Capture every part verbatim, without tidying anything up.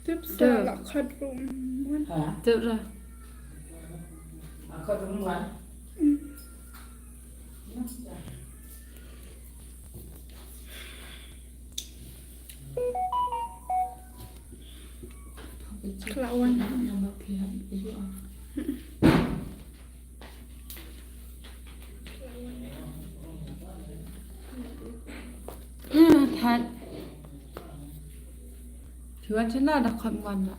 Tip sa la khot rum. Ha? Tip ra. La khot rum wan. Kla wan. Hmm, that. Phi wan shano da khot wan la.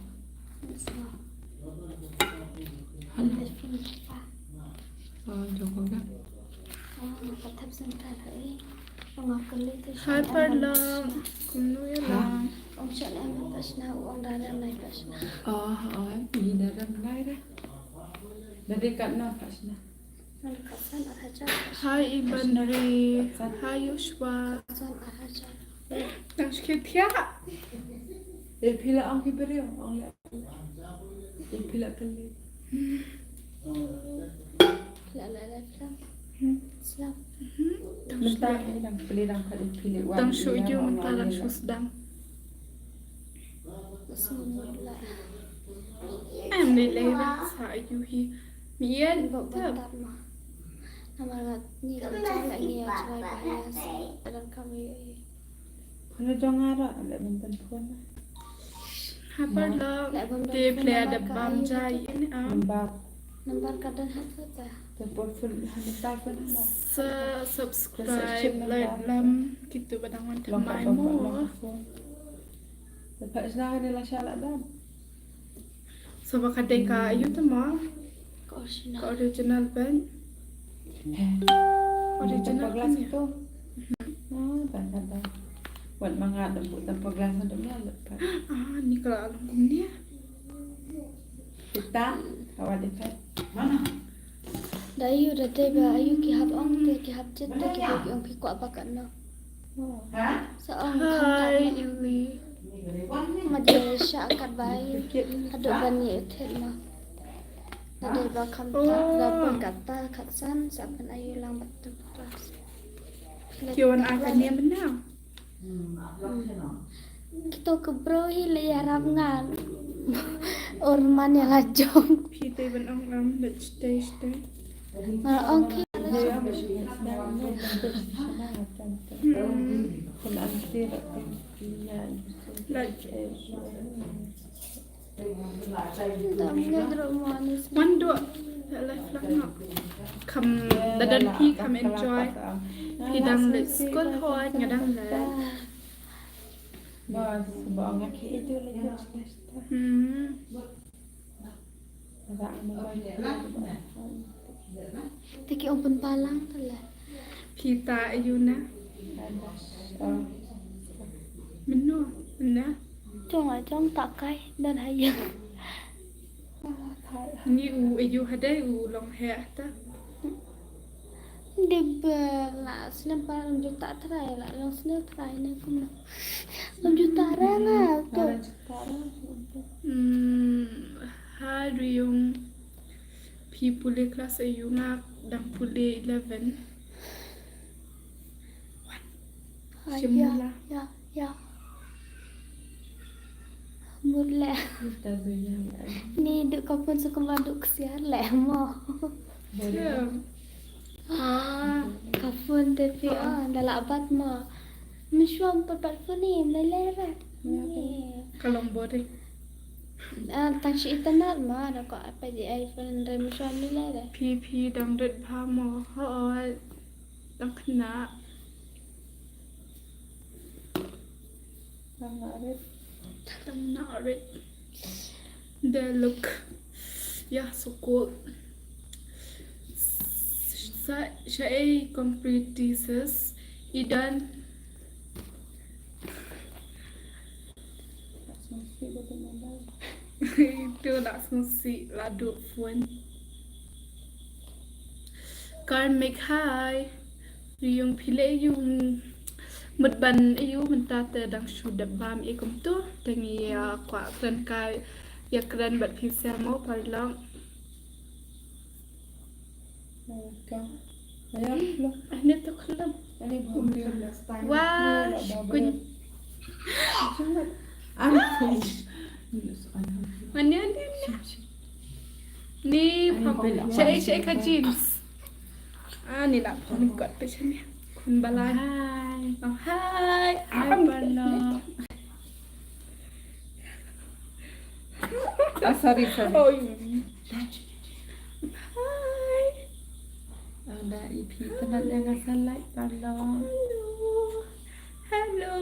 Hello. Oh, jong ko ka. Hi, Parlok. Kumno ïa la? Oh, oh, ni da rem nai da. Da dei katno pashna. Hi, Iban Ri. Hi, Yoshua. Tang shkit pia. E phi la ong ki briew, ong la. E phi la kylli. La, la, la, la. Slam. Mynta ngi dang plie dang pha dei phi leh wan. Tang shu ïa mynta dang shu sdang. Em dei lei sa ïa hi. Mi ïa ba ta. Namar ngat ni ka jang la ngi ïa chwai ba ïa sa dang kam ïa hi. Phone jong nga ra leh ban pynphone. Hapar la te plie da bam jai in am. Nambar. Nambar ka don ha ta ta. Te pynphone ha ta phone ma. Sa subscribe like lam kitu ba dang wan thymmai mo. Te pha sna ka dei la sha la dam. Sa ba ka dei ka ayu ta ma. Ka original. Ka original ban. Original kan ya. Ah, ban ban ban. Wat ma nga dang buh tempered glass dang ïa lepas. Ah, ni ka la long kumne. Kita, kawan dekat. Mana? Da ayu da dei ba ayu ki hap ong te ki hap chet te ki dei ki ong ki kwah ba katno. Sa ong khamtam. Hi, Ili. Ma dei sha kat ba ayu. Haduh ban ïa thied ma. Da dei ba khamtam da ban kata khatsan sa ban ayu lang ba tu. Ki wan ai ka niam bynta. Kito ki briew hi la ïarap nga. Or man ïa la jong. Phi te ban ong lam da stay stay. Nga ong ki la jong. Like. Wan duh life lang no. Kham da don phi kham enjoy. Phi dang leit skul hooid nga dang leit. Hmm. Te ki ong pynpaw lang te la. Phi ta ayu na. Mynno na. Jong a jong ta kai dan ha ïa. Ni u ayu hadei u long heh ta. Dei ba la snem para lam ju ta trai la long snem trai ne kumno. Lam ju ta ra nga to. Hmm, ha Riung. Phi pule class ayu? Nga dang pule eleven. Shim mula. Ya, ya. Mut leh. Ni duh ka phone sa kumba duh ksiar leh mo. Shim. Ah, ka phone te phi ah da lah bat mo. Mynshuwa pat bat phone ni mlei leh ra. Ka long boring. Ah, tang shi internet ma da ko apa di iPhone re mynshuwa mlei leh ra. Phi phi dang rit bha mo. Hooid. Dang khynnah. Dang narit. Dang narit. They look, yeah, so cool. Sa, sa ei competitions. Idan. Itu lah sngewsih la duh phone. Karmik, hi. Riung phi leh ayu? Mut ban ayu mynta te dang shu dep bam i kumtu. Te ngi ïa kwah kren kai ïa kren bad phi sha mo paralok. Ani tu khlem. Wah, kuny. Ani kuny. Ani, ani, ani. Ni pom. Shaei, shaei ka jeans. Ani la pom kot pe shane. Khun Balan. Hi. Oh, hi. Hi, Parlok. Ah, sorry, sorry. Oh, hi. Ada ipi teman yang asal like Parlok. Hello. Hello.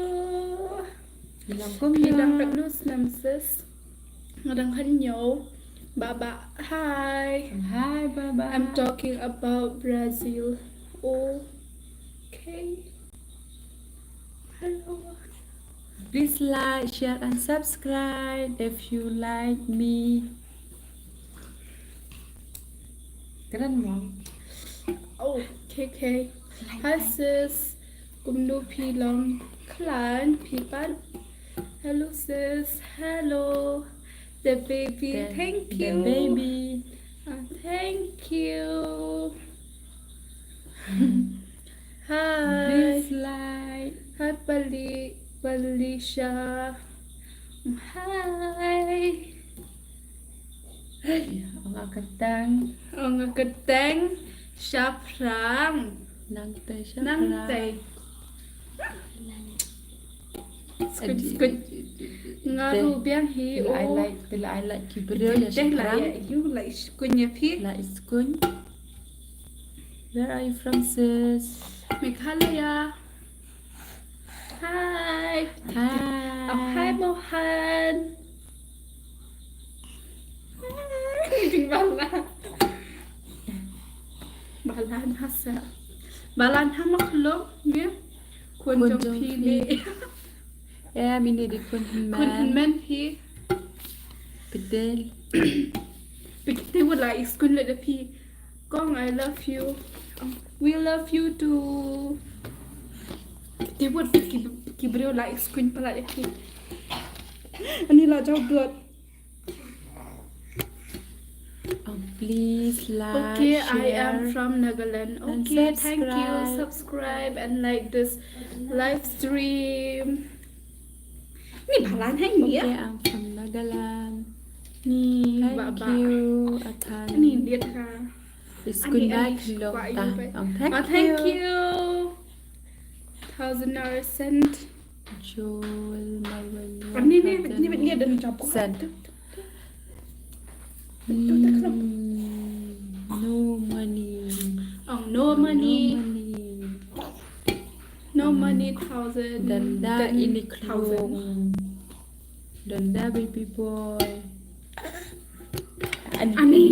Bilang kum. Bilang kat nus namses. Ngadang kan nyo. Baba. Hi. Hi, Baba. I'm talking about Brazil. Okay. Hello. Please like, share, and subscribe if you like me. Kren mo. Oh, K K. Hi, sis. Kumno phi long? Klan, phi pat. Hello, sis. Hello. The baby. The, thank you. The baby. Uh, thank you. Hi. Please like. Hi, Pali, Palisha. Hi. Ong nga kyrteng. Ong nga kyrteng. Shaphrang. Nangtei Shaphrang. Nangtei. Skun, skun. Nga ruh biang hi. Pila ai like, pila ai like ki briew ïa Shaphrang. Ïa u like skun ïa phi. Like skun. Where are you from, sis? Meghalaya. Hi. Hi. Oh, hi, Mohan. Hi, Bala. Balan ha sa. Balan ha maklum, ne? Khun jong phi ne. Eh, mine di khun hynmen. Khun hynmen phi. Pdeng. Pdeng wala i skun le da phi. Kong, I love you. We love you too. Pdeng wat ki, ki briew la i skun palat ïa phi. Ani la jaw dot. Oh, please like, okay, share, I am from Nagaland. Okay, thank you. Subscribe and like this live stream. Ni Balan hai ni ya? Okay, I'm from Nagaland. Ni, thank you, Athan. Ni dia ka. Ani, ani, ani, oh, thank you. Thousand dollar sent. Joel Malwani. Ani ni, ni, ni ada ni capuk. Sent. Hmm, no money. Oh, no money. No money. No money, thousand. Danda ini thousand. Danda baby boy. Ani. Ani.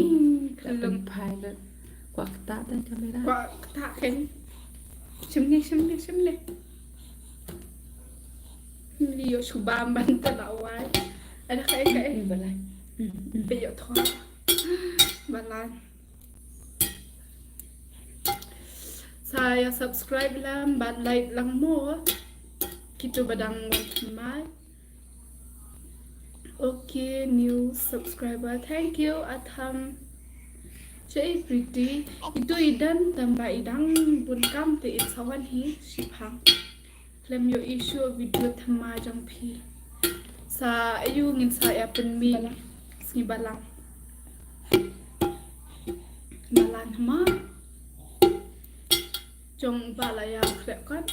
Pilot. Kwah kata tang kamera. Kwah kata kan. Shim ne, shim ne, shim ne. Lio shuba man ta lawai. Ada kai kai. Balan. Te yo thwa. Balan. Sa ïa subscribe lang, bad like lang mo. Kito ba dang wan thymmai. Okay, new subscriber. Thank you, Atham. Che pretty. Itu i dang tang ba i dang bun kam te i sa wan hi shipang. Khlem ïoh i shuh video thymmai jong phi. Sa aïu ngin sa ïa pynmih sngi Balang. Balang ma. Jong ba la ïa khlem kan.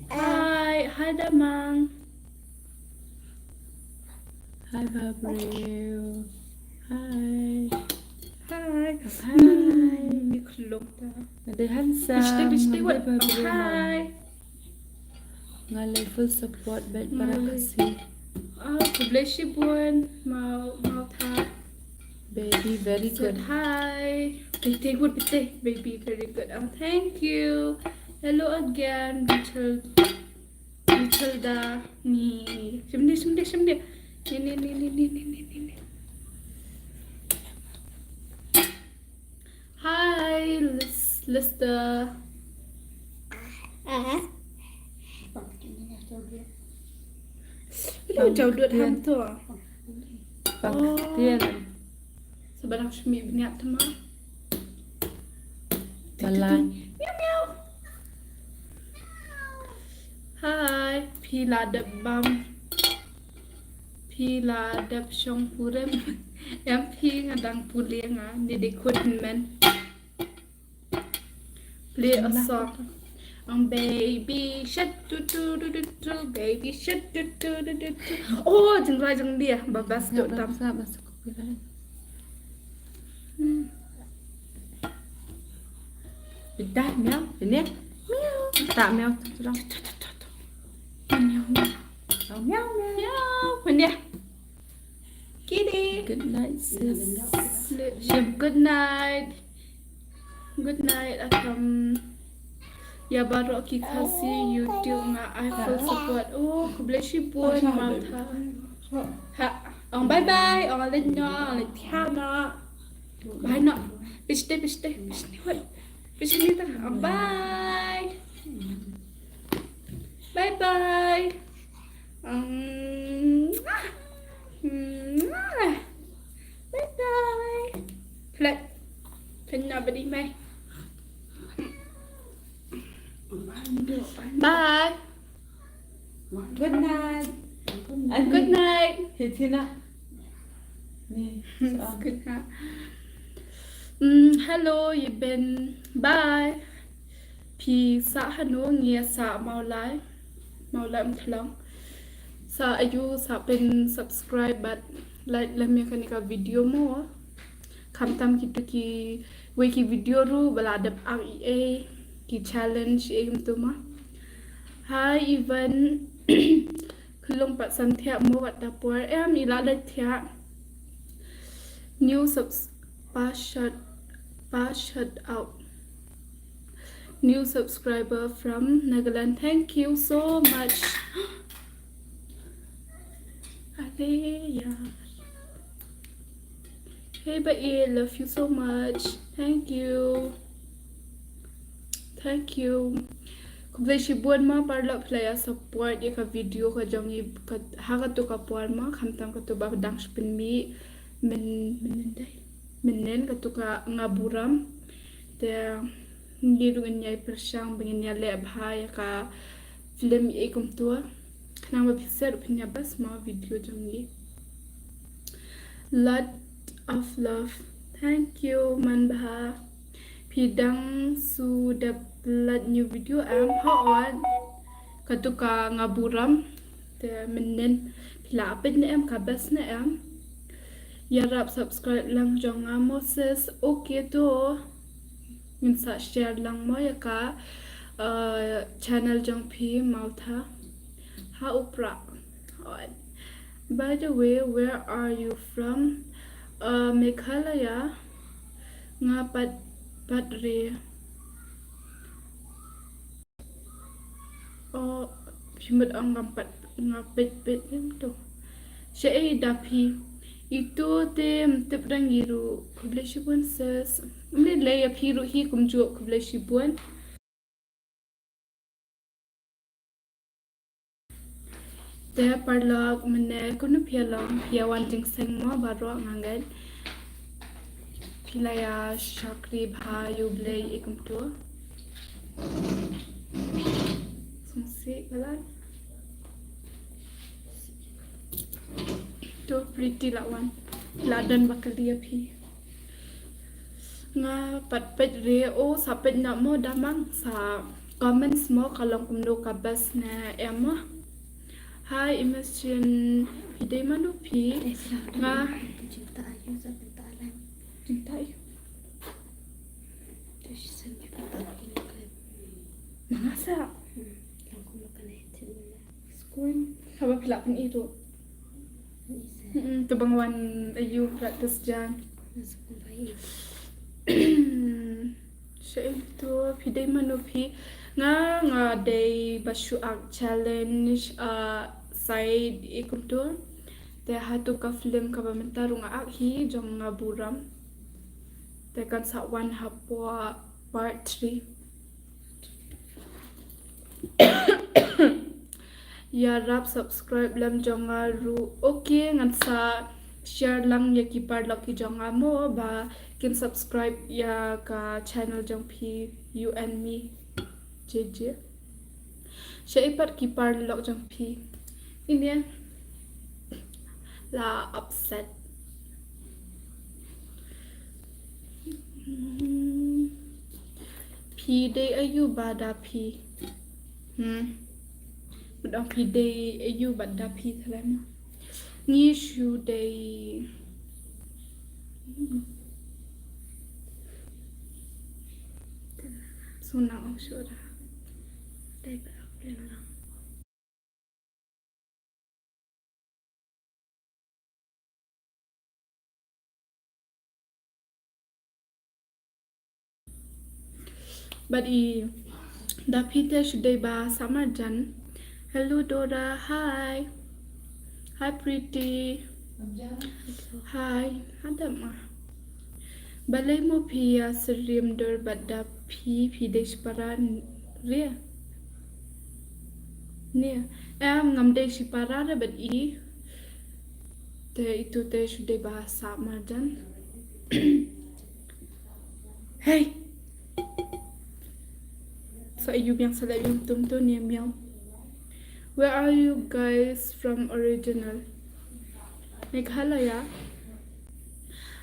Hi, hi da mang. Hi, Gabriel. Hi. Hi. Hi. Ni khlong ta. Ada handsome. Bishte, bishte, ada wat. Gabriel. Hi. Nga lei full support bad para Khasi. Ah, khublei shibun. Mau, mau tha. Baby, very good. Hi. Pite good, pite. Baby, very good. Oh, thank you. Hello again, Rachel. Matilda, ni. Shim ne, shim ne, shim ne. Ni, ni, ni. Hi, Lis-, Lister. Ah. Hello, jauh dua ham tu. Bang tian. Sebarang shmi bniat tema. Balan. Miau, miau. Hi. Phi la dep bam. Phi la dep shong purim. Em phi nga dang pule nga ni de kut men. Play a song. Ang baby shark tu tu tu tu tu, baby shark tu tu tu tu tu. Oh, jingrai jingdia ba best tu tam. Hmm. Pita miau, ini miau. Tak miau tu tu. Miau miau. Oh, miau miau. Miau, ini. Kitty. Good night, sis. Good night. Good night, Atam. Ïa baroh ki Khasi YouTube nga, I full support. Oh, khublei shibun, Martha. Ha, ong bye bye, ong leit noh, ong leit thiah noh. Bye noh. Pishte, pishte, pishte, wait. Pishte ni ta. Ong bye. Bye bye. Um, mwah. Mwah. Bye bye. Plek. Kena beri mai. Bye. Good night. And good night. Hey, Tina. Ni, so, um, good night. Mm, hello, you've been. Bye. Phi sah hano? Ngi sah Mawlai. Mawlai Umthlong. Sa ayu sa pyn subscribe bad like lem ïa kane ka video mo. Khamtam kitu kiwei ki video ruh ba la dep ai ei ki challenge ei kumtu ma. Hi Ivan. Khlong pat san thiah mo wat da por em i la leit thiah. New subs pa shut pa shut out. New subscriber from Nagaland. Thank you so much. Are yaar. Hey ba e, love you so much. Thank you. Thank you. Khublei shibun ma paralok phi la ïa support ïa ka video ka jong i ha katu ka por ma khamtam katu ba dang shu pynmih mynnin dei mynnin katu ka Nga Buram. Te ngi ruh ngin ïai pyrshang ba ngin ïaleh bha ïa ka film ei kumtu. Khnang ba phi sngewbha phin ïa bas ma video jong ngi. Lot of love. Thank you man bha. Phi dang shu dep lait new video em? Hooid. Katu ka Nga Buram. Te mynnin phi la peit ne em ka best ne em? Ïarap subscribe lang jong nga Moses. Okay to. Ngin sa share lang mo ïa ka, uh, channel jong phi Mawtha. Ha u Prah. By the way, where are you from? Uh, Meghalaya. Nga pat pat re. Oh, phi mut ong ngam pat nga peit peit ym to. Shaei da phi. Itu te ym tip da ngi ruh. Khublei shibun sis. Ym lei lei ïa phi ruh hi kumjuh khublei shibun. Te paralok mynne kumno phi ïa long, phi ïa wan jingseng mo baroh nga ngeit. Phi la ïa shakri bha ïa U Blei ïa kumto. Sngewsih palat. To Pretty la wan. La don ba kylli ïa phi. Nga pat peit re o, sa peit noh mo da mang sa comments mo ka long kumno ka best ne em mo. Hi Imagine, phi dei mano phi? Nga jingta ayu sa jingta alang. Jingta ayu. Nanga sa. Scorn. Haba phi lah pyni ruh. Mm, to ba nga wan ayu practice jan. Shaei to phi dei mano phi? Nga nga dei ba shu act challenge, uh, side i kumto. Te ha tu ka film kaba mynta ruh nga act hi jong Nga Buram. Te kan sa wan hapoh part three. Ïarap subscribe lem jong nga ruh. Okay, ngan sa share lang ïa ki paralok ki jong nga mo ba kin subscribe ïa ka channel jong phi, You and Me, J J. Sha i pat ki paralok jong phi. Ine la upset. Hmm. Phi dei aïu bad da phi? Hmm. Bad ong phi dei aïu bad da phi thalai ma. Ngi shu dei. Hmm. Suna ong shu da. Dei ba ong lang. Bad i da phi te shu dei ba sah marjan. Hello Dora, hi. Hi Pretty. Hi, hadap ma. Balei mo phi ïa syriem dur bad da phi, phi dei shipara ria? Nia, em ngam dei shipara re bad i. Te itu te shu dei ba sah marjan. Hey. Sa yu biang sa la yung tum tu nia miau. Where are you guys from original? Meghalaya.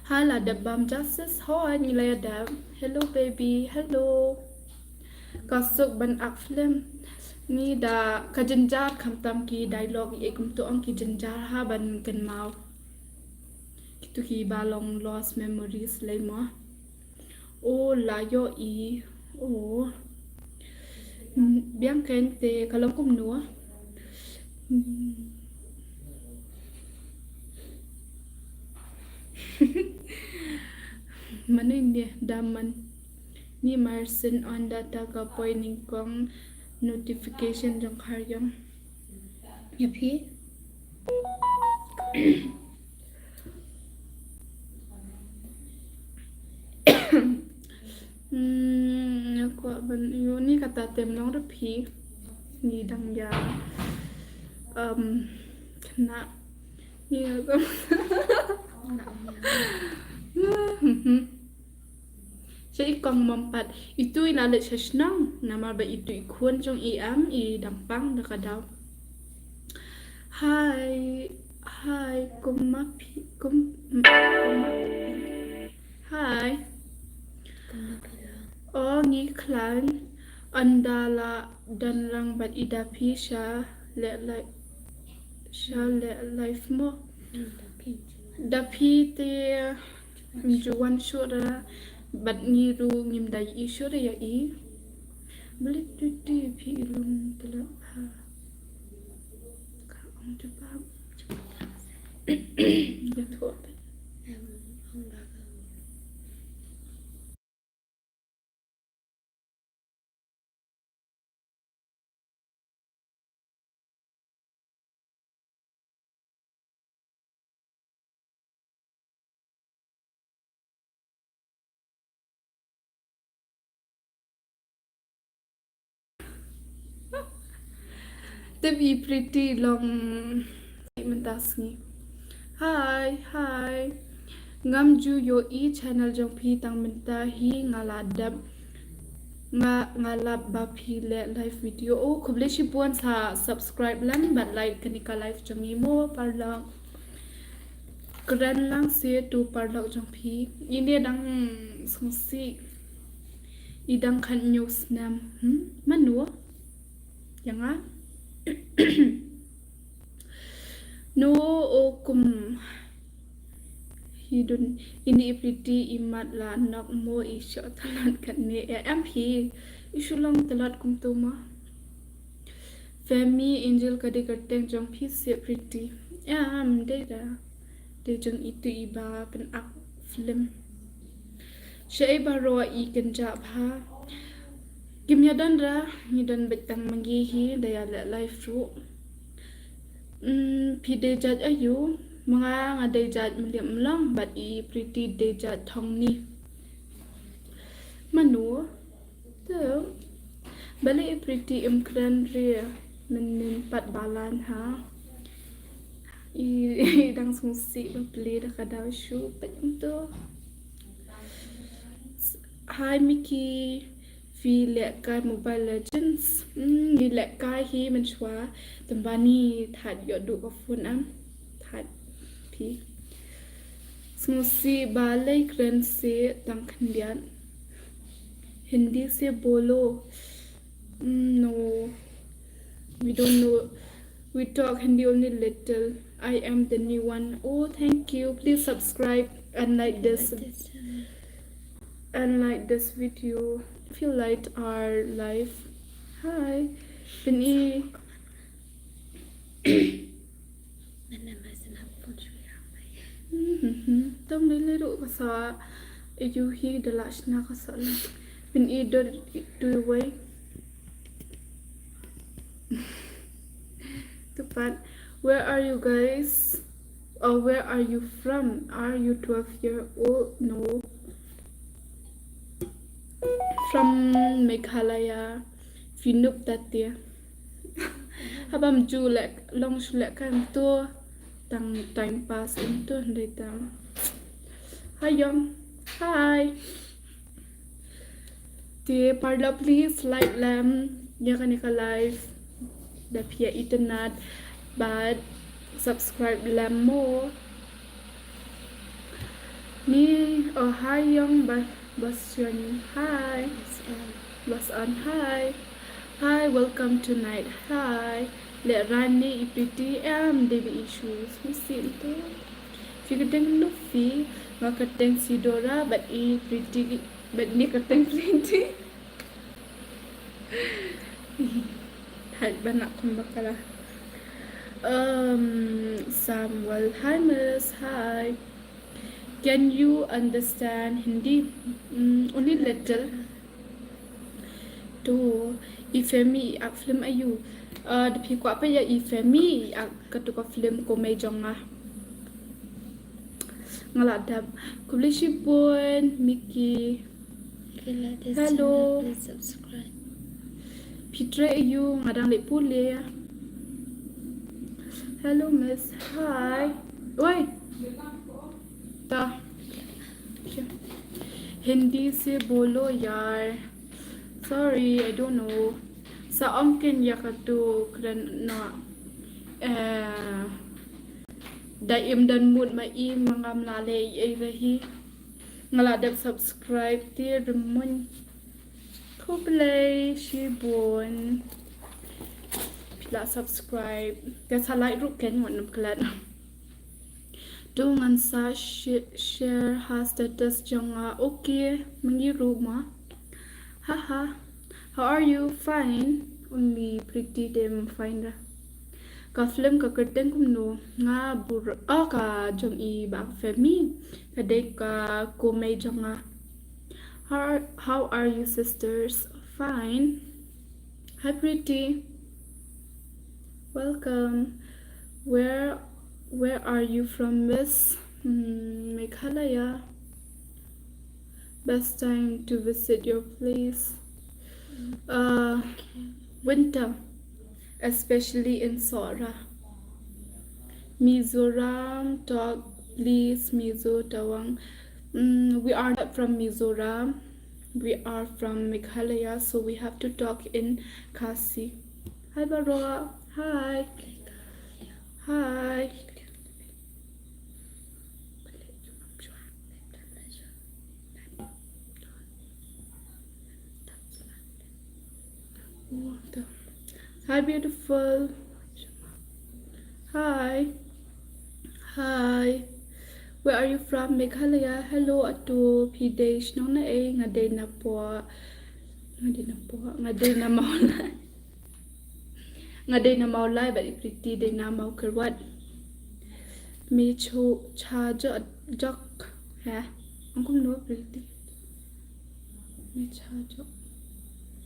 Hala dep bam justice hoi ngi la ïa dep. Hello baby, hello. Ka suk ban ak film. Ngi da ka jynjar khamtam ki dialogue i kumtu ong ki jynjar ha ban kynmaw. Kitu ki ba long lost memories lei mo. O la ïoh i. O. Mm, biang kein te ka long kumno. Mm. Mano ine daman. Ni mar syn on data ka poi nyngkong notification jong ka ïong. Ïa phi. Hmm, nga kwah ban ïoh ni kata tem long re phi. Ni dang ïa. Um, kena. Ni nga kwah. Hmm, hmm. Sha i kong mom pat. Itu i la leit sha shnong. Namar ba itu i khun jong i am i dang pang da ka daw. Hi, hi, kumno phi, kum, kumno phi. Hi. O ngi khlaiñ. Ynda la don lang bad i da phi sha leh live. Sha leh live mo. Da phi te. Ym ju wan shuh ra bad ngi ruh ngim da ïohi shuh ra ïa i. Balei tu tu phi i long tla ha. Ka ong tu pa. Ïa thoh. Tip i Pretty long mynta sngi. Hi, hi. Ngam ju ïohi channel jong phi tang mynta hi nga la dep. Nga, nga lap ba phi leh live video. Oh, khublei shibun sa subscribe lang bad like kane ka live jong ngi mo paralok. Kren lang seh tu paralok jong phi. Ine dang sngewsih. I dang khathynñiew snem. Hmm? Mano? Ïa nga. No, o kum. Hi dun ini i Pretty i mat la nok mo i shoh talat katne. Ïa em hi. I shu long talat kumto ma. Femi Angel ka dei kyrteng jong phi seh Pretty. Ïa em dei da. Dei jong itu i ba pyn-ak film. Shaei baroh i kynjah bha. Kim ïa don ra, ngi don beit tang ma ngi hi, da ïa leh live ruh. Mm, phi dei jait aïu, ma nga nga dei jait Mylliem Mlong, bad i Pretty dei jait Thongni. Mano? Te. Balei i Pretty im kren re mynnin pat balang ha. I, i dang sngewsih ba plie da ka daw shu peit um to. Hi Mickey. Phi leh kai Mobile Legends? Hmm, ngi leh kai hi mynshuwa. Tang ba ngi thad ïoh duh ka phone am. Thad phi. Sngewsih balei kren seh tang khyndiat. Hindi se bolo. Mm, no. We don't know. We talk Hindi only little. I am the new one. Oh, thank you. Please subscribe and like this and like this video if you like our live. Hi. Pyn-i. Mhm. Tam dei le ruh ka sa. Ïu hi da la shna ka sa la. Pyn-i dor tu wei. Tupat. Where are you guys? Or where are you from? Are you twelve year old? No. From Meghalaya. Phi nup tatia. Haba ym ju leh, long shu leh kai mynta. Tang time pass mynta hynrei tang. Hi Yong. Hi. Te paralok, please like lem ïa kane ka live. Da phi ïa itynnad bad subscribe lem mo. Ni, oh, hi Yong Ba-, Bastion. Hi. Basan, hi. Hi, welcome tonight. Hi. Leh rani i Pretty em, dei ba issue. Sngewsih to. Phi kyrteng Luffy, nga kyrteng Sidora, bad i Pretty, bad ni kyrteng Pretty. Hai, ba nak kum bakala. Um, Samuel, hi miss, hi. Can you understand Hindi? Mm, only little. To, i Femi i ak film aïu. Ah, da phi kwah peit ïa i Femi i ak katu ka film komei jong nga. Nga la dap. Khublei shibun, Miki. Hello. Phi trei aïu, nga dang leit pule. Hello, miss. Hi. Oi. Ta. Hindi se bolo yaar. Sorry, I don't know. Sa ong kin ïa katu kren na. Eh, da im don mut ma i ma ngam la leh ei ei hi. Nga la dep subscribe te Rymmuiñ. Khublei shibun. Phi la subscribe. Te sa like ruh ken, wat nym klet. To ngan sa shi-, share ha status jong nga. Okay, mynta ruh ma. Haha. How are you? Fine. Only Pretty dem fine ra. Ka film ka kyrteng kumno? Nga bur-, oh, ka jong i bah Femi. Ka dei ka komei jong nga. How are, how are you sisters? Fine. Hi Pretty. Welcome. Where, where are you from, miss? Hmm, Meghalaya. Best time to visit your place. Uh, winter, especially in Sohra. Mizoram, talk please, Mizo Tawang. Mm, we are not from Mizoram. We are from Meghalaya, so we have to talk in Khasi. Hi, Baro. Hi. Hi. Hi, beautiful. Hi. Hi. Where are you from? Meghalaya. Hello, Atu. Phi dei shnong na ei? Nga dei na Pua. Nga dei na Pua. Nga dei na Mawlai. Nga dei na Mawlai, bad i Pretty dei na Mawkyrwat. Me chu cha jok, jok. Ha? Ong kumno Pretty? Me cha jok.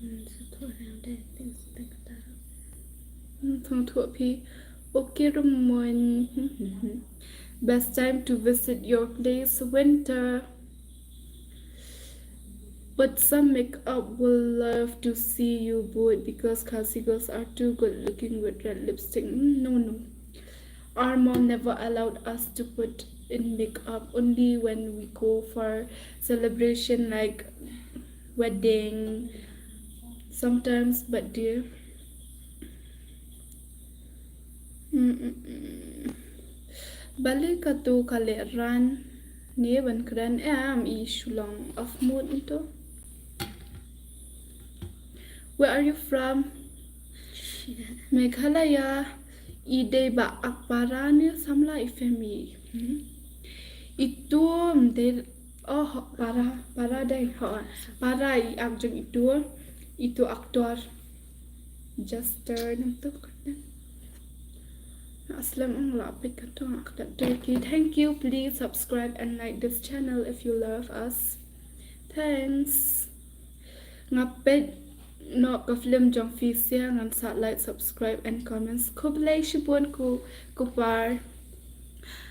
Hmm, sa thuh rang dei, thing sa teng kata. Hmm, thong thuh phi. Okay, Ramon. Best time to visit your place, winter. But some makeup will love to see you both because Khasi girls are too good looking with red lipstick. Mm, no, no. Our mom never allowed us to put in makeup, only when we go for celebration like wedding, Sometimes, but dear. Mm, mm, mm. Balei katu ka leh ran ne ban kren em i Shillong of mood nto. Where are you from? Meghalaya. I dei ba ak para ne samla i family. Hmm? Itu mdei. Oh, para, para dei, ho. Para i ak jong itu, itu aktor. Jester nang tu kan. Aslam ang la pek kan tu ak dak dei ki. Thank you. Please subscribe and like this channel if you love us. Thanks. Nga peit noh ka film jong phi, sngewbha ngan sa like, subscribe and comments. Khublei shibun ko, ko par.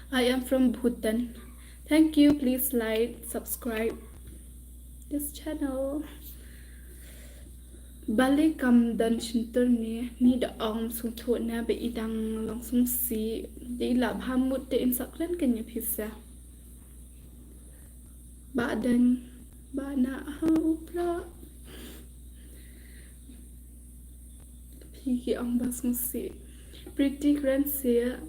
I am from Bhutan. Thank you. Please like, subscribe this channel. Balei kam don shyntur ne, ni da ong sngewthuh na ba i dang long sngewsih. Dei la bha mut te in sakren kane pisa. Ba dang, ba na ha u pra. Phi ki ong ba sngewsih. Pretty Grand Sia.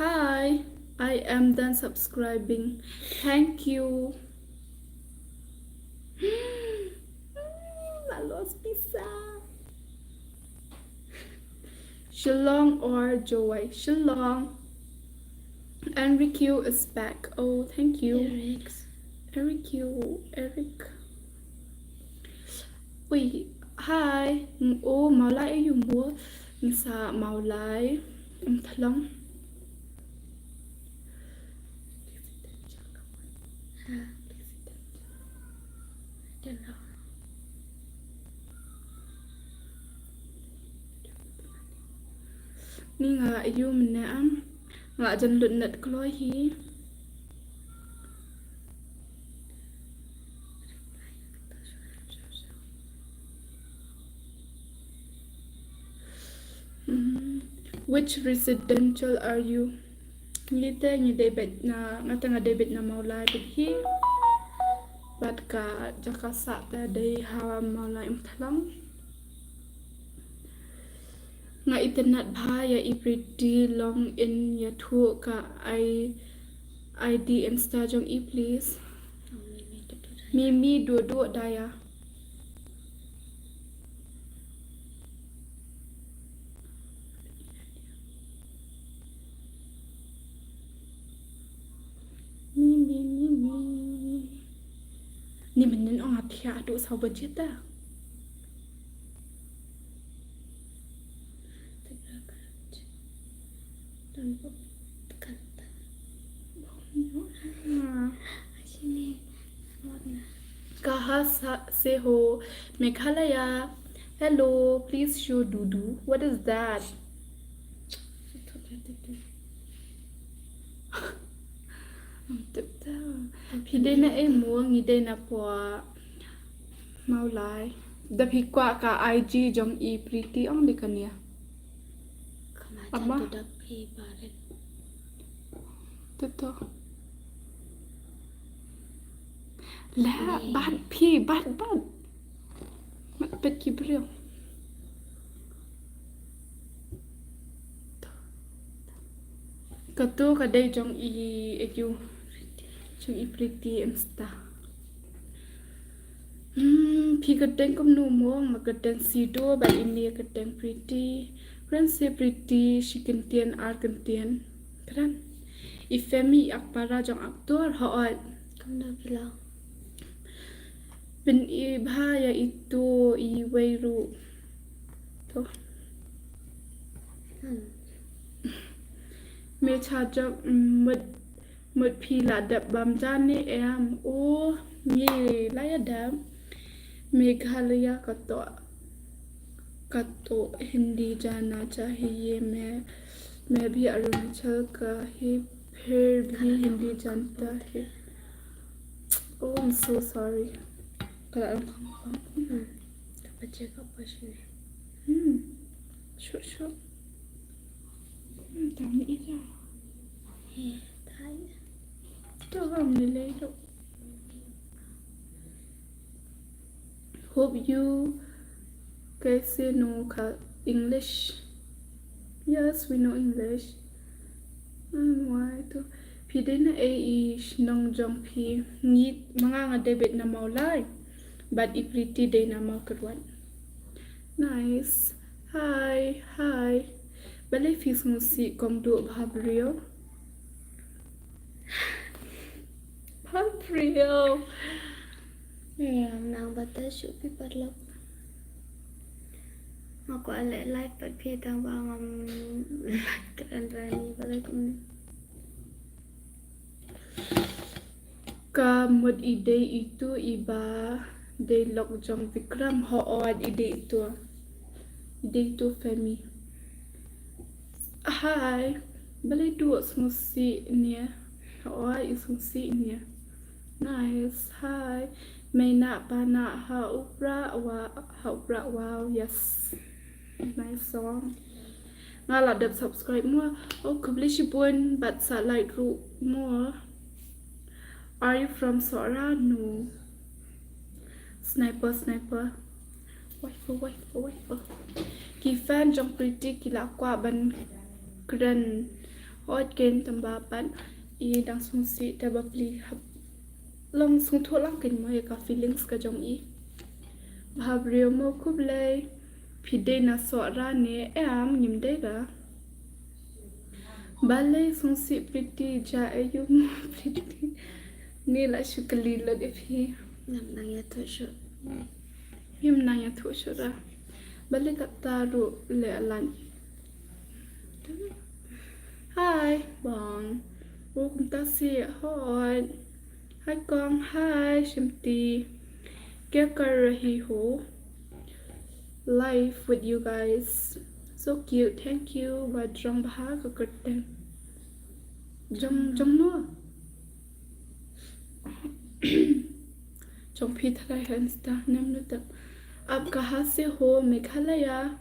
Hi, I am done subscribing. Thank you. Malos pisa. Shillong or Jowai? Shillong. Enrique is back. Oh, thank you. Eric. Eric, you, Eric. Ui, hi. Mm, oh, Mawlai, you mo. Ngi sa Mawlai. Mm, thalong. Ni nga yu mne am nga jan lut net kloi hi. Mm, which residential are you? Ngi te ngi dei beit na, nga te nga dei beit na Mawlai beit hi. Bad ka jaka sah te dei ha Mawlai Umthlong. Nga itynnad bha ïa i Pretty, long in ïathuh ka I, ID Insta jong i please. Mimi Dudu Daya. Mi, mi, mi, mi. Ni mynnin ong a thiah tu saw baje ta. Kaha sa, se ho, Meghalaya. Hello, please show Dudu. What is that? Phi dei na ei mo, ngi dei na pwa Mawlai. Da phi kwah ka IG jong i Pretty ong dei kane. Ama. Tutu. La, bad phi, bad, bad. Mat pet ki briew. Katu ka dei jong i, i ju. Jong i Pretty Insta. Hmm, phi kyrteng kumno mo, nga kyrteng Sido, bad ine kyrteng Pretty. Kren se Pretty, shi kyntien, ar kyntien. Kren. I Femi, i ak para jong actor, hooid. Kumno phi long? Pyn-i bha ïa itu iwei ruh. To. Hmm. Me cha jong mut, mut phi la dep bam ja ne em. O, ngi la ïa dep. Meghalaya ka to, ka to Hindi jana chahiye, main, main bhi Arunachal ka hi, phir bhi Hindi janta hai. Oh, I'm so sorry. Ka la ong. Hmm. Ka baje ka pa shine. Hmm. Sure, sure. Hmm, tang ni ira. He, ta. Hi. Don't come, Lily. Don't. Hope you guys know ka English. Yes, we know English. And why to? Phi dei na ei i shnong jong phi? Ngi, ma nga nga dei beit na Mawlai. But i Pretty dei na Mawkyrwat. Nice. Hi, hi. Balei phi sngewsih kumjuh, Bhabriew? Bhabriew. Ïa, nang bata shu pi paralok. Nga kwah leh live pat phi tang ba ngam kren rani balei kumne. Ka mut i dei itu iba dei lok jong Vikram, hooid i dei itu. I dei itu Femi. Hi, balei duh sngewsih ne? Hooid i sngewsih ne. Nice, hi. Mei na pa na ha u prah wa, ha u prah, wow, yes. Nice song. Nga la dep subscribe mo. Oh, khublei shibun, bad sa like ruh mo. Are you from Sohra? No. Sniper, sniper. Waifu, waifu, waifu. Ki fan jong Pretty ki la kwah ban kren. Ot ken tamba pat i dang sngewsih te ba pli hap long sngewthuh lang ken mo ïa ka feelings ka jong i. Bhabriew mo khublei. Phi dei na Sohra ne em? Ngim dei ba. Balei sngewsih Pretty, ja aïu mo Pretty? Ni la shu kylli lut ïa phi. Ngam nang ïathuh shuh. Ngim nang ïathuh shuh ra. Balei kata ruh leh lan. Hi, bang. Welcome to see hot. Hi Kong, hi Shimti. Kya kar rahi ho? Live with you guys. So cute, thank you. Ba jrong bha ka kyrteng. Jong, jong no? Jong phi tharai ha Insta, nem no tap. Aap kahan se ho? Meghalaya.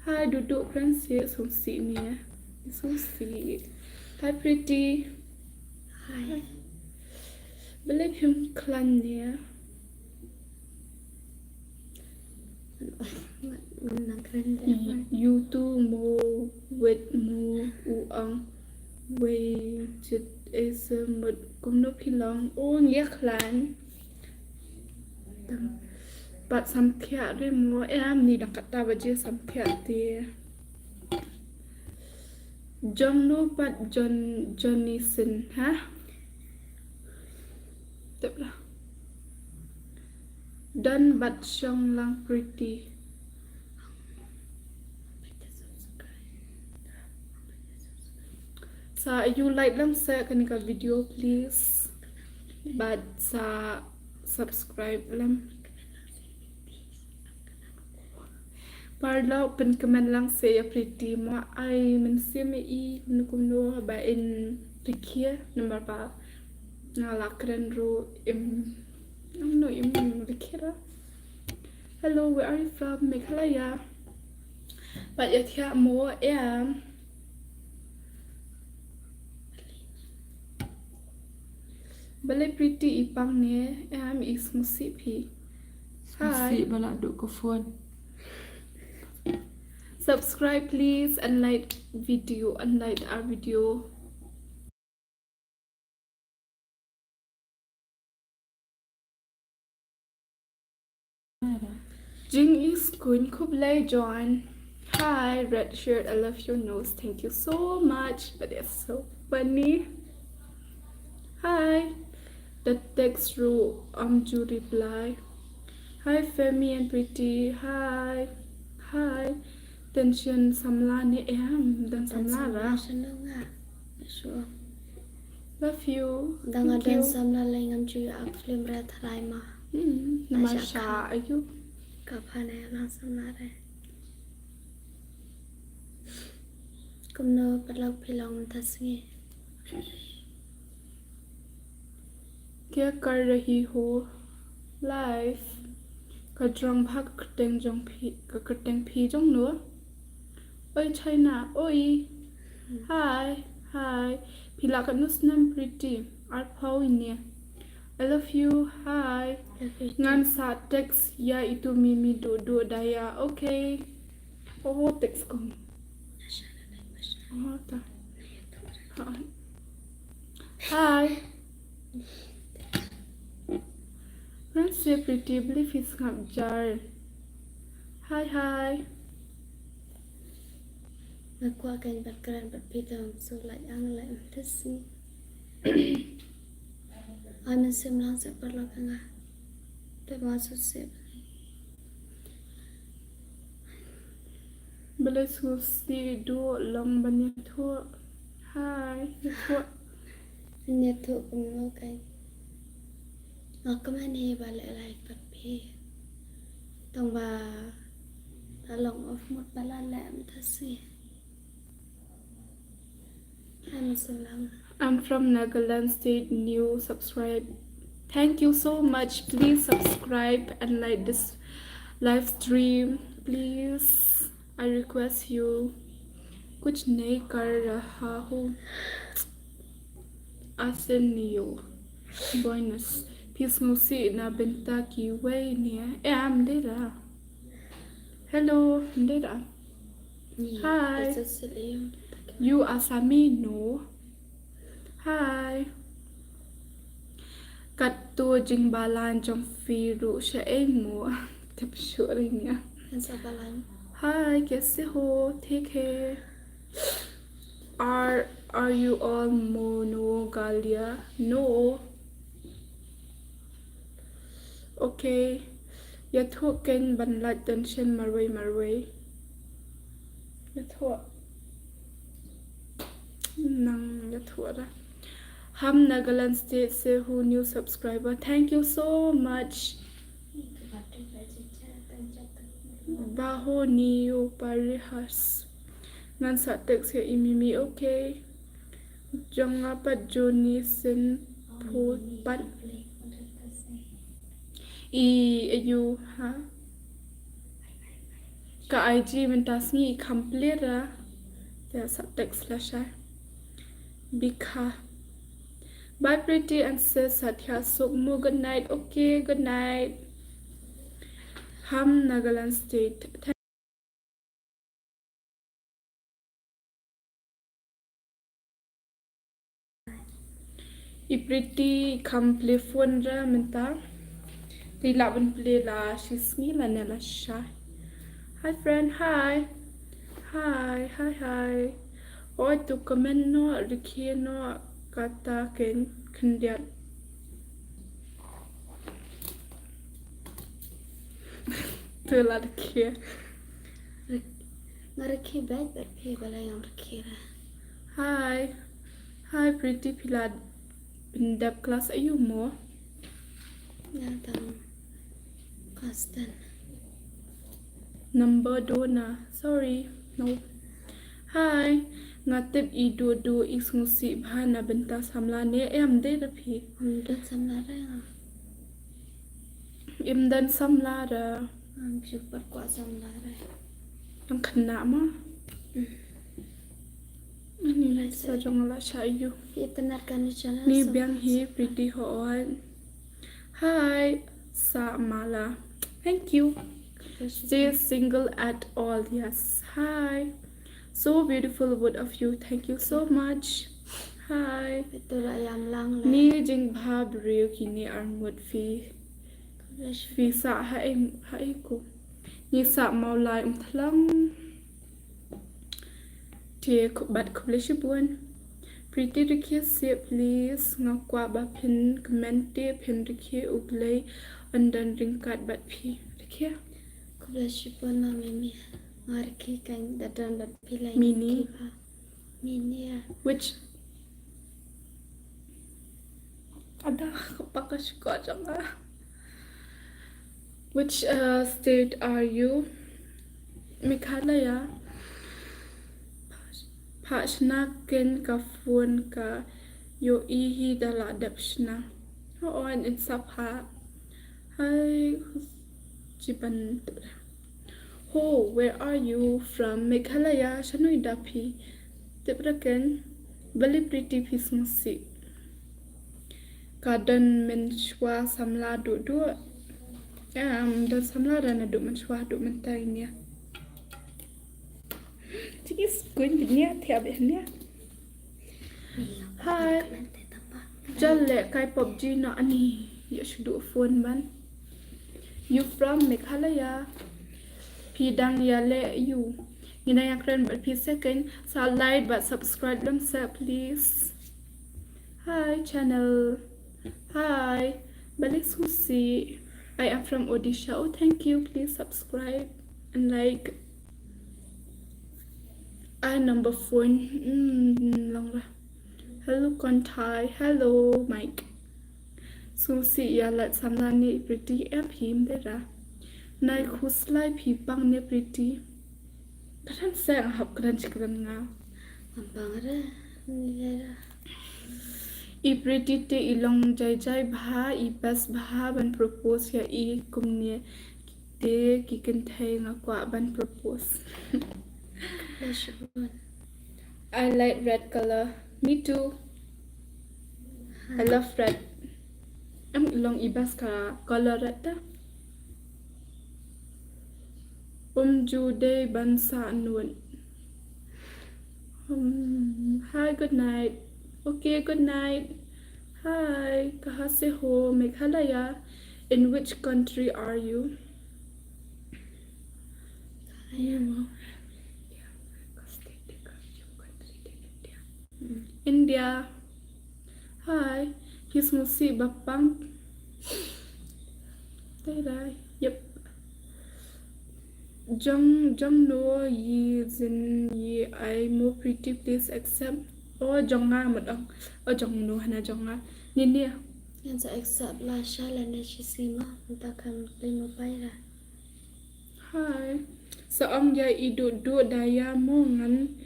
Hi Dudu Francis, sngewsih ne. Sngewsih. Hi Pretty. Hi. Balei phim khlaiñ ne? Ngam nang kren de. Yutu mo wet mo u ang wei jit ese mut kumno phi long. O ngi khlaiñ. Pat samthiah re mo em, ni dang kata baje samthiah te. Jong no pat John, Johnny Sin, ha? Tep lah. Don bad shong lang Pretty. Sa aïu like lang sa kane ka video please. Bad sa subscribe lang. Paralok pynkmen lang sa ïa Pretty mo, ai mynsiem ïa i kumno kumno ba in rkhie namar ba nga la kren ruh im, kumno im rkhie ra. Hello, where are you from? Meghalaya. Bad ïa thiah mo em. Balei Pretty i pang ne em, i sngewsih phi. Hi. Sngewsih ba la duh ka phone. Subscribe please and like video and like our video. Jing is Queen, khublei John. Hi, red shirt, I love your nose. Thank you so much. But it's so funny. Hi. The text ruh ym ju reply. Hi, Femi and Pretty. Hi. Hi. Tension samla ne em, dang samla ra. Shalom nga. Sure. Love you. Dang nga dang samla lai ngam ju ïa ak film ra tharai ma. Hmm, namar sha aïu. Ka pha ne lang samla re. Kumno paralok phi long mynta sngi. Kya kar rahi ho? Live. Ka jrong bha ka kyrteng jong phi, ka kyrteng phi jong no? Oi China, oi. Hi. Hi. Phi lah katno snem Pretty? Arphew ine. I love you. Hi. Ngan sa text ïa itu Mimi duh duh da ïa. Okay. Oh, text ko. Oh, ta. Hi. Hi. Friends, Pretty, believe is ngap jar. Hi, hi. Nga kwah kan bat kren bat phi tang su lai ang lai ang tasi. Amen sim lang se parlok nga. Te ma su se. Bele su si du long ban ïathuh. Hi, ïathuh. Ïathuh kumno kai. Nga kmen hi ba leh like pat phi. Tang ba la long off mode ba la leh mynta si. Hi, Miss Lang. I'm from Nagaland State, new subscribe. Thank you so much. Please subscribe and like this live stream, please. I request you. कुछ नहीं कर रहा हूँ. Arsenio. Buenas. Phi sngewsih na bynta kiwei ne? Eh, am dera. Hello, dera. Hi. You are Sami, no? Hi. Katto jingbalan jong phi ruh sha eng mo. Tip shuh ring ya. Sa balan. Hi, kaise ho? Thik hai. Are are you all monogalia? No. Okay. Ïathuh kein ban lait tension marwei marwei. Ïathuh. Nang ïathuh ra. Ham Nagaland State se who new subscriber. Thank you so much. Baho ni yo parehas. Ngan sa text ïa i Mimi, okay. Jong nga pat Johnny Sin phu pat. I ayu ha. Ka I G mynta sngi i complete ra. Te sa text la sha. Bikha. Bye Pretty and sis, sa thiah suk mo. Good night. Okay, good night. Ham Nagaland State. I Pretty kham plie phone ra mynta. Te i lah ban plie la shisngi lane la shai. Hi friend, hi. Hi, hi, hi. Oi, to comment noh, rkhie noh, kata kein khyndiat. To la rkhie. Nga rkhie bad bad phi ba la ïoh rkhie ra. Hi. Hi Pretty, phi la dep class aïu mo? Nga tang class ten. Number do na. Sorry. No. Hi. Nga tip i do do i sngewsih bha na bynta samla ne em de da phi. Em de samla re. Im don samla ra. Am shu pat kwah samla ra. Dang khynnah ma. Ani sa jong la sha ïu. Ni biang hi Pretty ho on. Hi, sa mala. Thank you. Stay single at all. Yes. Hi. So beautiful, both of you. Thank you so much. Hi. Ni jingbha briew kine arngut phi. Phi sah ha ei, ha ei ko. Ngi sah Mawlai Umthlang. Te bad khublei shibun. Pretty rkhie seh please. Nga kwah ba phin kmen te phin rkhie, U Blei un don ryngkat bad phi. Rkhie. Khublei shibun ma Mimi. Nga rkhie kan da don bad phi lai. Mini. Mini. Which Ada ka paka shkor jong nga. Which uh, state are you? Meghalaya. Pha shna ken ka phone ka ïohi hi da la dep shna. Ho on in sap ha. Hai jiban. Ho, where are you from? Meghalaya, shanoi da phi? Tip ra ken. Balei Pretty phi sngewsih? Ka don mynshuwa samla duh duh. Em, don samla da naduh mynshuwa haduh mynta nia. Tiki skuin nia thiah beh nia. Hi. Jal leh kai PUBG na ani. Ïa shu duh phone ban. You from Meghalaya? Phi dang ïaleh aïu? Ngi dang ïakren bad phi second. Sa like bad subscribe lem seh please. Hi channel. Hi. Balei sngewsih? I am from Odisha. Oh, thank you. Please subscribe and like. Ai number phone. Hmm, long lah. Hello Konthai. Hello Mike. Sngewsih ïa lad samla ne Pretty em him dera. Nai khuslai phi pang ne Pretty. Kren seh hap kren shi kren nga. Am pang re. Ni dera. I Pretty te i long jai jai bha, i best bha ban propose ïa i kumne. Te ki kynthei nga kwah ban propose. Khublei shibun. I like red color. Me too. I love red. Em long i best ka color red ta. Um ju dei ban sah nud. Um, hi, good night. Okay, good night. Hi, kaha se ho, Meghalaya? In which country are you? India. Hi, phi sngewsih ba pang. Dai dai. Yep. Jong, jong no yi zin yi ai mo Pretty please accept. Oh, jong nga mut ong. Oh, jong no hana jong nga. Ni ni. Ngan sa accept la sha la ne shi sima. Mynta kan kli mo pai ra. Hi. Sa ong ïa i duh duh da ïa mo ngan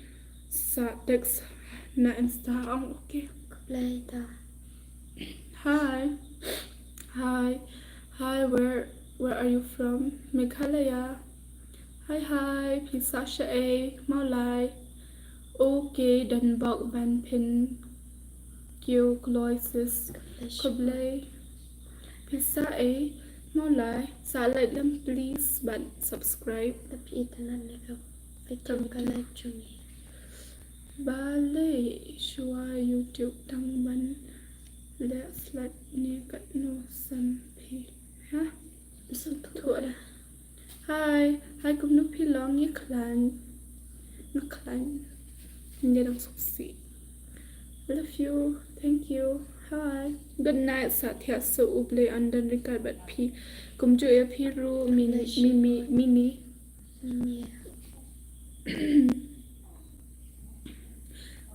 sa text na Insta ong okay. Khublei ta. Hi. Hi. Hi, where where are you from? Meghalaya. Hi hi, phi sah shaei, Mawlai. Okay, don bok ban phin kiew kloi sis. Khublei. Phi sah ei, Mawlai, sa like lem please bad subscribe. Tapi internet ne ka phi kiew ka like jong i. Balei shuwa YouTube tang ban leh slide ne katno sem phi. Ha? Hi, hi, kumno phi long, ïa khlaiñ. Nga khlaiñ. Nga dang suk si. Love you. Thank you. Hi. Good night, sa thiah seh U Blei un don ryngkat bad phi. Kumjuh ïa phi ruh, Mini, Mimi, Mini.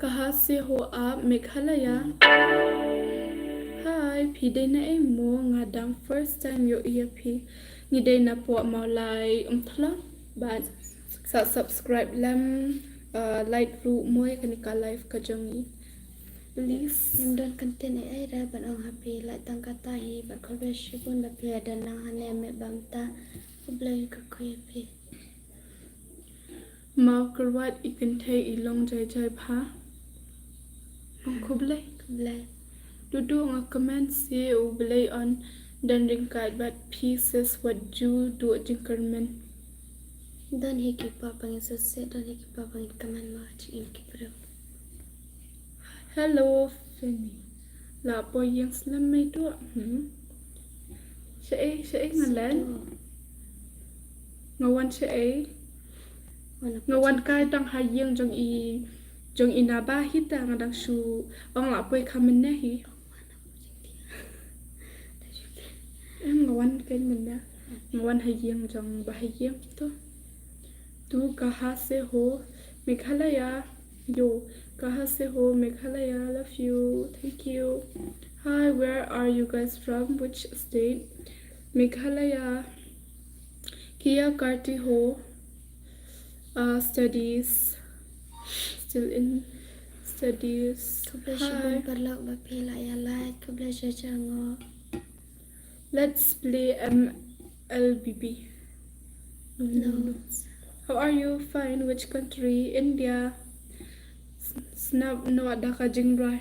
Kaha se ho aap, Meghalaya? Hi, phi dei na ei mo, nga dang first time ïohi ïa phi. Ngi dei na poh Mawlai Umthlong. Bad sa subscribe lem, uh, like ruh mo ïa kane ka live ka jong ngi. Please. Ngim don content ei ei re ban ong ha phi, lait tang kata hi, bad khublei shibun ba phi ïa don lang hangne mynta. Khublei kyrkhu ïa phi. Mawkyrwat, i kynthei i long jai jai bha. Ong khublei. Khublei. Duh duh nga kmen se U Blei un don ryngkat bad phi sis, wat ju duh jingkyrmen. Don hi ki por ba ngi sngewsih, don hi ki por ba ngi kmen ma jingim ki briew. Hello Fanny. La poi ïing slem mei duh. Hmm. Shaei, shaei nga len. Nga wan shaei. Nga wan kai tang ha ïing jong i, jong i naba hi ta nga dang shu ong la poi kha mynne hi. Em, nga wan kai mynne. Nga wan ha ïing jong ba ha ïing to. Tu kaha se ho, Meghalaya. Yo, kaha se ho, Meghalaya. Love you. Thank you. Hi, where are you guys from? Which state? Meghalaya. Kya karti ho? Uh, studies. Still in studies. Khublei shibun paralok ba phi la ïa like. Khublei shibun. Let's play M L B B. No. How are you? Fine. Which country? India. Snap noh da ka jingrwai.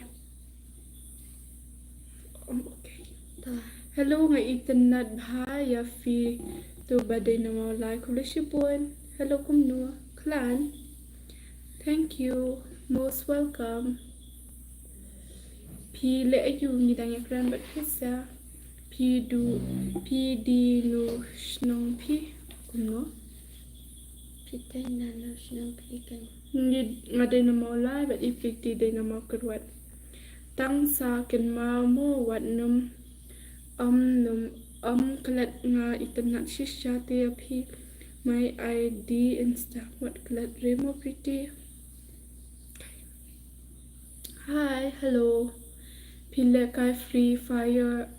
Um, okay. Hello, nga itynnad bha ïa phi. To ba dei na Mawlai, khublei shibun. Hello kumno? Khlaiñ. Thank you. Most welcome. Phi leh aiu? Ngi dang ïakren bad phi sa. Phi du, phi dei na shnong phi kumno? Phi dei na shnong phi kan. Ngi, nga dei na Mawlai bad i Pretty dei na Mawkyrwat. Tang sa kynmaw mo, wat nym, ym nym, ym klet, nga itynnad shisha te ïa phi. My I D Insta wat klet re mo Pretty. Hi, hello. Phi leh kai Free Fire,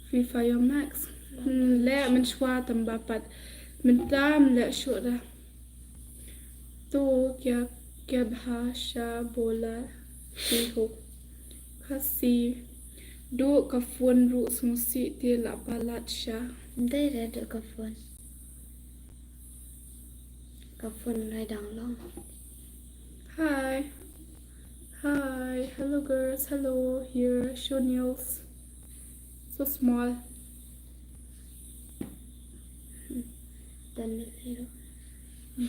Free Fire Max? Hmm, leh mynshuwa tang ba pat. Mynta ym leh shuh da. To kya, kya bhasha bola ti ho? Khasi. Duh ka phone ruh sngewsih te la palat sha. Dei re duh ka phone. Ka phone lai dang long. Hi. Hi. Hello girls. Hello. Here. Show nails. So small. Dan ni hero.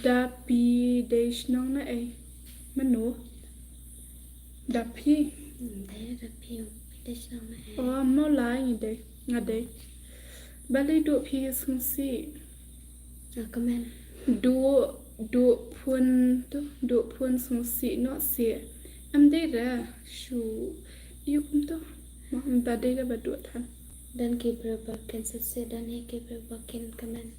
Da phi dei shnong na ei? Mano? Da phi? Hmm, dei da phi. Phi dei shnong na ei? Oh, Mawlai ngi dei. Nga dei. Balei duh phi sngewsih? Ah, comment. Duh, duh phone to, duh phone sngewsih noh sih. Em dei re shu. Ïu kumto. Mo em ba dei re ba duh than. Don ki briew ba kin sngewsih, don hi ki briew ba kin comment.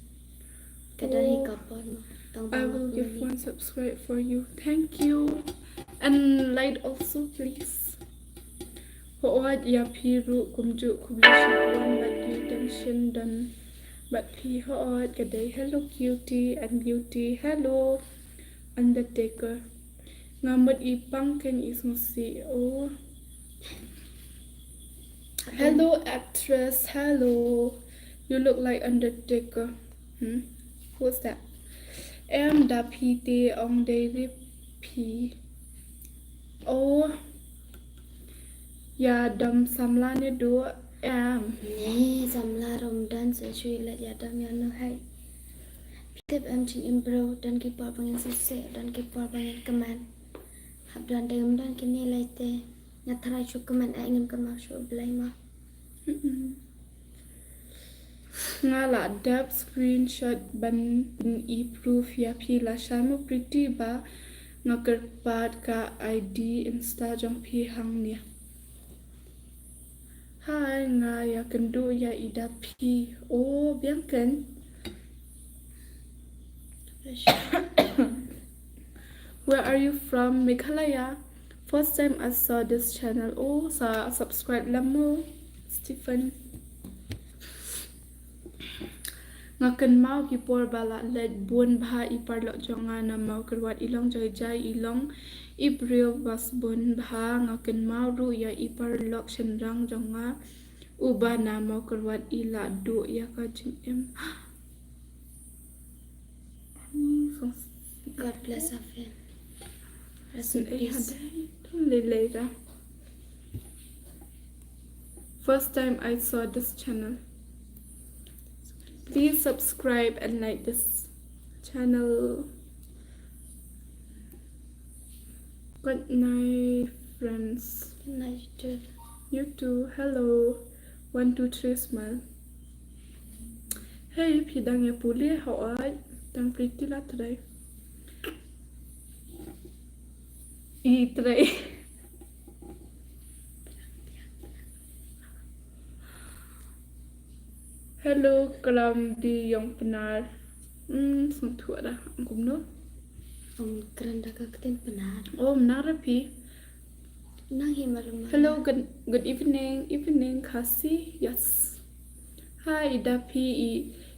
Ka don hi ka por mo. Tang ba I will give one subscribe for you. Thank you. And like also, please. Hooid ïa phi ruh kumjuh, khublei shibun bad ki tension don bad phi. Hooid ka dei. Hello Cutie and Beauty. Hello Undertaker. Nga mut i pang ken i sngewsih. Oh. Hello actress. Hello. You look like Undertaker. Hmm? Who's that? Em da phi te ong dei re phi. Oh. Ïa dom samla ne duh em? Ne samla rum don sa shui la ïa dom ïa no hai. Tip em jingim bro, don ki por ba ngin sngewsih, don ki por ba ngin kmen. Hap don dei um don kine lai te. Nga tharai shu kmen ai ngin kynmaw shu Blei ma. Mm-mm. Nga la dep screenshot ban pyn-i proof ïa phi lashai mo Pretty ba nga kyrpad ka I D Insta jong phi hangne. Hi, nga ïakynduh ïa i da phi. Oh, biang ken. Where are you from? Meghalaya. First time I saw this channel. Oh, sa subscribe lem mo, Stephen. Nga kynmaw ki por ba la leit bun bha i paralok jong nga na Mawkyrwat, i long jai jai, i long i briew ba sbun bha. Nga kynmaw ruh ïa i paralok shynrang jong nga uba na Mawkyrwat, i la duh ïa ka jingim. God bless Afin. Rest in peace. First time I saw this channel. Please subscribe and like this channel. Good night, friends. Good night, you too. You too. Hello. One, two, three, smile. Hey, phi dang ïa pule hooid, tang Pretty la trei. I trei. Hello, klam di ïong Pnar. Hmm, sngewthuh da, kumno? Ong kren da ka ktien Pnar. Oh, Pnar re phi. Nang hi malu malu. Hello, good, good evening. Evening, Khasi. Yes. Hi, i da phi, i,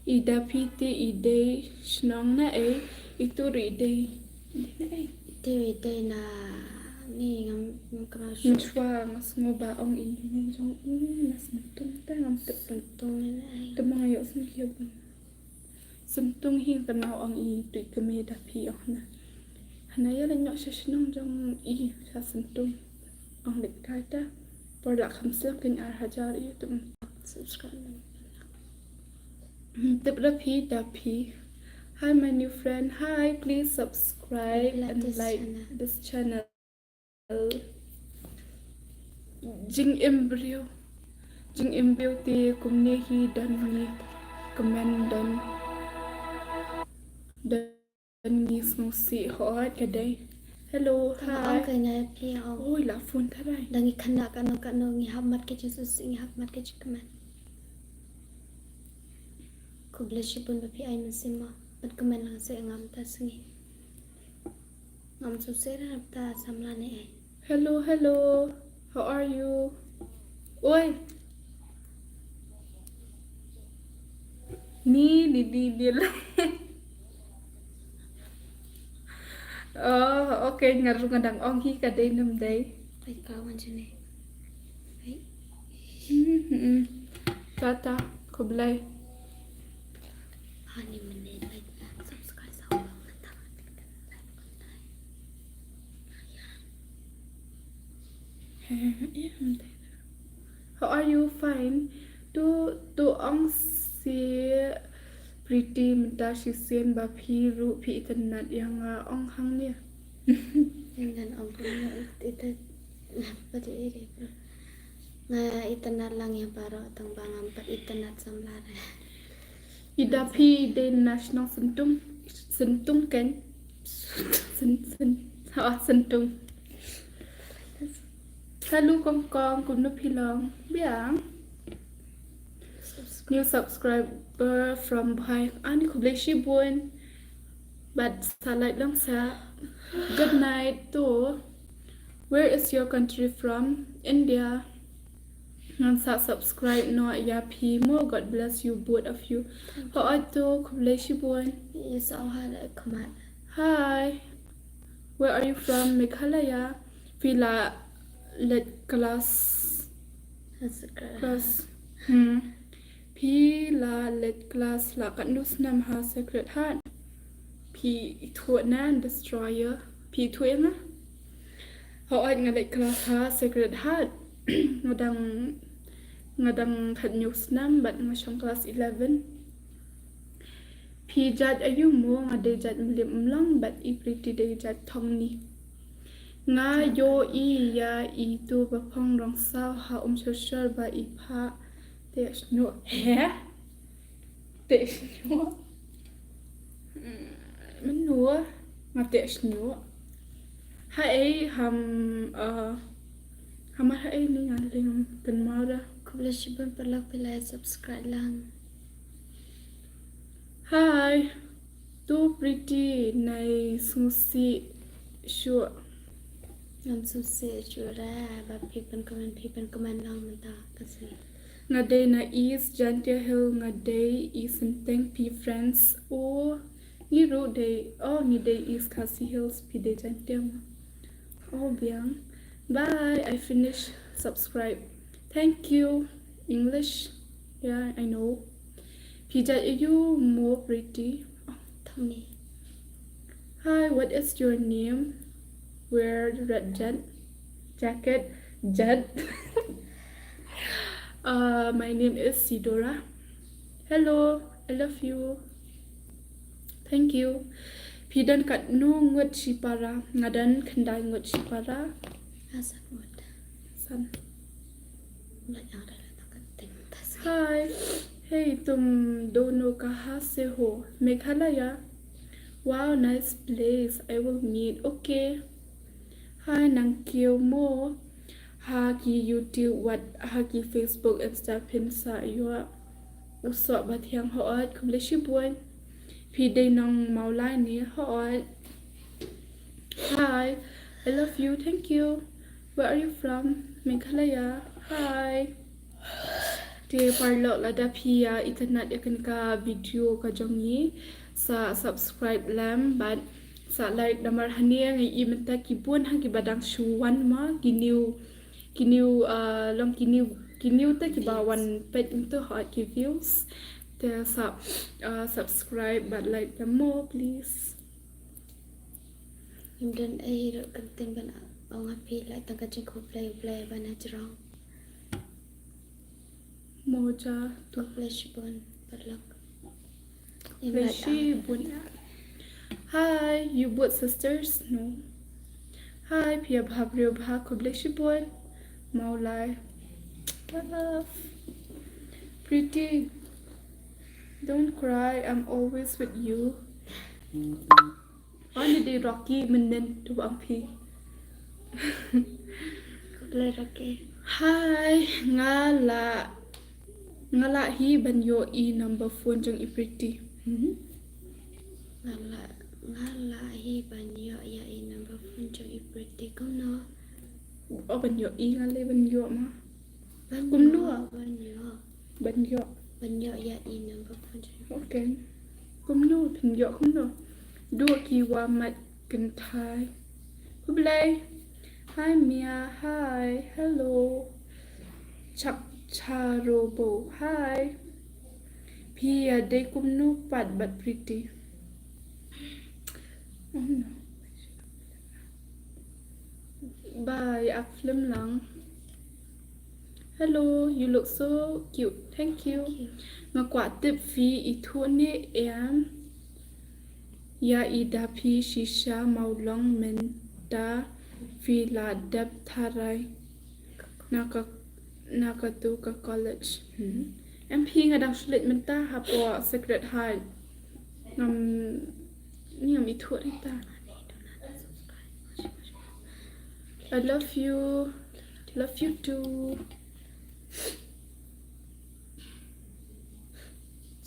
i da phi te i dei shnong na ei, i tu ri i dei, i dei na ei. I tu i dei na ni ngam, ngam kynmaw shuh. Mynshwa nga sngew ba ong i ni jong i na Syntung te ngam tip. Syntung na ei. Te ma nga ïoh sngew ïa bun. Syntung hi nga kynmaw ong i tu i kmie da phi ong na. Na ïa la ñiuh sha shnong jong i sha Sentung. Ong leit kai ta. Por la kham slem kein ar hajar ïa tu subscribe. Tip da phi da phi. Hi my new friend. Hi, please subscribe and like this channel. Jingim briew. Jingim briew te kumne hi don ngi kmen don. Don ngi sngewsih hooid ka dei. Hello, hi. Ong ka ngai phi ong. Oi, la phone tharai. Dang ngi khynnah kano kano ngi hap mat ka jingsngewsih ngi hap mat ka jingkmen. Khublei shibun ba phi ai mynsiem mo. Ban kmen lang se ngam ta sngi. Ngam sngewsih re nap ta samla ne ai. Hello, hello. How are you? Oi. Ni, ni, ni, ni la. Oh, okay, nga ruh nga dang ong hi ka dei nam dei. Ai ka wan jene. Ai. Mhm. Tata, khublei. Hani mene like subscribe sa. How are you? Fine. Tu, tu ong si Pretty mynta shisien ba phi ruh phi itynnad ïa nga ong hangne. Ngan ong kumno ita pat iri. Nga itynnad lang ïa baroh tang ba ngam pat itynnad samla re. Ida phi dei na shnong Sentung, Sentung kan? Sen, sen, ha, Sentung. Hello Kong Kong, kumno phi long? Biang. New subscriber from Bhai. Ani khublei shibun. Bad sa like lang sa. Good night to. Where is your country from? India. Ngan sa subscribe noh ïa phi mo. God bless you both of you. Hooid to, khublei shibun. Yes, oh, hi, like, come on. Hi. Where are you from? Meghalaya. Phi la leit class. Class. Hmm. Phi la leit class la katno snem ha Sacred Heart? Phi ithuh na Destroyer. Phi ithuh ïa nga? Hooid nga leit class ha Sacred Heart. Nga dang, nga dang khathynñiew snem bad nga shong class eleven. Phi jait aïu mo? Nga dei jait Mylliem Umlong bad i Pretty dei jait Thongni. Nga ïohi ïa itu ba phong Rongsaw ha Umshyrshur ba i phah teh shñiuh. He? Teh shñiuh. Mynno nga teh shñiuh? Haei ham, uh, hamar haei ni nga leng kynmaw da. Khublei shibun paralok phi la subscribe lang. Hi. Tu Pretty nai sngewsih shuh. Ngam sngewsih shuh re ba phi pynkmen, phi pynkmen lang mynta ka sngi. Nga dei na East Jaintia Hill, nga dei East Synteng, phi friends. Oh, ngi ruh dei, oh, ngi dei East Khasi Hills, phi dei Jaintia mo. Oh, biang. Bye, I finish subscribe. Thank you. English. Yeah, I know. Phi jait aïu mo Pretty? Oh, Thongni. Hi, what is your name? Wear red jet jacket. Jet. Uh, my name is Sidora. Hello, I love you. Thank you. Phi don katno ngut shipara? Nga don khyndai ngut shipara. Nga san ngut. San. Hi. Hey, tum dono kaha se ho? Meghalaya. Wow, nice place. I will meet. Okay. Hi, nang kiew mo ha ki YouTube, wat ha ki Facebook, Insta, phin sa ïoh u soh ba thiang. Hooid, khublei shibun. Phi dei nong Mawlai ne? Hooid. Hi, I love you. Thank you. Where are you from? Meghalaya. Hi. Te paralok lada phi ïa itynnad ïa kane ka video ka jong ngi, sa subscribe lem bad sa like, namar hangne nga i mynta ki bun ha kiba dang shu wan ma, ki new, ki new, uh, long ki new, ki new te kiba wan peit mynta, hooid, ki views. Te sa, uh, subscribe bad like lem mo please. Ngim don ei ruh kyntien ban ong ha phi, la tang ka jingkhublei U Blei ban ha jrong. Moja tu. Khublei shibun, bad lok. Khublei shibun. Hi, you both sisters? No. Hi, phi ïa bha briew bha, khublei shibun. Mawlai. Love. Pretty, don't cry, I'm always with you. Ani dei Rocky mynnin tu ang phi. Khublei Rocky. Hi, nga la, nga la hi ban ïoh i number phone jong i Pretty. Hmm? Nga la, nga la hi ban ïoh ïa i number phone jong i Pretty kumno? O ban ïoh i, nga la ban ïoh ma. Ban ïoh, ban ïoh. Ban ïoh. Ban ïoh ïa i number phone jong i. Okay. Kumno, ban ïoh kumno. Duh ki wa mat kynthai. Khublei. Hi Mia, hi. Hello. Chak Charobo, hi. Phi ïa dei kumno pat bad Pretty. Oh no. Bye, ak film lang. Hello, you look so cute. Thank you. Thank you. Nga kwah tip phi ithuh ne em ïa i da phi shisha Mawlong mynta phi la dep tharai na ka, na katu ka college. Hmm. Em phi, nga dang shu leit mynta hapoh Sacred Heart. Ngam, ni ngam ithuh ita. I love you. Love you too.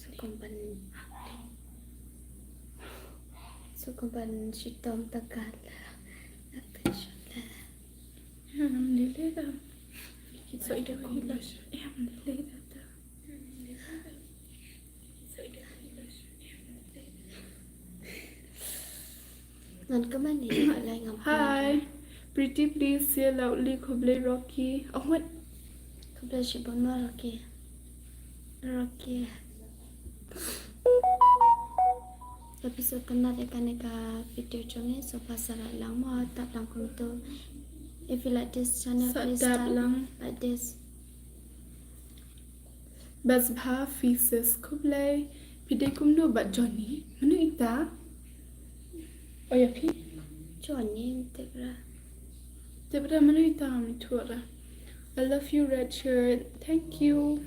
Sngewbha ban, sngewbha ban shitom tagad la. Attention la. Em, lele da. So ida ko ila. Em, lele da. Ngan kmen ni, ngan lai ngam. Hi. Pretty, please say loudly, khublei Rocky. Oh, what? Khublei shibun ma Rocky. Rocky. Episode kane ka, kane ka video jong ngi, so pa sa rai lang mo, tap lang kumtu. If you like this channel, please tap lang like this. Best bha phi sis, khublei. Phi dei kumno bad Johnny? Mano ita? O ïa phi? Johnny, tip ra. Tip ra mano ita, mi thuh ra. I love you, red shirt. Thank you.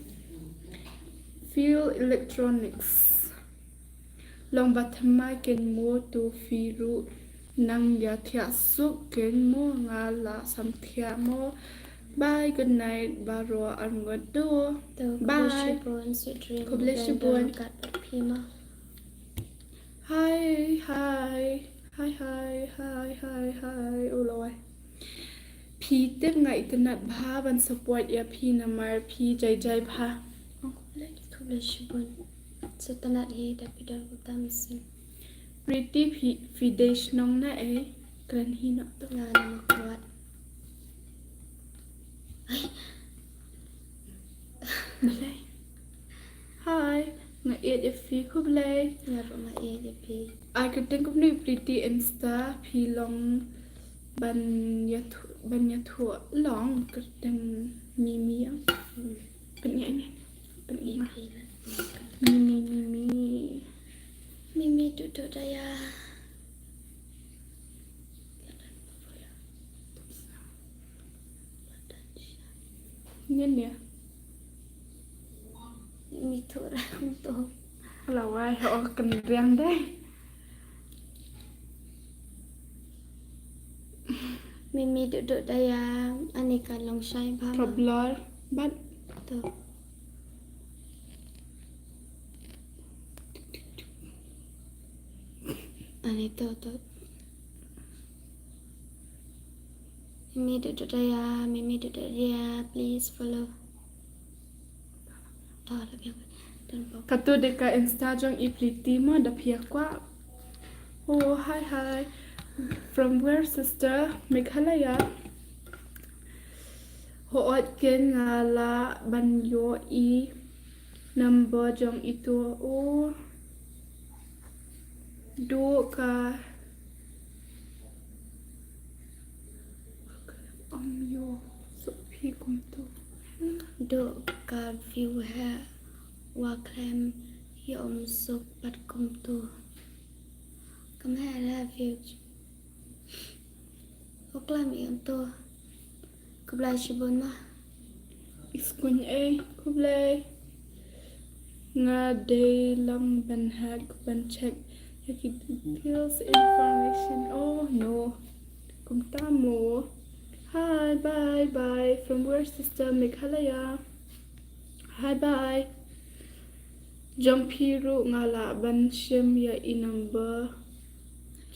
Feel Electronics. Long ba thymmai ken mo to phi ruh nang ïa thiah suk ken mo, nga la sam thiah mo. Bye, good night baroh arngut to. Bye. Khublei shibun, sweet dream. Khublei shibun. Hi, hi. Hi, hi, hi, hi, hi. O lawai. Phi tip nga itynnad bha ban support ïa phi namar phi jai jai bha. Khublei, khublei shibun. Sa itynnad hi da phi don kumta mynsiem. Pretty, phi, phi dei shnong na ei? Kren hi noh to. Nga na Mawkyrwat. Balei? Hi, nga ïeit ïa phi khublei. Nga ruh nga ïeit ïa phi. Ai kyrteng kumno Pretty Insta phi long ban ïathuh, ban ïathuh long kyrteng Mimi ïa. Hmm. Pynïaid ne. Pynïaid ma. Mimi, Mimi. Mimi Dukduk Daya. Ngin ïa. Mi tu rang tu. Lawai, o kynriang dei. Mimi Dukduk Daya, ani ka long shai bha. Ka blur bad. To. Ani to, to. Mimi Dukduk Daya, Mimi Dukduk Daya, please follow. To, la biang. Don pop. Katu dei ka Insta jong i Pretty mo da phi ïa kwah. Oh, hi, hi. From where, sister? Meghalaya. Hooid ken nga lah ban ïoh i number jong itu. Oh. Duh ka Ym ïoh suk phi kumto. Duk ka view ha wa khlem ïoh ym suk pat kumto. Kam heh la view. Wa khlem ïoh to. Khublei shibun ma. Iskuin ei khublei. Nga dei lang ban hack ban check ïa ki details information. Oh no. Kumta mo. Hi, bye bye. From where, sister? Meghalaya. Hi, bye. Jong phi ruh nga lah ban shim ïa i number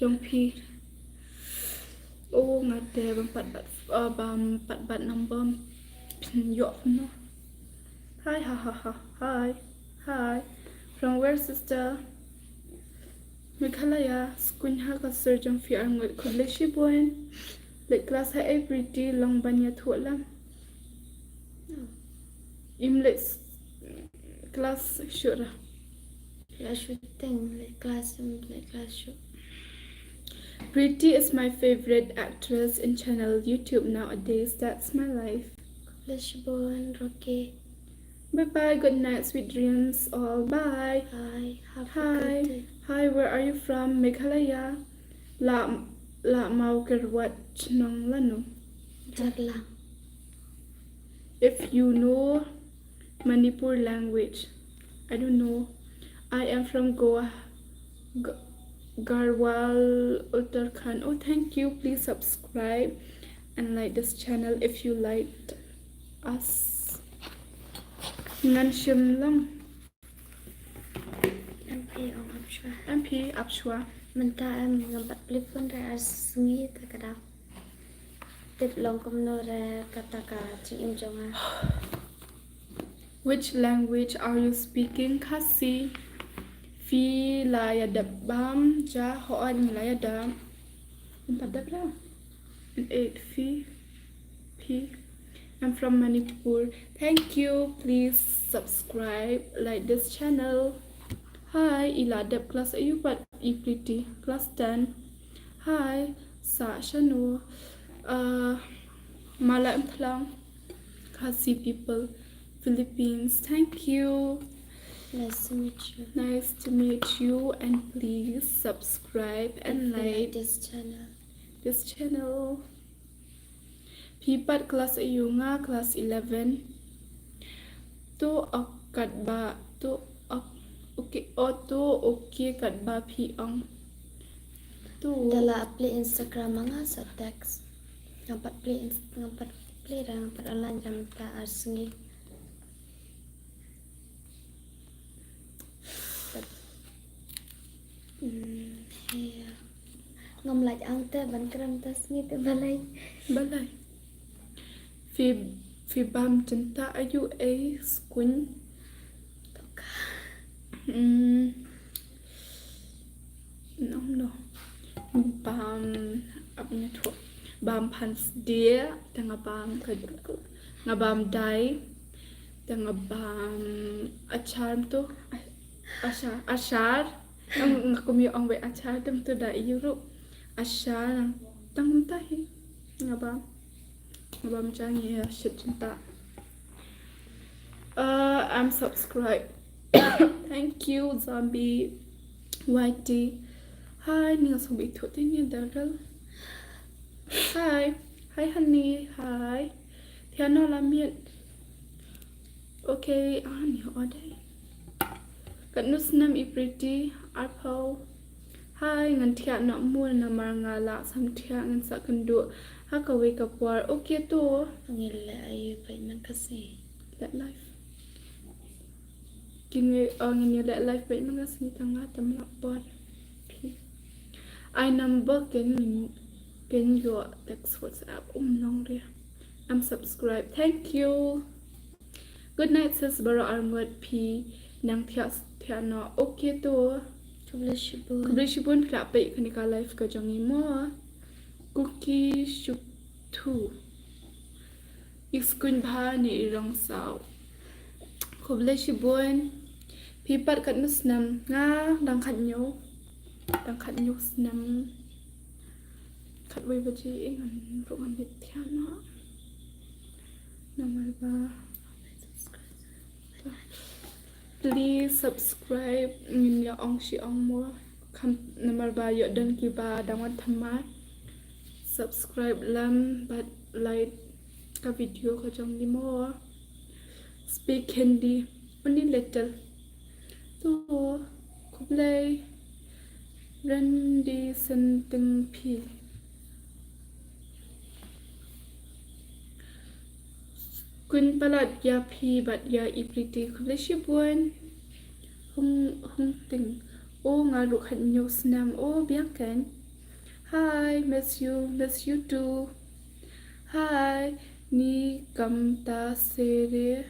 jong phi. Oh, nga te ban pat bat, uh, ban pat bat number. Phin ïoh no. Hi, ha ha ha. Hi. Hi. From where, sister? Meghalaya. Skuin ha ka sur jong phi ar ngut. Khublei shibun. Leit class ha ei Pretty, long ban ïathuh lang. Im leit class shuh ra. La shooting leit class, im leit class shuh. Pretty is my favorite actress in channel YouTube nowadays. That's my life. Khublei shibun Rocky. Bye bye, good night, sweet dreams all. Bye. Bye. Have a good day. Hi. Hi, where are you from? Meghalaya. La, la Mawkyrwat chnong lano. Jaglang. If you know Manipur language, I don't know. I am from Goa, G- Garhwal, Uttarakhand. Oh, thank you. Please subscribe and like this channel if you liked us. Ngan shim lang. Em phi ong ap shuwa. Em phi ap shuwa. Mynta em ngam pat plie phone re ar sngi te ka dap. Tip long kumno re kata ka jingim jong nga. Which language are you speaking? Khasi. Phi la ïa dep bam ja? Hooid ngi la ïa dep. Em pat dep ra. Eight, phi. Phi. I'm from Manipur. Thank you. Please subscribe, like this channel. Hi, i la dep class aïu pat i Pretty? Class ten. Hi, sa shano? Uh, Mala Mthlang. Khasi people, Philippines. Thank you. Nice to meet you. Nice to meet you, and please subscribe and like this channel. This channel. Phi pat class aïu? Nga class eleven. To ok katba, to ok, okay, oh to okay katba phi ong. To. Da la plie Instagram ma nga sa text. Ngam pat plie Inst-, ngam pat plie ra, ngam pat online jam ta ar sngi. Hmm, he. Ngam lait ang te ban kren ta sngi te balai. Balai. Phi, phi bam jynta aïu ei skuin? Toka. Hmm. No, no. Bam, ap ngi thuh. Bam phan sdia, te nga bam ka, nga bam dai, te nga bam achar to, achar, achar. Nga kum ïa ong wei achar, te to da ïa ruh. Achar, tang ta hi. Nga bam. Bam jang ïa shit jynta. Uh, I'm subscribed. Thank you, Zombie Y T. Hi, ni nga song bi thot ni Daryl. Hi. Hi, honey. Hi. Thiano la miet. Okay, ah, ni order. Katno snem i Pretty, arphew. Hi, ngan thiah noh mo namar nga lah sam thiah, ngan sa kynduh ha kawei ka por. Okay to. Ngi leh aïu peit man ka sngi. Leh live. Kine, oh, ngin ïa leh live peit man ka sngi tang nga tam lah por. Okay. Ai number ken, ken ïoh text WhatsApp um long re. I'm subscribed. Thank you. Good night sis, baroh arngut phi nang thiah thiah noh. Okay to. Khublei shibun. Khublei shibun phi la peit kane ka live ka jong ngi mo. Kuki Shukthu. I skuin bha ne i rong saw. Khublei shibun. Phi pat katno snem? Nga dang khathynñiew. Dang khathynñiew snem. Wei baje, eh, ngan ruh ngan leit thiah noh. Namar ba, please subscribe, ngin ïa ong shi ong mo. Kham, namar ba ïoh don kiba dang wan thymmai. Subscribe lem bad like ka video ka jong ngi mo. Speak Hindi only little. To, khublei. Randy Senteng P. Khublei palat ïa phi bad ïa i Pretty. Khublei shibun. Hung, hung ting. O nga ruh khathynñiew snem. O biang kan. Hi, miss you, miss you too. Hi, ni kumta sere.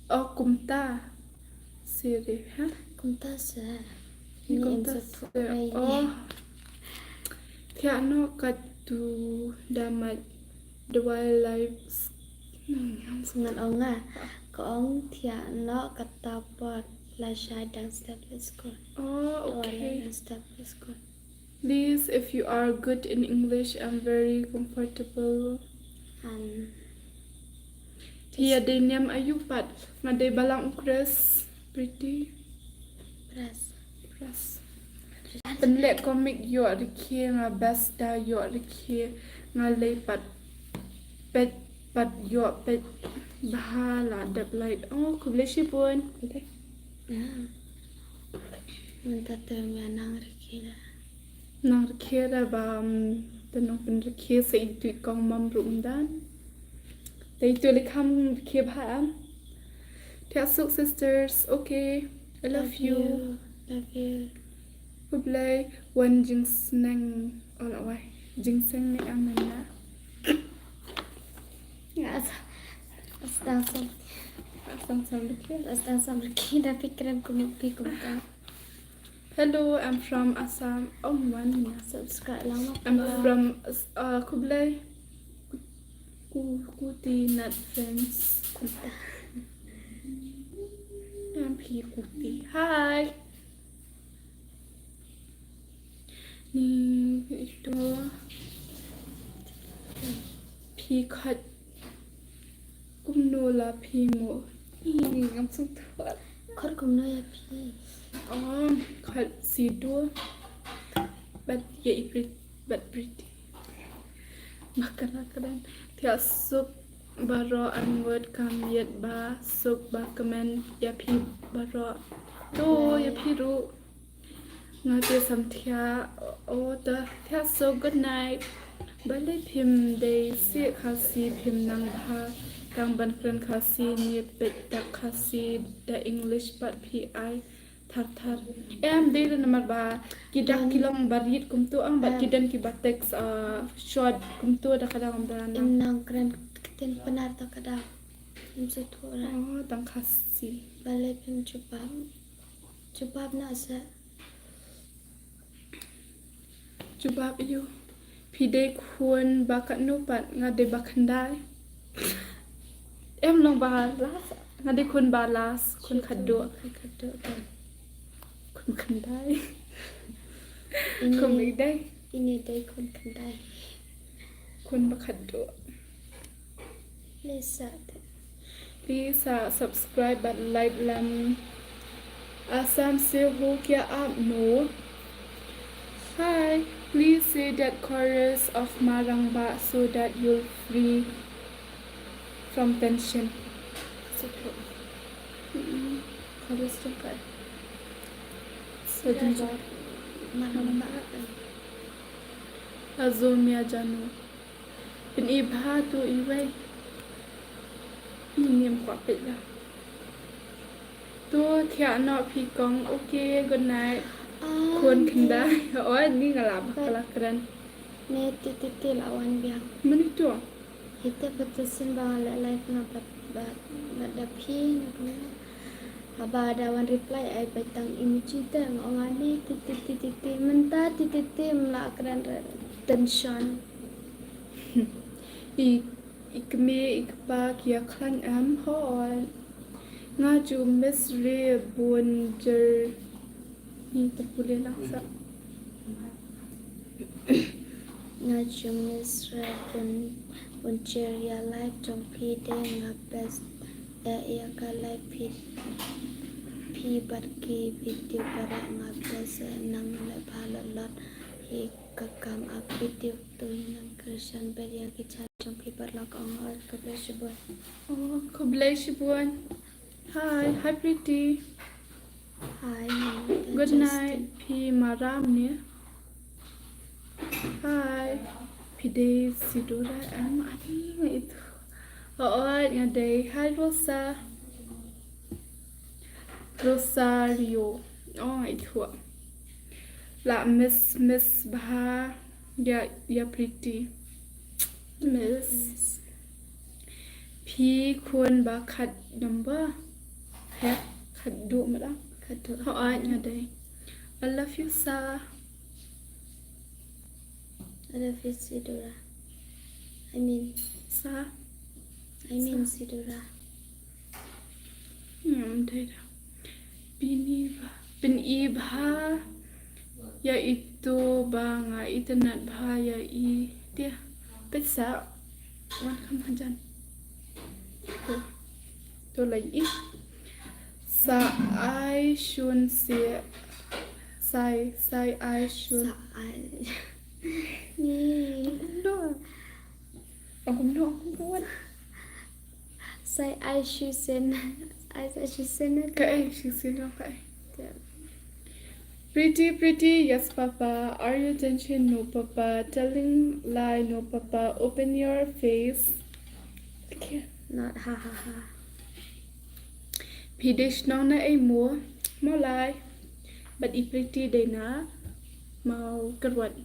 O kumta sere, ha? Kumta se. Ni kumta se. Oh. Thiah noh katto da mat dawai live. Ngan ong nga. Ka ong thiah noh katta pat, la shai dang step, let's go. Oh, okay. Dang step, let's go. Please, if you are good in English, I'm very comfortable. Um, Ïa dei niam aïu pat? Nga dei balang u Chris, Pretty. Press. Press. Pynleh comic ïoh rkhie nga best da ïoh rkhie nga lei pat peit pat ïoh peit bha la dep light. Oh, khublei shibun. Mynta te ym ïa nang rkhie da. Nang rkhie da ba, um, te nang pynrkhie sa itu i kong mam ruh ym dan. Te itu le kham rkhie bha am. Thiah suk sisters. Okay. I love you. Love you. Khublei wan jingsneng. Oh, la wai. Jingseng ne am na. Nga as-, as dang sam. As dang sam rkhie. As dang sam rkhie da phi kren kum phi kumta. Hello, I'm from Assam. Oh, man. Subscribe lang ma. I'm from, uh, khublei. Ku-, Kuti Nat friends. Kumta. I'm phi Kuti. Hi. Ni ito. Phi khat. Kumno la phi mo? Ih, ngam sngewthuh. Khot kumno ïa phi? Oh, khot Sidur. Bad ïa i Prit-, bad Pretty. Ba kren, kren. Thiah suk baroh an ngut kam ïeit ba suk ba kmen ïa phi baroh. To ïa phi ruh. Nga te sam thiah, o, to thiah suk, good night. Balei phim dei sih Khasi, phim nang bha tang ban kren Khasi, ngi peit da Khasi da English pat phi ai thar thar. Em dei da namar ba ki dak ki long barit kumto ang bad ki don kiba text, ah, short kumto da ka dang ym da nang. Em nang kren ktien Pnar da ka dang. Em sa thuh ra. Oh, tang Khasi. Balei phim jubab. Jubab na sa. Jubab ïa u. Phi dei khun ba katno pat? Nga dei ba khyndai. Em long ba last. Nga dei khun ba last, khun khadduh. Khun khadduh. Khun khyndai. Khun ba dei. Ini dei khun khyndai. Khun ba khadduh. Lisa. Please, uh, subscribe bad like lem. Assam se ho kya aap no? Hi, please say that chorus of Marang Bah so that you'll free from tension. Chorus jong ka. Marang Bah. Azomia Janu. Pyn-i bha to iwei. Ngim kwah peit la. To thiah noh phi kong. Okay, good night. Khun khyndai. Oi, ni nga lah ba ka la kren. Ne ti ti ti la wan biang. Mano to? Ite petition ba nga leh live nga bad, bad, bad da phi nga. Haba da wan reply ai peit tang emoji te nga ong ani ti ti ti ti ti mynta ti ti ti ym lah kren re tension. I, i kmie i kpa ki ïa khlaiñ em hooid. Nga ju miss re bun jer. Ni te pule lang sa. Nga ju miss re bun, bun share ïa live jong phi de, nga best ïa, ïa ka live phi, phi bad ki video para nga best ïa nang le pha lot lot hi ka kam ap video to hi nang Christian bad ïa ki chan jong phi bad lok ong oi khublei shibun. Oh, khublei shibun. Hi, hi Pretty. Hi, Monica, Good night, Justin. Phi Maram ne. Hi. Phi dei Sidora em ani nga itu. Oh, oh, nga dei. Hi Rosa. Rosario. Oh, nga itu. La miss, miss bha ïa, ïa Pretty. Miss. Phi khun ba khat number. He, khat du mala. Khat du. Ho ai nga dei. I love you, Sa. I love you, Sidora. I mean, Sa. I mean, Sa. Sidora. Hmm, dei da. Pyn-i bha. Pyn-i bha. Ïa itu ba nga itynnad bha ïa i. Dia. Pynsa. Wan kham hajan. To. To lai i. Sa ai shun si. Sai, sai ai shun. Sa ai. Ni. No. Aku no, aku no. Sai ai shu sen. Ai sai shu sen. Ka ai shu sen ka ai. Pretty, pretty, yes, Papa. Are you attention? No, Papa. Telling lie, no, Papa. Open your face. Okay. Not ha ha ha. Phi dei shnong na ei mo, mo lai. Bad i Pretty dei na Mawkyrwat.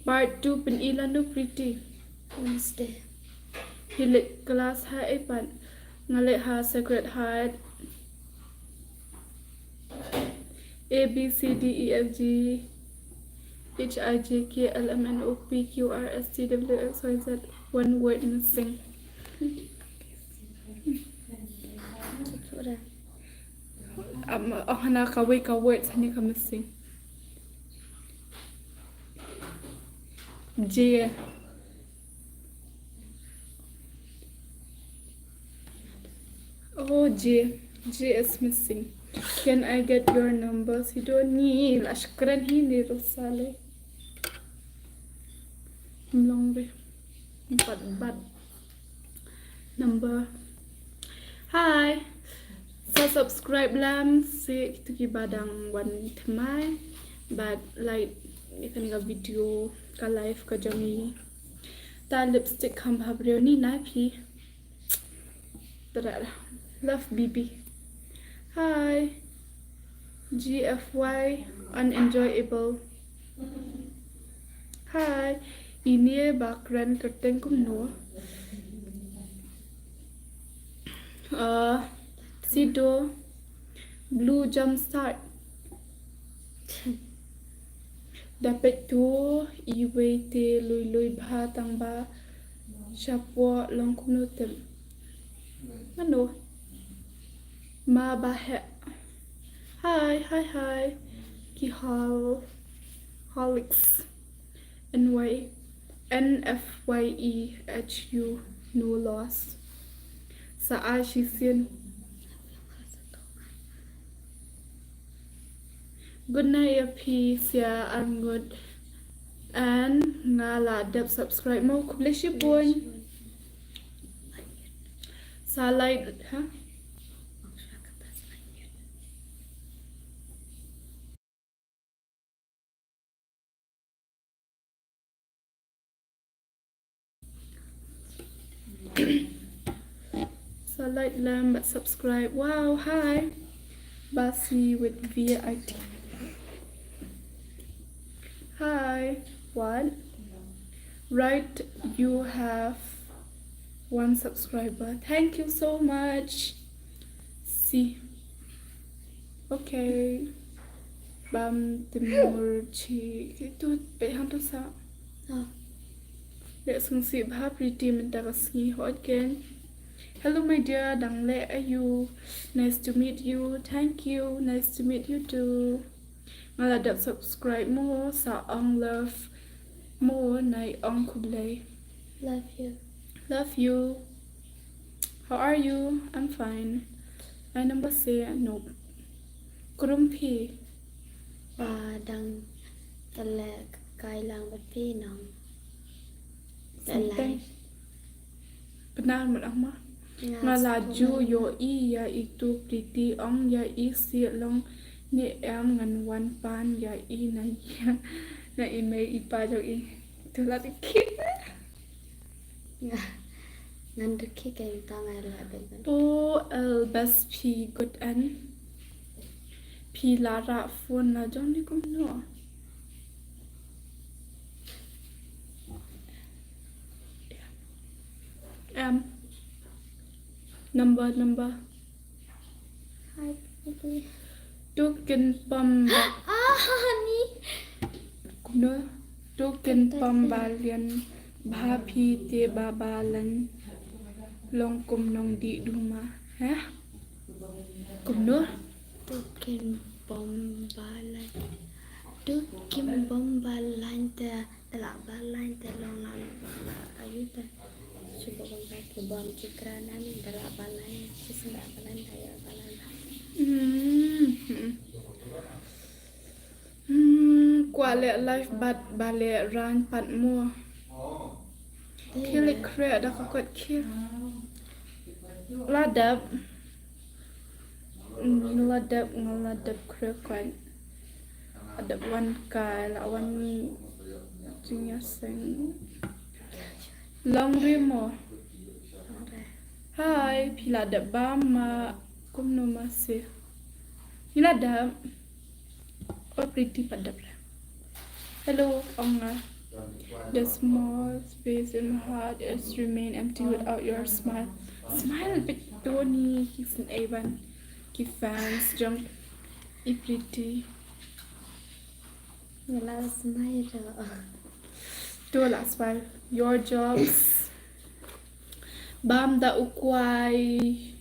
Part two pyn-i lano Pretty? Wednesday. Phi leit class ha ei pat? Nga leit ha Sacred Heart. A, B, C, D, E, F, G, H, I, J, K, L, M, N, O, P, Q, R, S, T, W, X, Y, Z. One word missing. Am, oh, hana kawei ka word, hana ka missing. J. Oh, J. J is missing. Can I get your number? Sidoni, la shkren hi ni Rosale. Long re. Bat bat. Number. Hi. Sa subscribe lang sa kito kiba dang wan thymmai. Bad like ïa kane ka video, ka live ka jong ngi. Ta lipstick kham bha briew ni nai phi. Tara. Love B B. Hi. G F Y unenjoyable. Hi. Ine ba kren kyrteng kumno? Uh, Sido. Blue Jumpstart. Da peit tu iwei te lui lui bha tang ba shapoh long kumno tem. Mano? Ma ba he. Hi, hi, hi. Ki hol. Holics. N Y, N F Y E H U, no loss. Sa a shi sien. Good night, ïa phi, sia arngut. And nga la dep subscribe mo, khublei shibun. Sa like, ha? So like them, but subscribe. Wow, hi. Basi with V I T. Hi. What? Right, you have one subscriber. Thank you so much. See. Okay. Bam Timur chi. Itu peit hangto sa. Ah. Leh sngewsih bha Pretty mynta ka sngi, hooid keiñ. Hello my dear, dang leh aïu? Nice to meet you. Thank you. Nice to meet you too. Nga la dep subscribe mo, sa ong love. Mo nai ong khublei. Love you. Love you. How are you? I'm fine. Ai number se, nope. Krum phi. Ba dang tele kai lang bad phi nong. Tele. Bnar mut ang ma. Nga la ju ïohi ïa itu Pretty, ong ïa i sih long ne em, ngan wan pan ïa i na ïa na i mei i pa jong i. Tu la dei khit. Nga, ngan dei khit ka ita ngai la ben. O el bas phi good an. Phi la ra phone la jong ni kumno. Em. Number, number. Hi, Pretty. Tu kin pom ba. Ah, ni. Kumno? Tu kin pom ba lian ba phi te ba ba lan long kum nong di duma. Heh? Kumno? Tu kin pom ba lan. Tu kin pom ba lan te. Te la ba lain te long la la ba la ayu te. Shu ba bang ba ki bom ki kra nan te la ba lain. Ki senda ba lain te ya ba lain. Hmm, hmm. Hmm, kwah leh live bad ba leh rang pat mo. Khie leh khreh da ka kot khie. La dep. Nga la dep, nga la dep khreh kwah. La dep wan kai, la wan jingïaseng. Long ri mo. Hi, phi la dep bam ma kumno ma se. Phi la dep. Oh, Pretty pat dep re. Hello, ong nga. The small space in my heart is remain empty without your smile. Smile bit Tony, he's an A one. Ki fans jong i Pretty. Nga la smile. Tu la smile. Your jobs. Bam da u kwai.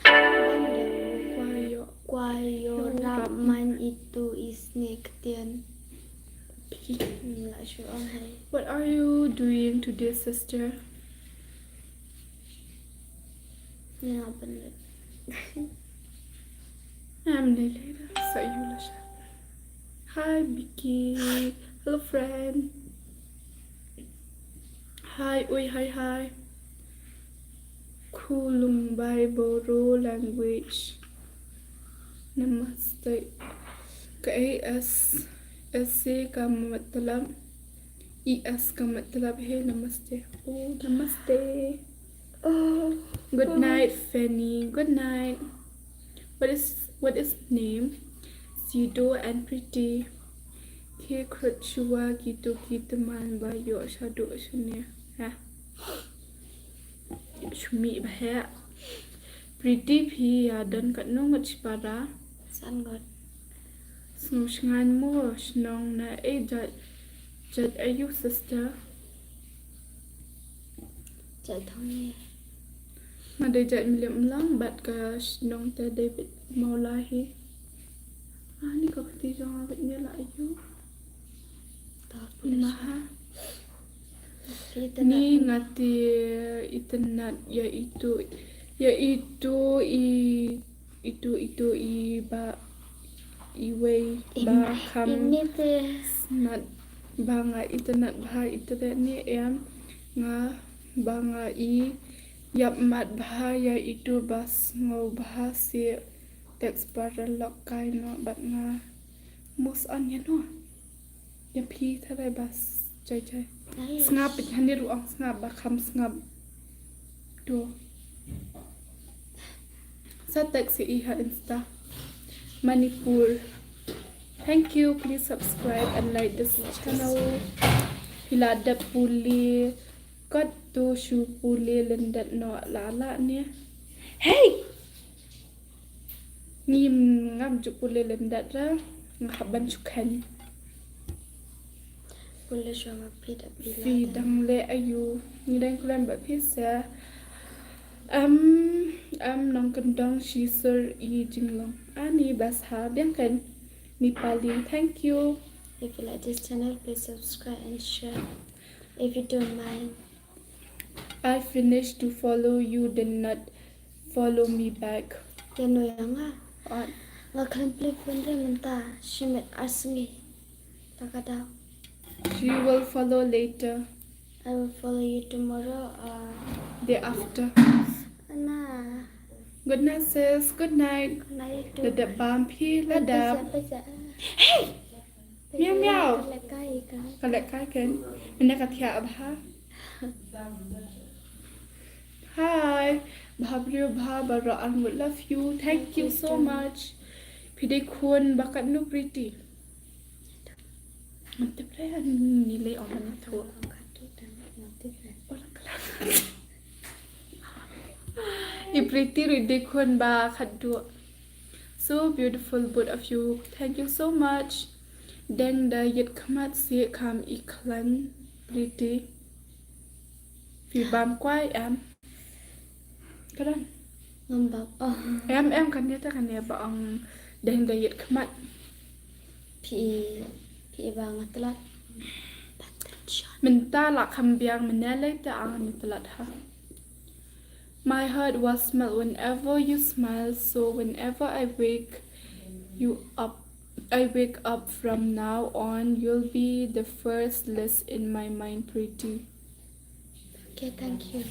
Bam da u kwai ïoh. Kwai ïoh rap man itu i sne ktien. Phi. Nga la shu ong hai. What are you doing today, sister? Nga ban. Am ne le sa yu la sha. Hi Vicky. Hello friend. Hi, oi, hi, hi. Khulumbai Boro language. Namaste. Ka A S, S C ka matlab. E S ka matlab hai namaste. Oh, namaste. Oh, good night, Fanny. Good night. What is, what is name? Sido and Pretty. Ki khrut shuwa kitu ki tymmen ba ïoh shaduh shane. Ha. Shumi ba heh. Pretty phi ïa don katno ngut shipara? San ngut. Sngewsngaiñ mo, shnong na ei jait, jait aiu sister? Jait Thongi. Nga dei jait Mylliem Mlang bad ka shnong te dei beit Mawlai hi. Ah, ni ka kti jong nga beit ne la aiu. Maha. Ni nga te itynnad ïa itu, ïa itu i, itu, itu i ba iwei ba kham. Ini te. Snad ba nga itynnad bha ite de ni em, nga ba nga i ïap mat bha ïa itu ba sngew bha si text ba ralok kai noh bad nga mus an ïa no. Ïa phi tharai ba jai jai. Sngap bit hangne ruh ong sngap ba kham sngap. To. Sa text ïa i ha Insta. Manipur. Thank you. Please subscribe and like this channel. Phi la dep pule. Kat to shu pule lyndet noh la la ne. Hey! Ngim ngam ju pule lyndet ra, nga hap ban shu khein. Pule shuwa ma phi da phi la. Phi dang leh aiu, ngi dang kren bad phi sa. Am, am nongkyndong shisha i jinglong. Ani bas ha biang kan Nepali. Thank you. If you like this channel, please subscribe and share if you don't mind. I finished to follow you, did not follow me back. Ïa no ïa nga. Ot. Nga khlem plie phone de mynta shimet ar sngi. Ta ka daw. She will follow later. I will follow you tomorrow or Day after. Ana. Good night, sis. Good night. Good night. La dep bam phi, la dep. Hey! Miau, miau. Ka lehkai ka. Ka lehkai kan. Mynne ka thiah bha. Hi. Bha briew bha baroh arngut, love you. Thank you so much. Phi dei khun ba katno, Pretty? Ngam tip re, ani lei ong ban ïathuh. I Pretty ruh i dei khun ba khatduh. So beautiful, both of you. Thank you so much. Deng da ïit khmat sih, kham i khlaiñ, Pretty. Phi bam kwai em? Ka don. Ngam bam. Oh. Em, em, kane te kane ba ong deng da ïit khmat. Phi, phi ba nga tlot. Mynta la kham biang, mynne lei te ong tlot ha. My heart was melt whenever you smile, so whenever I wake you up, I wake up from now on, you'll be the first list in my mind, Pretty. Okay, thank you.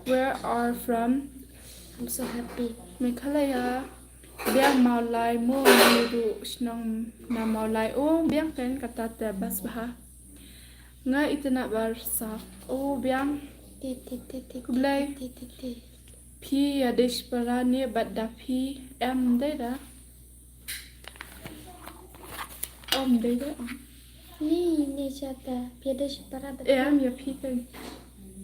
Where are from? I'm so happy. Meghalaya. Biang Mawlai mo, ngi ruh shnong na Mawlai. Oh, biang kan, kata te bas bha. Nga itynnad bha sa. Oh, biang. Ti ti ti ti. Khublei. Ti ti ti. Phi ïa dei shipara ne bad da phi em dei da. Em dei da. Ni ni chata. Phi ïa dei shipara bad. Em ïa phi kan.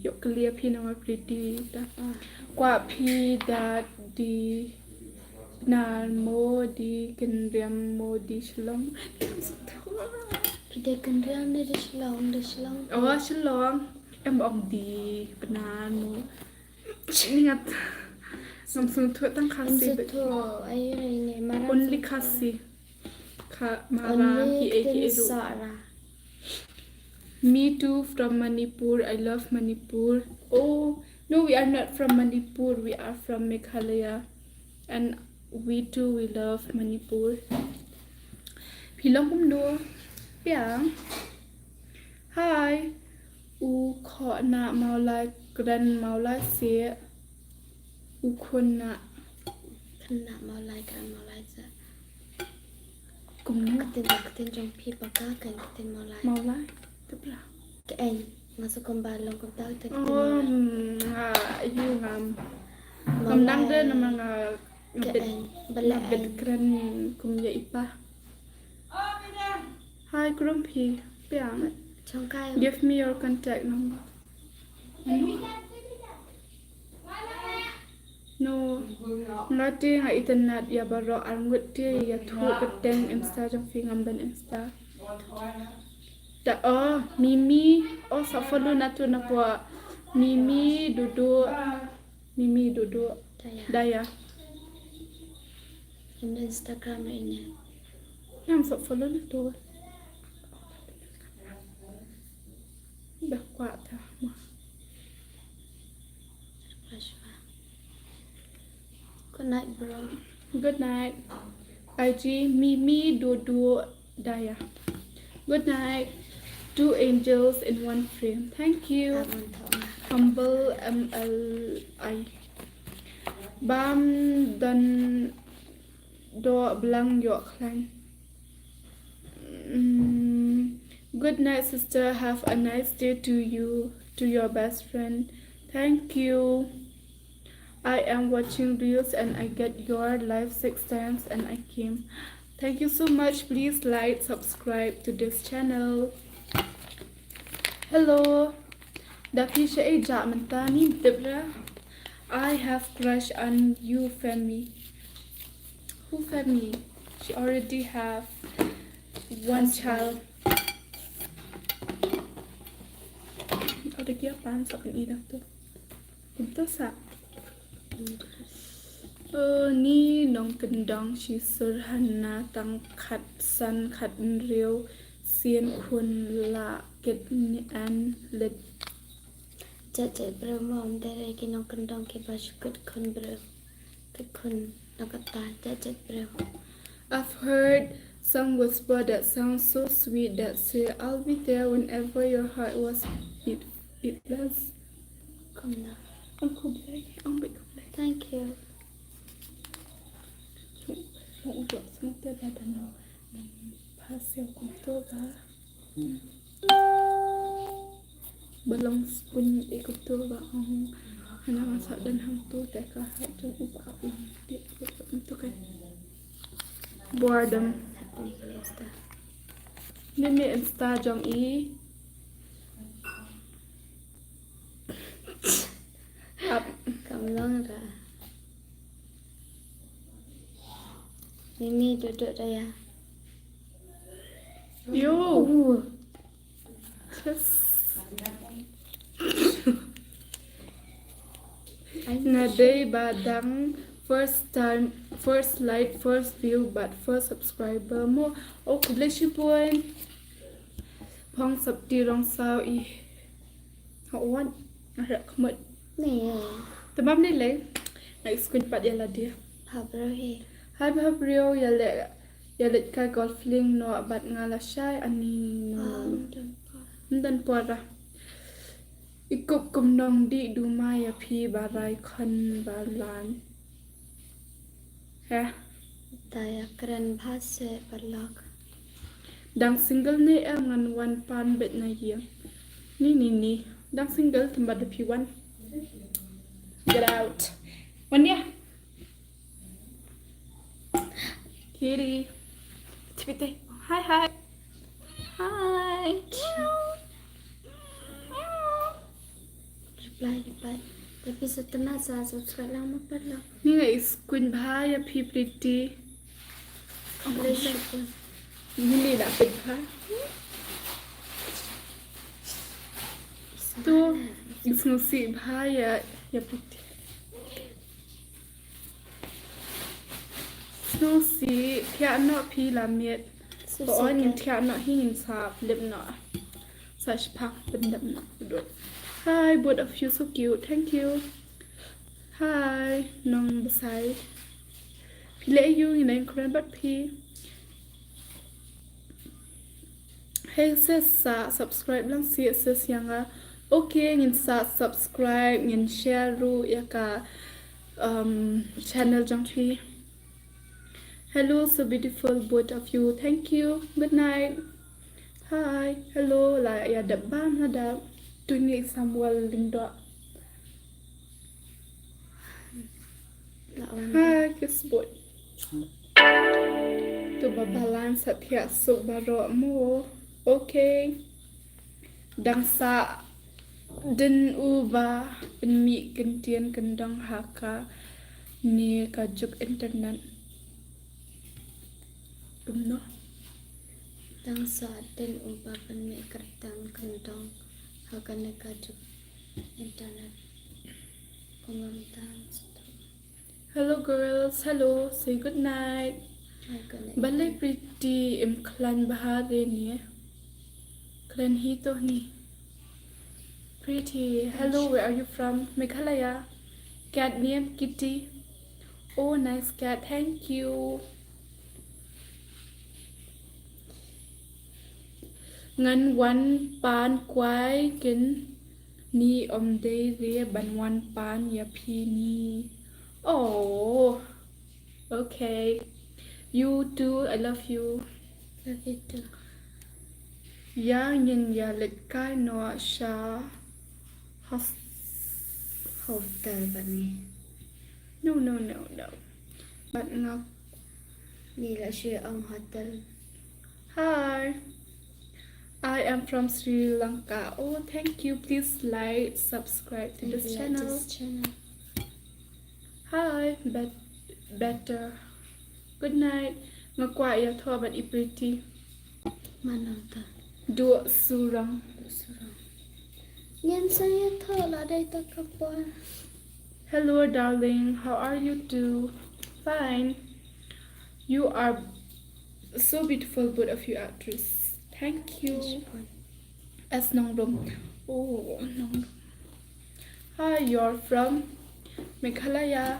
Ïoh kylli ïa phi namar Pretty da. Kwah phi da di Pnar mo di Kynriam mo di Shillong. Phi dei Kynriam ne dei Shillong, dei Shillong. Oh, Shillong. Em ong di Pnar mo. Ni ngat. Ngam sngewthuh tang Khasi. Sngewthuh, ayu ni Mara. Only Khasi. Kha Mara, P A K A do. Me too, from Manipur. I love Manipur. Oh, no, we are not from Manipur. We are from Meghalaya. And we too, we love Manipur. Phi long kumno? Biang. Hi. U khon na Mawlai, kren Mawlai se. U khon na. Khon na Mawlai, kren Mawlai se. Kumno? Ka ktien, ka ktien jong phi ba ka, ka ktien Mawlai. Mawlai. Tip la. Ka eng, nga sa kumba long kumta ka ktien Mawlai. Um, ah, yu ngam. Ngam dang de namar nga nga bit, nga bit kren kum ïa i pa. Hi, Grumpy. Biang. Chongkai. Give me your contact number. No. Nga te nga itynnad ïa baroh arngut te ïathuh kyrteng Insta jong phi, ngam don Insta. Da, oh, Mimi, oh, sa follow na tu na pua. Mimi Dudu. Mimi Dudu. Daya. Daya. Ina Instagram ina. Ngam sa follow na tu. Dah kuat dah. Good night, bro. Good night. I G Mimi Dudu Daya. Good night. Two angels in one frame. Thank you. Humble M L I. Bam don do blang ïoh khlaiñ. Mm, good night, sister. Have a nice day to you, to your best friend. Thank you. I am watching reels and I get your live six times and I came. Thank you so much. Please like, subscribe to this channel. Hello. Da phi sha ei ja mynta ni debra. I have crush on you, Femi. Who Femi? She already have one child. Ada kia pan sa pyn i da tu. Kumta sa. Oh, ni nongkyndong shi sur hana tang khatsan khathynriew Sien khun la kit ni an lit. Jat jat briew mo, ym dei re ki nongkyndong kiba shu kit khun briew. Kit khun na kata, jat jat briew. I've heard some whisper that sounds so sweet that say, "I'll be there whenever your heart was beat, beat fast." Come now. Ang khublei, ang bit khublei. Thank you. Long u dok sngewthuh ba da nang, nang phah siew kumto ba. Ba long spoon i kumto ba ong. Hana ngan sa dan hangto te ka ha jong u ba ong. Ti kumto kan. Boredom. Ni mi Insta jong i. Ap. Kam long ra. Mimi duduk raya. Yo. Uh. Yes. Nga dei ba dang first time, first like, first view, but first subscriber mo. Oh, khublei shibun. Phong sap ti rong saw i. Hawat, nga hap khmut. Ni. Tamam ni lei. Nga ïa skwin pat ïa lade. Bha briew hi. Hai bha briew ïa le, ïa leit kai golf link noh bad nga la shai ani no. Ah, no, no. Ym don por. Ym don por ah. I kup kum nong dih duma ïa phi ba rai khon ba lan. He. Ta ïa kren bha se paralok. Dang single ne em, ngan wan pan beit na ïing. Ni, ni, ni. Dang single, kumba da phi wan. Get out. Wan ïa. Kitty. Tipite. Hi, hi. Hi. Reply, reply. Tapi sa tena sa subscribe lang mo paralok. Ni nga ïa skwin bha ïa phi Pretty. Khublei shibun. Ni ni la phi bha. To ïa sngewsih bha ïa, ïa Pretty. Sngewsih, thiah noh phi la miet. Sngewsih. Ba ong ngin thiah noh hi ngin sa pyllip noh. Sa shiphang pyndep noh. Hi, both of you so cute. Thank you. Hi, Nong Besai. Phi leh aïu, ngin ïa kren bad phi. Hey sis, sa subscribe lang seh sis ïa nga. Okay, ngin sa subscribe, ngin share ruh ïa ka, um, channel jong phi. Hello, so beautiful both of you. Thank you. Good night. Hi. Hello, la ïa dep bam la dep. Tuni Samuel Lyngdoh. Hi, kiss both. To ba balance sa thiah suk baroh mo. Okay. Dang sa dien u ba pynmih kyntien kyndong ha kane ka juk internet. Kumno? Dang sa dien u ba pynmih kyntien kyndong ha kane ka juk internet. Kumno tang sa. Hello girls, hello, say good night. Hi, good night. Balei Pretty, im khlaiñ bha re ni. Khlaiñ hi to ni. Pretty, hello, where are you from? Meghalaya. Cat name Kitty. Oh, nice cat, thank you. Ngan wan pan kwai kin ni, ym dei re ban wan pan ïa phi ni. Oh, okay. You too, I love you. Love you too. Ïa ngin ïa leit kai noh sha hos-, hotel bad ngi. No, no, no, no. Bad nga. Ngi la shu ong hotel. Hi. I am from Sri Lanka. Oh, thank you. Please like, subscribe to this channel. Hi, bet-, better. Good night. Nga kwah ïathoh bad i Pretty. Mano ta? Duh Surang. Duh Surang. Ngin sa ïathoh la dei ta ka por. Hello, darling. How are you too? Fine. You are so beautiful, both of you actress. Thank you. As Nongrum. Oh, Nongrum. Hi, you're from Meghalaya.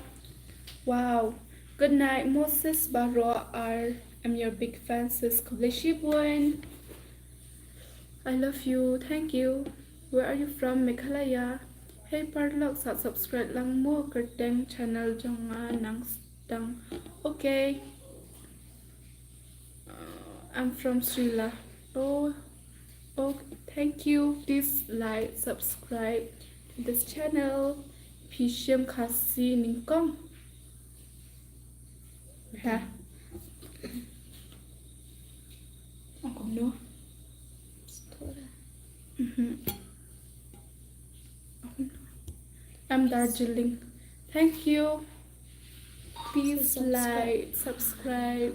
Wow. Good night, Moses Baro. Are I'm your big fan, sis. Khublei shibun. I love you. Thank you. Where are you from? Meghalaya. Hey, paralok, sa subscribe lang mo kyrteng channel jong nga nang stang. Okay. Uh, I'm from Sri Lanka. Oh, oh, thank you. Please like, subscribe to this channel. Phi shim Khasi nyngkong? Ha? Ong kumno? Mhm. I'm Darjeeling. Thank you. Please like, subscribe.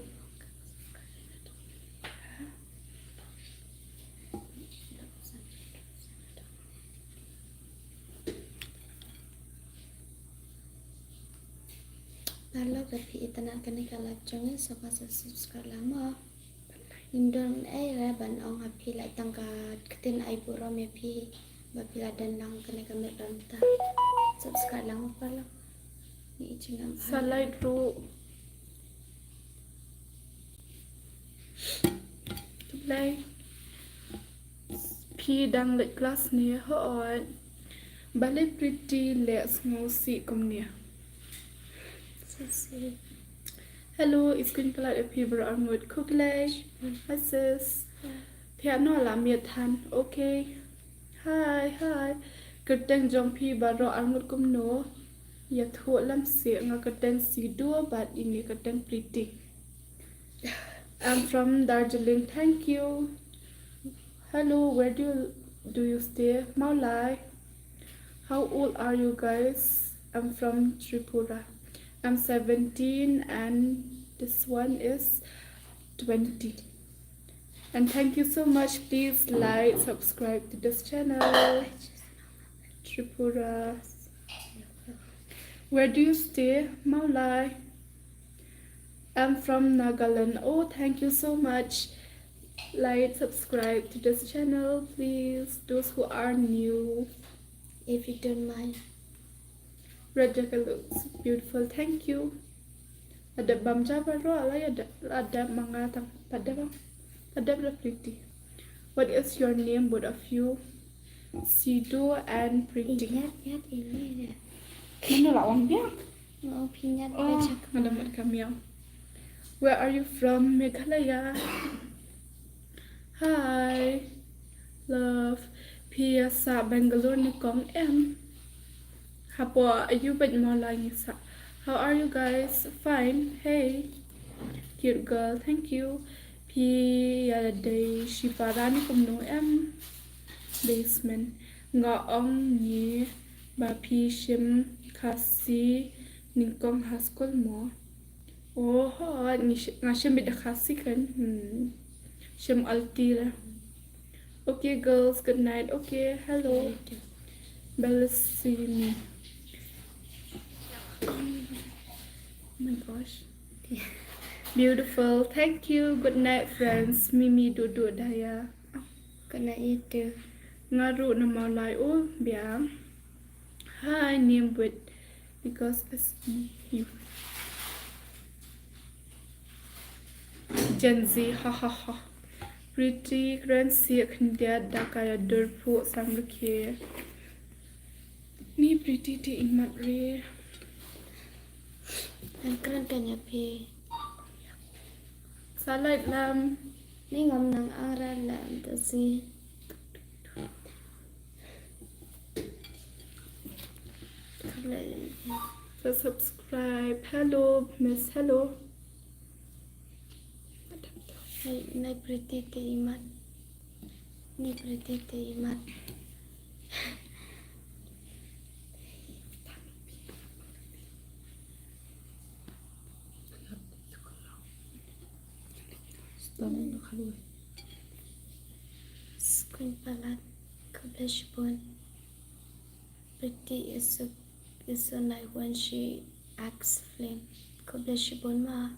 Paralok, lada phi itynnad kane ka live jong ngi, sngewbha sa subscribe lang mo. Ngim don ei re ban ong ha phi, la tang ka ktien ai burom ïa phi ba phi la don lang kane ka miet ba mynta. Subscribe lang mo paralok. Ngi i jingngam. Sa like ruh. Khublei. Phi dang leit klas ne? Hooid. Balei Pretty leh sngewsih kumne? Sngewsih. Hello, i sngewbha palat ïa phi baroh arngut. Khublei. Hi sis. Phi ïa no la miet than. Okay. Hi, hi. Kyrteng jong phi baroh arngut kumno? Ïathuh lem seh, nga kyrteng Sido bad ine kyrteng Pretty. I'm from Darjeeling. Thank you. Hello, where do you, do you stay? Mawlai. How old are you guys? I'm from Tripura. I'm seventeen and this one is twenty. And thank you so much. Please like, subscribe to this channel. Tripura. Where do you stay? Mawlai. I'm from Nagaland. Oh, thank you so much. Like, subscribe to this channel, please. Those who are new, if you don't mind. Red jacket looks beautiful. Thank you. Adep bam jabar ro ala ya adep ma nga tang. Padep bam. Padep la Pretty. What is your name, both of you? Sido and Pretty. Ïat, ïat, ini dia. Mana la wang dia? Oh, phi ïat. Oh, baca. Alamat kami ya. Where are you from? Meghalaya. Hi. Love. Phi ïa sah Bangalore ne kong em? Hapoh aïu bad Mawlai ngi sah. How are you guys? Fine. Hey. Cute girl. Thank you. Phi ïa dei shipara ne kumno em? Basement. Nga ong ngi ba phi shim Khasi nyngkong ha skul mo. Oh, hooid, ngi sh-, nga shim beit da Khasi kan. Hmm. Shim Alti la. Okay, girls, good night. Okay, hello. Bella see me. Oh my gosh. Beautiful. Thank you. Good night, friends. Mimi Dudu Daya. Good night, you too. Nga ruh na Mawlai, oh, biang. Hi, name with because it's you. Gen Z, ha ha ha. Pretty, kren siak khyndiat da ka ïa dur phuh sam rkhe. Ni Pretty te imat re. Ngan kren kan ïa phi. Sa like lam. Ni ngam nang ang ra lam ta si. Sa subscribe. Hello, Miss. Hello. Hey, nai Pretty te imat. Ni Pretty te imat. Sngewbha palat. Khublei shibun. Pretty is so, is so nice when she acts film. Khublei shibun ma.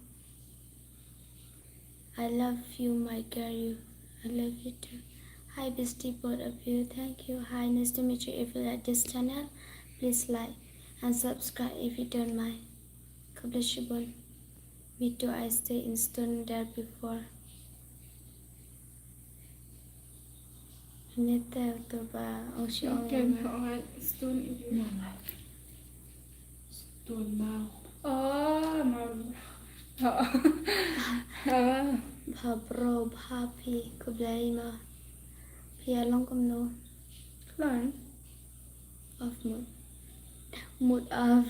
I love you, my girl. You, I love you too. Hi bestie, both of you. Thank you. Hi, nice to meet you. If you like this channel, please like and subscribe if you don't mind. Khublei shibun. Me too, I stay in Stone there before. Nete to ba ong shi ong. Kan ong Stone iu. Stone Mount. Oh, Mount. Oh. Bha bro, bha phi, khublei ma. Phi ïa long kumno? Khlaiñ. Off mood. Mood off.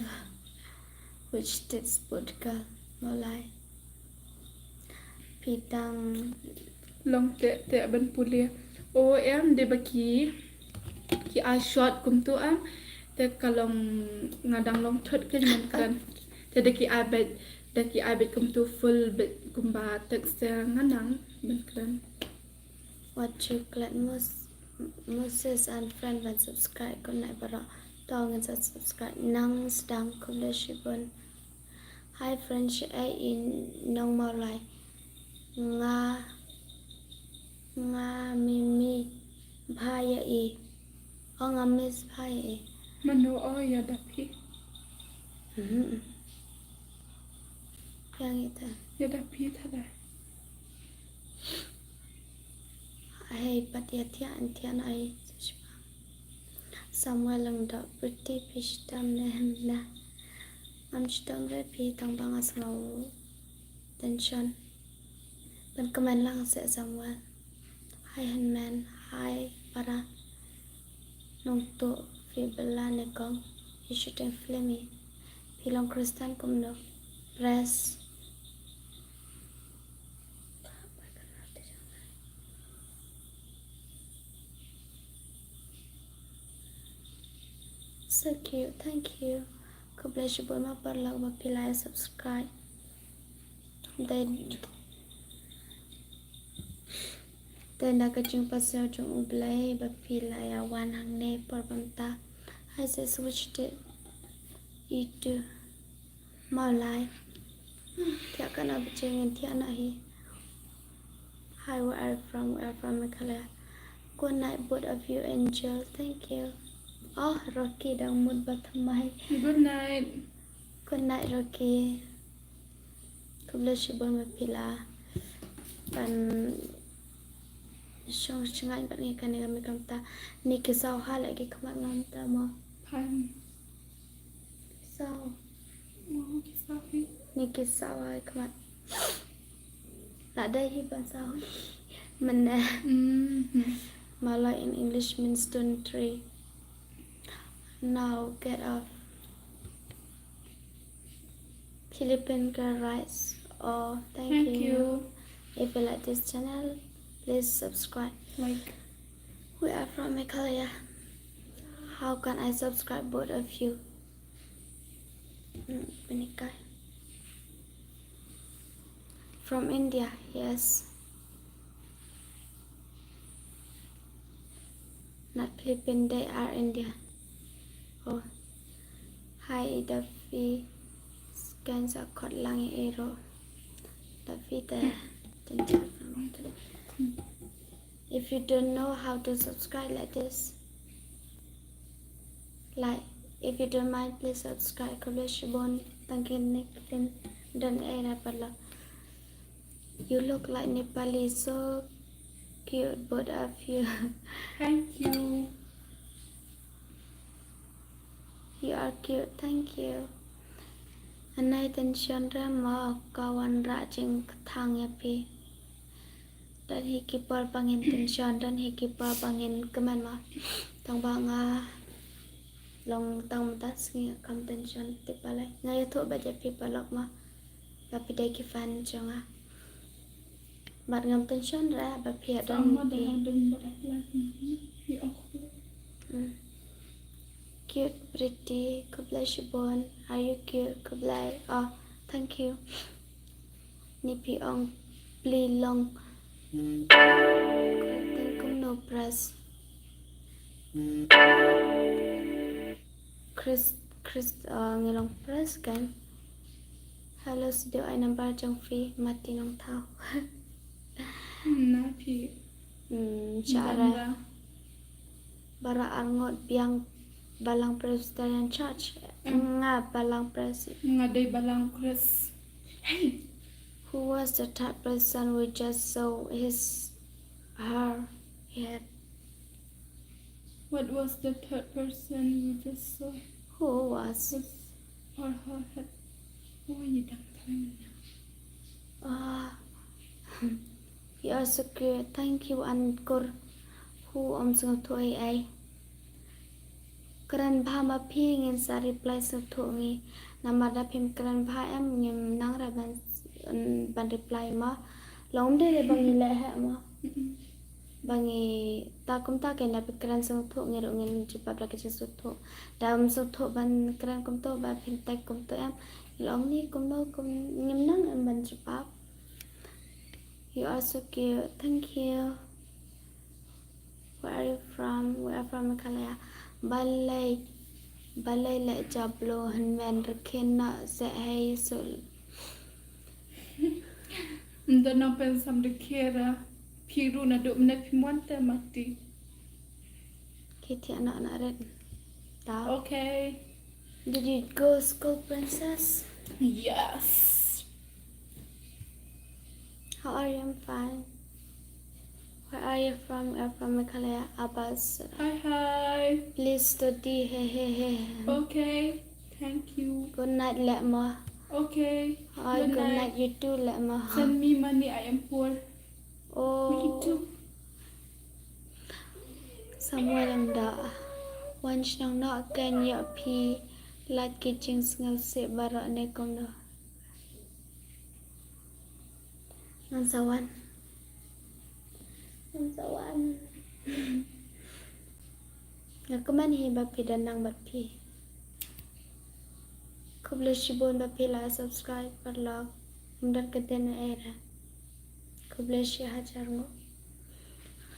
Which state sport ka Mawlai? Phi dang long teh teh ban pule. O em de ba ki ki ai short kumtu em. Te ka long nga dang long thot ka man kren. Te da ki ai bad da ki ai bad kumtu full bad kumba text te nga nang ban kren. Wat shu klet Mos-, Moses and friend ban subscribe, khublei baroh. To ngin sa subscribe nang sdang, khublei shibun. Hi friend, shaei i nong Mawlai. Nga, nga mimi bha ïa i. O nga miss bha ïa i. Mano o ïa da phi. Mhm. Ïa ngi ta. Ïa da phi ta da. Hei pat ïa thiah an thiah na ai. Samuel Lyngdoh, Pretty phi shitom ne hem na? Ngam shitom re phi, tang ba nga sngew tension. Ban kmen lang se Samuel. Hi Hynmen, hi para. Nongtuh phi bylla ne kong. Phi shooting film hi. Phi long Khristan kumno? Press. So cute, thank you. Khublei shibun ma paralok ba phi la subscribe. Dei, dei na ka jingpasiaw jong U Blei ba phi la ïa wan hangne por ba mynta. Hi sis, which state? Itu. Mawlai. Thiah ka na ba jing thiah na hi. Hi, where are you from? We are from Meghalaya. Good night, both of you, angel. Thank you. Oh, Rocky dang mut ba thymmai. Good night. Good night, Rocky. Khublei shibun ma phi la ban shong shngaiñ bad ngi kane ka mih kumta. Ni ki saw ha la ki khmat ngam ta mo. Phan. Saw. Oh, ki saw hi. Ni ki saw ha khmat. La dei hi ban saw. Mane. Mhm. Mawlai in English means stone tree. Now get off. Philippine Girl Rights. Oh, thank you. If you like this channel, please subscribe. Like. We are from Meghalaya. How can I subscribe both of you? Hmm, panikai. From India, yes. Not Philippine, they are India. Oh. Hi, Daffy. Scan sa kot lang iro. Daffy te. If you don't know how to subscribe like this, like, if you don't mind, please subscribe. Khublei shibun, tang kine ki don ei na paralok. You look like Nepali, so cute, both of you. Thank you. You are cute, thank you. Anai tension re mo, ka wanrah jingkthang ïa phi. Don hi ki por ba ngin tension, don hi ki por ba ngin kmen mo. Tang ba nga long tang mynta sngi kam tension tip balei. Nga ïathuh bad ïa phi paralok mo. Ba phi dei ki fan jong nga. Bad ngam tension re ba phi ïa don hi. Mm. Cute, pretty, khublei shibun. Are you cute? Khublei. Oh, thank you. Ni phi ong pli long. Kyrteng kumno, press. Chris, Chris, uh, ngi long press kan. Hello, sdang ai number jong phi, Mati Nongthaw. Na phi. Hmm, share. Baroh arngut biang Balang Presbyterian Church. Nga Balang Pres. Nga dei Balang Pres. Hey. Who was the third person we just saw his, her, head? What was the third person we just saw? Who was? His or her head? Oh, you don't tell me now. Ah. You are so cute. Thank you, Ankur. Who, um, sngewthuh ei ei. Kren bha ma phi, ngin sa reply sngewthuh ngi. Namar da phim kren bha em, ngim nang re ban, ban reply ma. Long dei re ba ngi leh heh ma. Ba ngi ta kumta, kane da phi kren sngewthuh, ngi ruh ngin jubab da ka jingsngewthuh. Da ym sngewthuh ban kren kumto, ba phin type kumto em. Long ni kumno kum ngim nang em ban jubab. You are so cute. Thank you. Where are you from? We are from Meghalaya. Balei, balei leh jablo hynmen rkhin na se hei sul. Ndo no pen sam de kiera. Phi ruh naduh mynne phim wan te mati. Ki thiah na na red. Ta. Okay. Did you go school, Princess? Yes. How are you? I'm fine. Where are you from? I'm from Meghalaya. Abas. Hi, hi. Please study. He, he, he. Okay. Thank you. Good night, leh ma. Okay. Hi, good night. You too, leh ma. Send me money. I am poor. Oh. Me too. Samuel Lamda. Wan shnong noh, kan ïoh phi lad ki jingsngewsih baroh ne kumno. Ngan sa wan. Ngan sa wan. Nga kmen hi ba phi da nang bad phi. Khublei shibun ba phi la subscribe paralok. Ym don ka dien ei ei re. Khublei shi hajar nguh.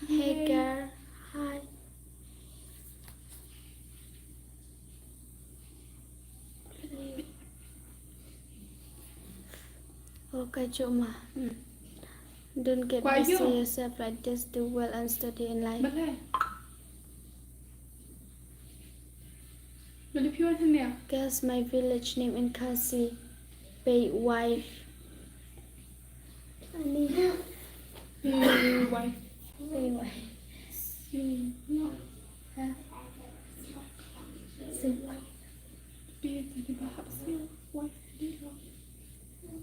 Hey girl, hi. Okay, Chuma. Hmm. Don't get busy yourself like this. Do well and study in life. Guess my village name in Khasi. Pei wife. Ani. Pei wife. Pei wife.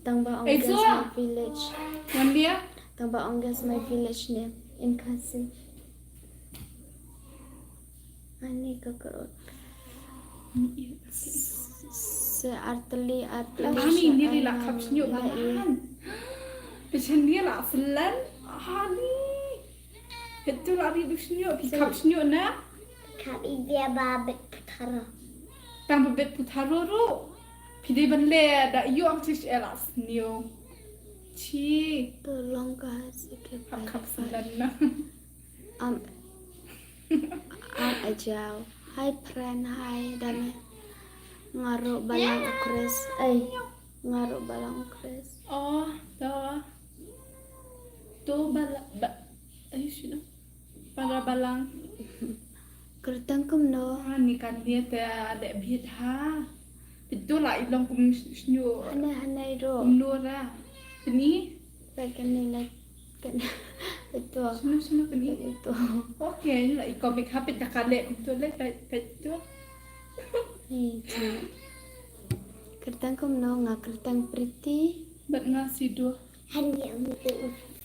Tang ba ong guess my village. Tang ba ong guess my village name in Khasi. Ani ka karot. Se arteli, arteli. Ani ni ri la khap sñiuh la. Te chen ni la selan. Ani. Hetu la ri du sñiuh, phi khap sñiuh na. Khap i dia ba bet putharo. Tang ba bet putharo ru. Phi dei ban le da yu ang tis ela sñiuh. Chi. To long ka se ke khap khap selan na. Am, am ajaw. Hi friend, hi dane. Nga ruh balang u Chris. Ai, nga ruh balang u Chris. Oh, to. To bala, ba, ai, sino? Para balang. Kyrteng kumno? Ah, ni kan dia te ada bit ha. Betul lah ilong kum sñiuh. Hane, hane ruh. Kumno ra. Ni? Ba kane la kan. Ito. Sino, sino kani? Ito. Okay, la i comic hapit da kale kumto le, pa, pa ito. Ito. Kyrteng kumno? Nga kyrteng Pretty. Bad nga Sido.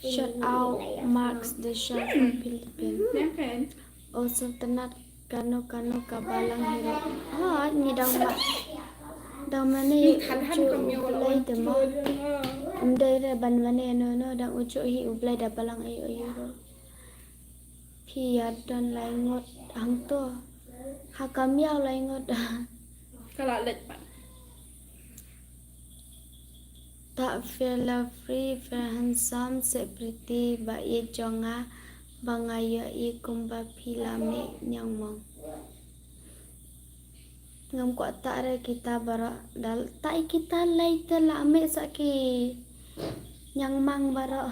Shout out Marks the Shark from Philippines. Okay. Oh, Sultanate. Kano kano ka balang hi ruh. Ha, ngi dang ma, dang mane u juh hi u Blei te ma. Ym dei re ban mane no no, dang u juh hi u Blei da balang aïu aïu ruh. Phi ïa don lai ngut hangto. Ha ka miaw lai ngut. Ka la leit pat. Ta fair lovely, fair handsome, se pretty, ba ïeit jong nga, ba nga ïohi kumba phi la mih ñiangmong. Ngam kwah ta re kita baroh, da ta i kita lei te la mih sa ki ñiangmang baroh.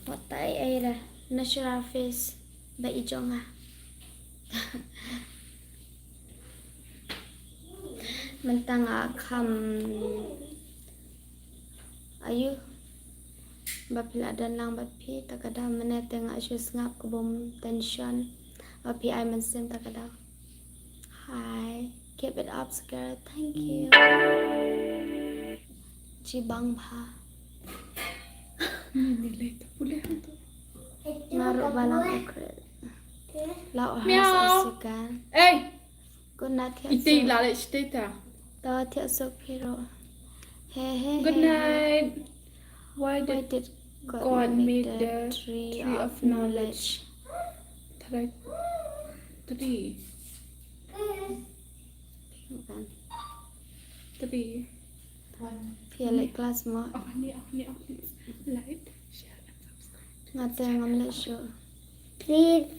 Wat ta ei ei re, natural face ba i jong nga. Mynta nga kham ayu ba phi la don lang bad phi, ta ka daw mynne te nga shu sngap ka bym tension ba phi ai mynsiem ta ka daw. Hi, keep it up, girl. Thank you. Jibang bha. Ni ni lei ta pule tu. Nga ruh ba lang ukrit. Lau ha Meow. Sa sikan. Ei, Good night, thiah ite sok. Lale state ta. Ta thiah sok phi ruh. He he. Good he, he. Night. Why did God make the tree of knowledge? Try three. Three. Phi ïa leit class mo? Oh, ni, oh, ni, oh, ni. Like, share and subscribe. Nga te ngam leit shuh. Please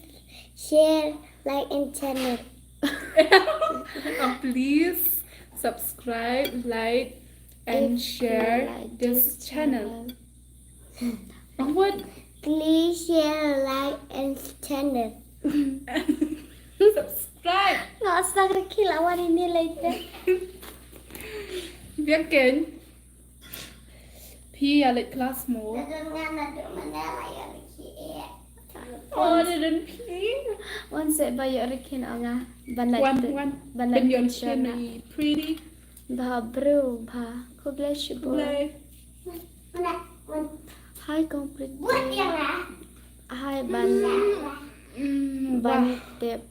share, like and channel. Oh, please subscribe, like and share this channel. What? Please share, like and channel. Subscribe. Nga sa ka kila wani ni lei te. Biang ken. Phi ïa leit class mo? Oh, didn't phi? Wan se ba ïoh rikhin ong nga. Ban leit. Wan, wan. Ban leit ïoh rikhin. Pretty. Bha bro, bha. Khublei shibun. Khublei. Hi kong Pretty. Hi ban. Mm, ban tip.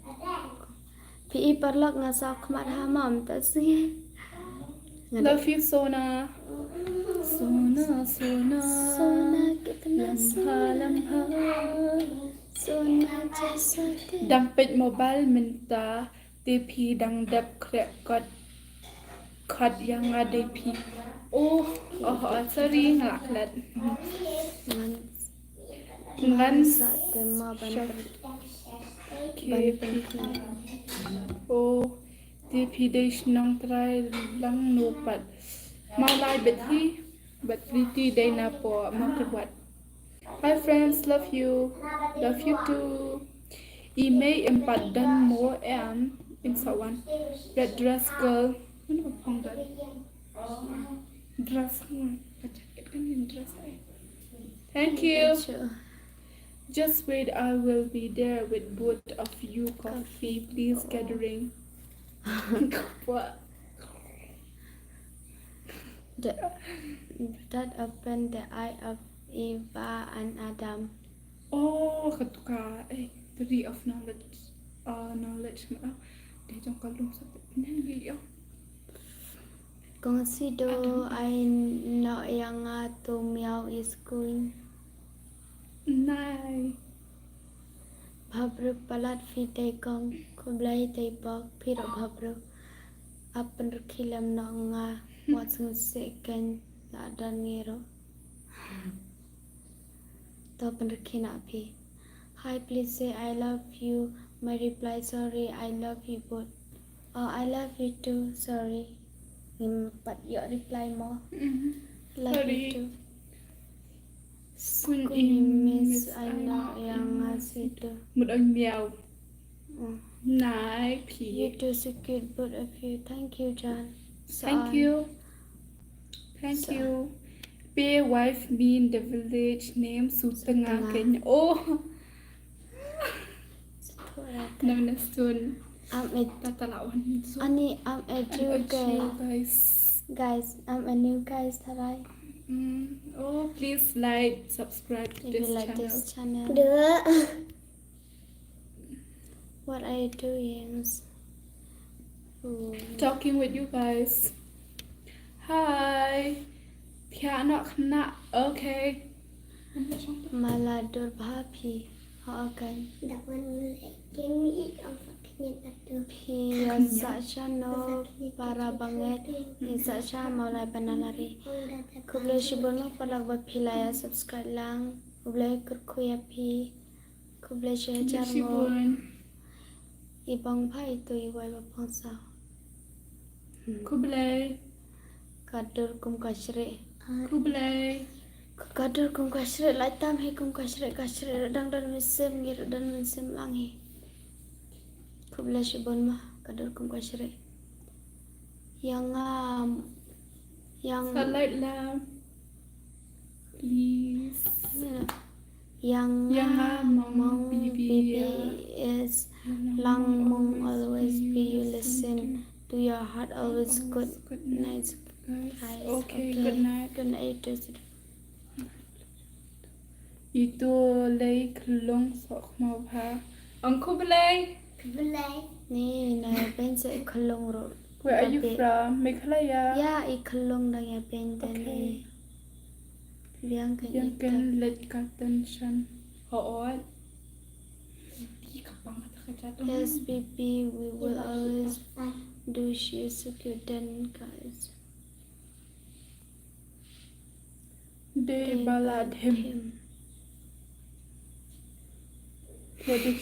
Phi i paralok nga sa khmat ha mom ta si. Love you Sona. Sona, Sona. Sona kitna Sona. Lamha, lamha. Sona jaisa dil. Dang peit mobile mynta. Te phi dang dep khreh kot, kot ïa nga dei phi. Oh, oh, oh, sorry, nga la klet. Ngan, ngan sa te ma ban. Ke phi. Oh, te phi dei shnong trai lang no pat. Ma lai bet hi, bet Pretty dei na po ma kyrwat. Hi friends, love you. Love you too. I mei em pat don mo em, im sa wan. Red dress girl. Mano phong don? Dress mo. Ka jacket kan ïa dress ai. Thank you. Just wait, I will be there with both of you. Coffee, please, gathering. What? That, that opened the eye of Eva and Adam. Oh, katu ka, eh, tree of knowledge, uh, knowledge, uh, dei jong ka lum sa pyneng ïa. Kong Sido, ai noh ïa nga to Meow is going. Nai. Bhabruk palat phi dei kong, khublei dei bok, phi ruh bhabruk. Ap pynrkhie lem noh nga, wat sngewsih kein la don ngi ruh. To pynrkhie noh phi. Hi, please say I love you. My reply, sorry, I love you both. Oh, I love you too, sorry. Ngim pat ïoh reply mo. Love you too. Skun i miss, ai noh ïa nga Sido. Mut ong Meow. Nai phi. You too, so cute, both of you. Thank you, John. Thank you. Thank you. Pay wife mean the village name Sutnga Kenya. Oh. Nam na sun. Am ed. Tata la wan sun. Ani am edu guys. Guys, am a new guys tarai. Mm. Oh, please like, subscribe to this channel. What are you doing? Talking with you guys. Hi. Phi ïa noh khynnah. Okay. Mala dur bha phi. Ha, okay. Phi ïa sah sha no para bangeit. Ïa sah sha Mawlai Banalari. Khublei shibun mo para ba phi la ïa subscribe lang. Khublei kyrkhu ïa phi. Khublei shihajar mo. I bang pha itu i wai ba pong saw. Khublei. Ka dur kum ka shreh. Khublei. Ka dur kum ka shrek, lait tam hi kum ka shrek, ka shrek, dang don mynsiem, ngi don mynsiem lang hi. Khublei shibun ma, ka dur kum ka shrek. Ïa nga, ïa nga. Sa lait lang. Please. Ïa nga, ïa nga mong, mong bibi, bibi, ïa. Is lang mong always be you listen to your heart always good. Nice. Guys. Okay, okay. Good night. Good night. Itu lei khlong sok mau ha. Ang khublei. Khublei. Ni na pen se khlong ro. Where are you from? Meghalaya? Ya, i khlong dang ïa pen ten. Okay. Biang kan, biang kan leit ka tension. Ho ot. Yes, baby, we will always do share secure then, guys. Dei ba la them. Them.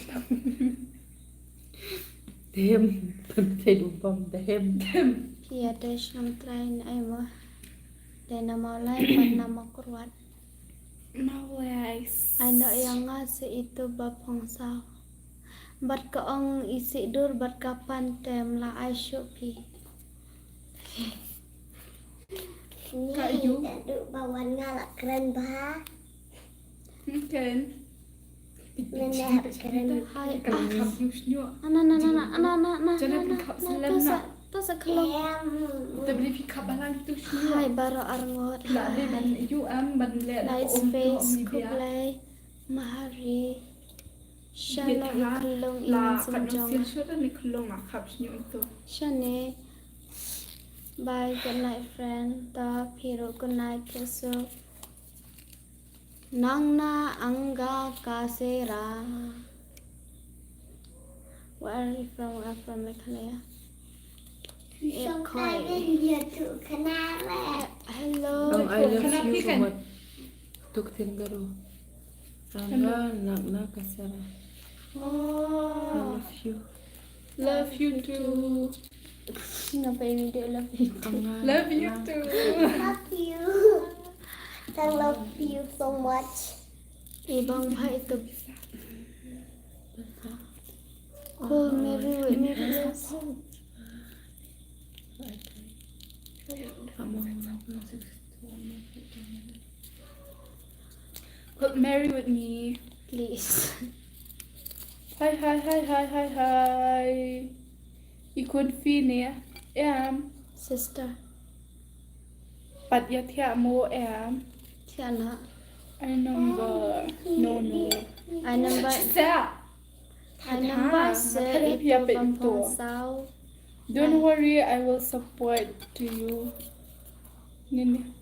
Them. Them. Them. Them. Ki ïa dei shnong trai na ai mo. Dei na Mawlai pat na Mawkyrwat. Mawlai. Ai noh ïa nga sa itu ba phong saw. Bad ka ong i sih dur bad ka pan tem la ai shuh phi. Ka yu. Ni ka du ba wan nga la kren ba. Mungkin. Nene kren. Hai. Ka khap yu shnyo. Ana na na na na na na. Jana na, pin khap na, selen to sa, na. To sa khlong. Em. Te beli phi khap balang tu shnyo. Hai, baroh arngut. La le ban yu am ban le. Nice face, khublei. Mahari. Shano i khlong i la min kat jong. Shane. Bye, good night, friend. Ta phi ruh good night, phi suk. Nang na anga ka sera. Where are you from? I'm from Meghalaya. Hello. Ang I love you, Mat. Tuk tin garo. Anga nak na ka sera. Oh. I love you. Love you too. Ngapa ini dia love you too? Love you too. Love you. I love you so much. Ibang ba itu. Call Mary with me, please. Put Mary with me. Please. Hi, hi, hi, hi, hi, hi. I khun phi ne em? Sister. Pat ïa thiah mo em? Thiah na. I number. No, no. I number. Sa. Ai number se itu ba phong saw. Don't worry, I will support to you. Ngin.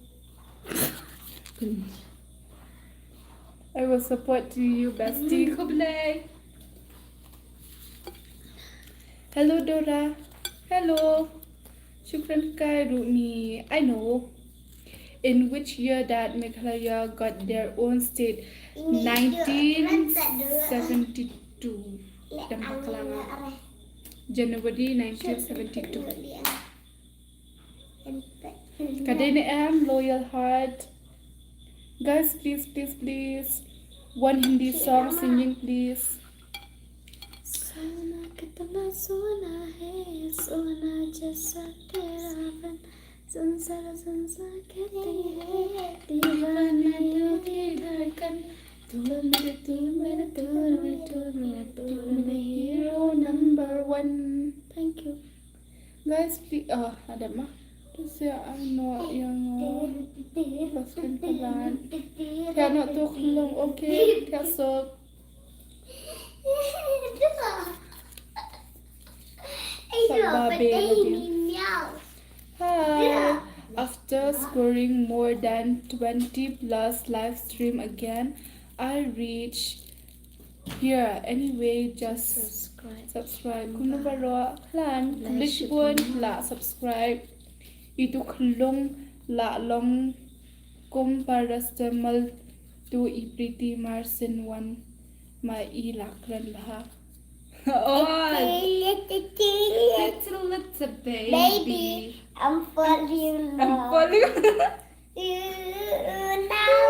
I will support to you, bestie. Khublei. Hello, Dora. Hello. Shukran kai Rumi. I know. In which year that Meghalaya got their own state? Nineteen seventy-two. Dam bakla nga. January nineteen seventy-two. Ka dei ne em, Loyal Heart. Guys, please, please, please. One Hindi song singing, please. सोना कितना सोना है, सोना जैसा तेरा बन, संसार संसार कहती है, दीवाना दिल की धड़कन, तू मेरे, तू मेरे, तू मेरे, तू मेरे, तू मेरे hero number one. Thank you. Guys, please, ah, ada mah. Terus ya, ano, yang, oh, pas kan kalan. Ya, ano, tuh, long, okay, ya, so. Sa babe lagi. Hi. After scoring more than twenty plus live stream again, I reach here. Anyway, just subscribe. Kumno baroh khlaiñ, khublei shibun la subscribe. Itu khlong la long kum paracetamol tu i Pretty Marsin wan ma i la kren bha. Oh. Little, little baby. I'm falling in love. I'm falling. Ooh, now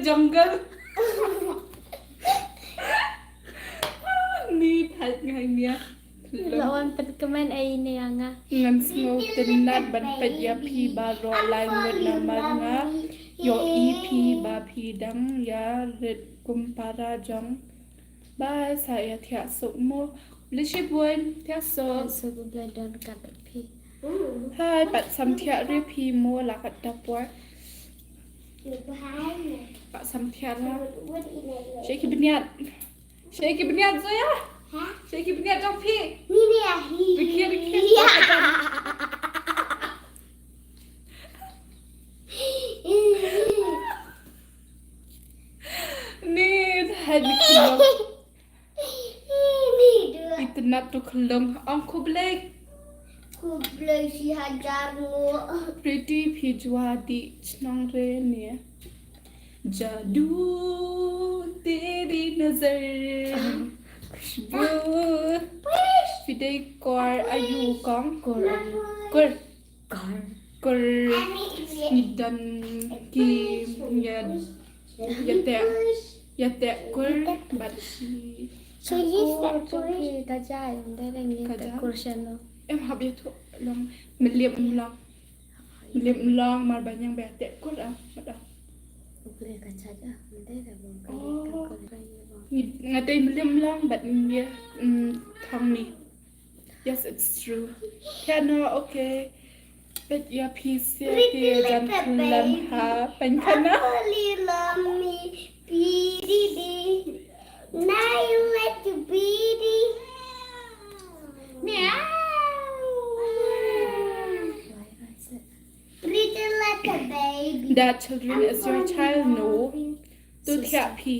Jungle. Ni thait ngai nia. La wan pynkmen ei ne ïa nga. Ngan sngewtynnat ban peit ïa phi baroh lai ngut namar nga ïohi phi ba phi dang ïarit kum para jong. Ba sa ïa thiah suk mo. Lisi bun thiah suk. Thiah suk, ba don ka phi. Hai, pat sam thiah ri phi mo la kat da por. Pat sam thiah la. Sheki bniat. Sheki bniat Zoya. Sheki bniat jong phi. Ni ni ahi. Dikir dikir. Ni hai dikir. Itynnat to khlong ong khublei. Khublei shi hajar ngo. Pretty phi jua di chnong re ne. Jadu teri nazar. Khushbu. Phi dei kor ayu kong. Kor ayu. Kor. Kor. Kor. Ngi don ki ïa ïa teh ïa teh kor bad shi. Chili pepper. Ka ja em de ngi teh kor shen no. Em hap ïa tu long mlip mlong. Mlip mlong mar banyang ba teh kor ah. Mada. Nga tei mlip mlong bad ngi thong ni. Yes, it's true. Thiah noh, okay. Peit ïa phi sha te jan khlem ha pynkhana. Only love me, P D D. Now you like to P D. Meow. Pretty like a baby. That children is your child, no. To thiah phi.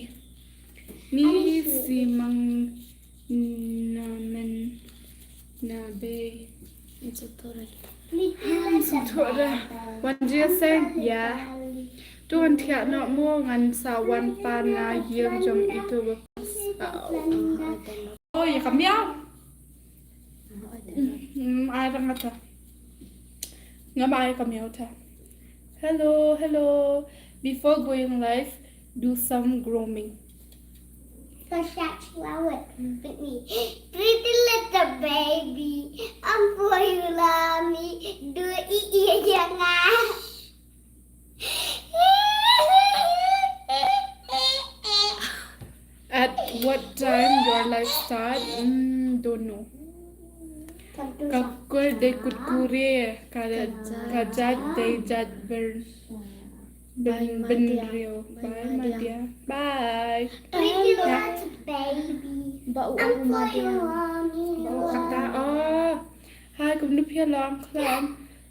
Ni si mang na men na bei. Wan jia seng ya. To wan thiah noh mo ngan sa wan pan na ïing jong itu ba. Oh, ïa ka miaw. Mm, ai rang ata. Nga ma ai ka miaw ta. Hello, hello. Before going live, do some grooming. Pretty little baby, I'm for you, love me. Do it, yeah, yeah. At what time your live start? Mm, don't know. Ka kur dei kut kure, ka jat dei jat ber ben ben rio. Bye, Madia. Bye. Ba u ma dia. Ba u kata. Oh. Hi, kumno phi long klan.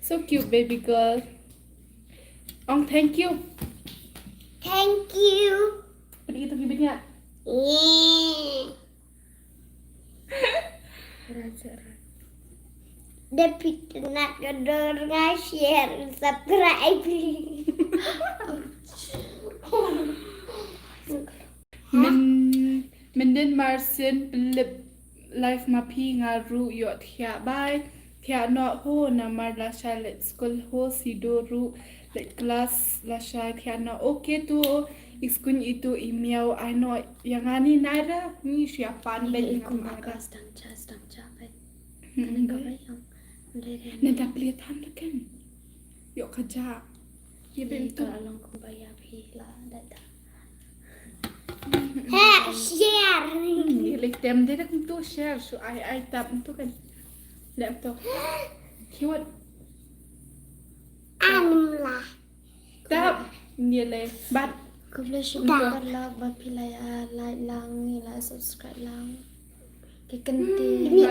So cute, baby girl. Ong thank you. Thank you. Pynïoh ito ki bniat. Da phi itynnat ka dor nga share, subscribe. Min, min din mar sien pynlip live ma phi nga ruh ïoh thiah bai. Thiah noh ho namar lashai leit skul ho sido ruh leit klas lashai thiah noh. Okay to i skun itu i miaw ai noh ïa nga ni naira ni shu ïa pan beit nga kum akas dang chas dang chap. Nanda plie than da ken. Ïoh ka ja. Ye bem tu. Ka long kumba ïa phi la data. He share. Ni lek tem de kum tu share shu ai ai tap tu kan. Lek tu. Cute. Anum la. Tap. Ni le bat. Khublei shibun paralok ba phi la ïa like lang, ïa la subscribe lang. Ki kynti. Ni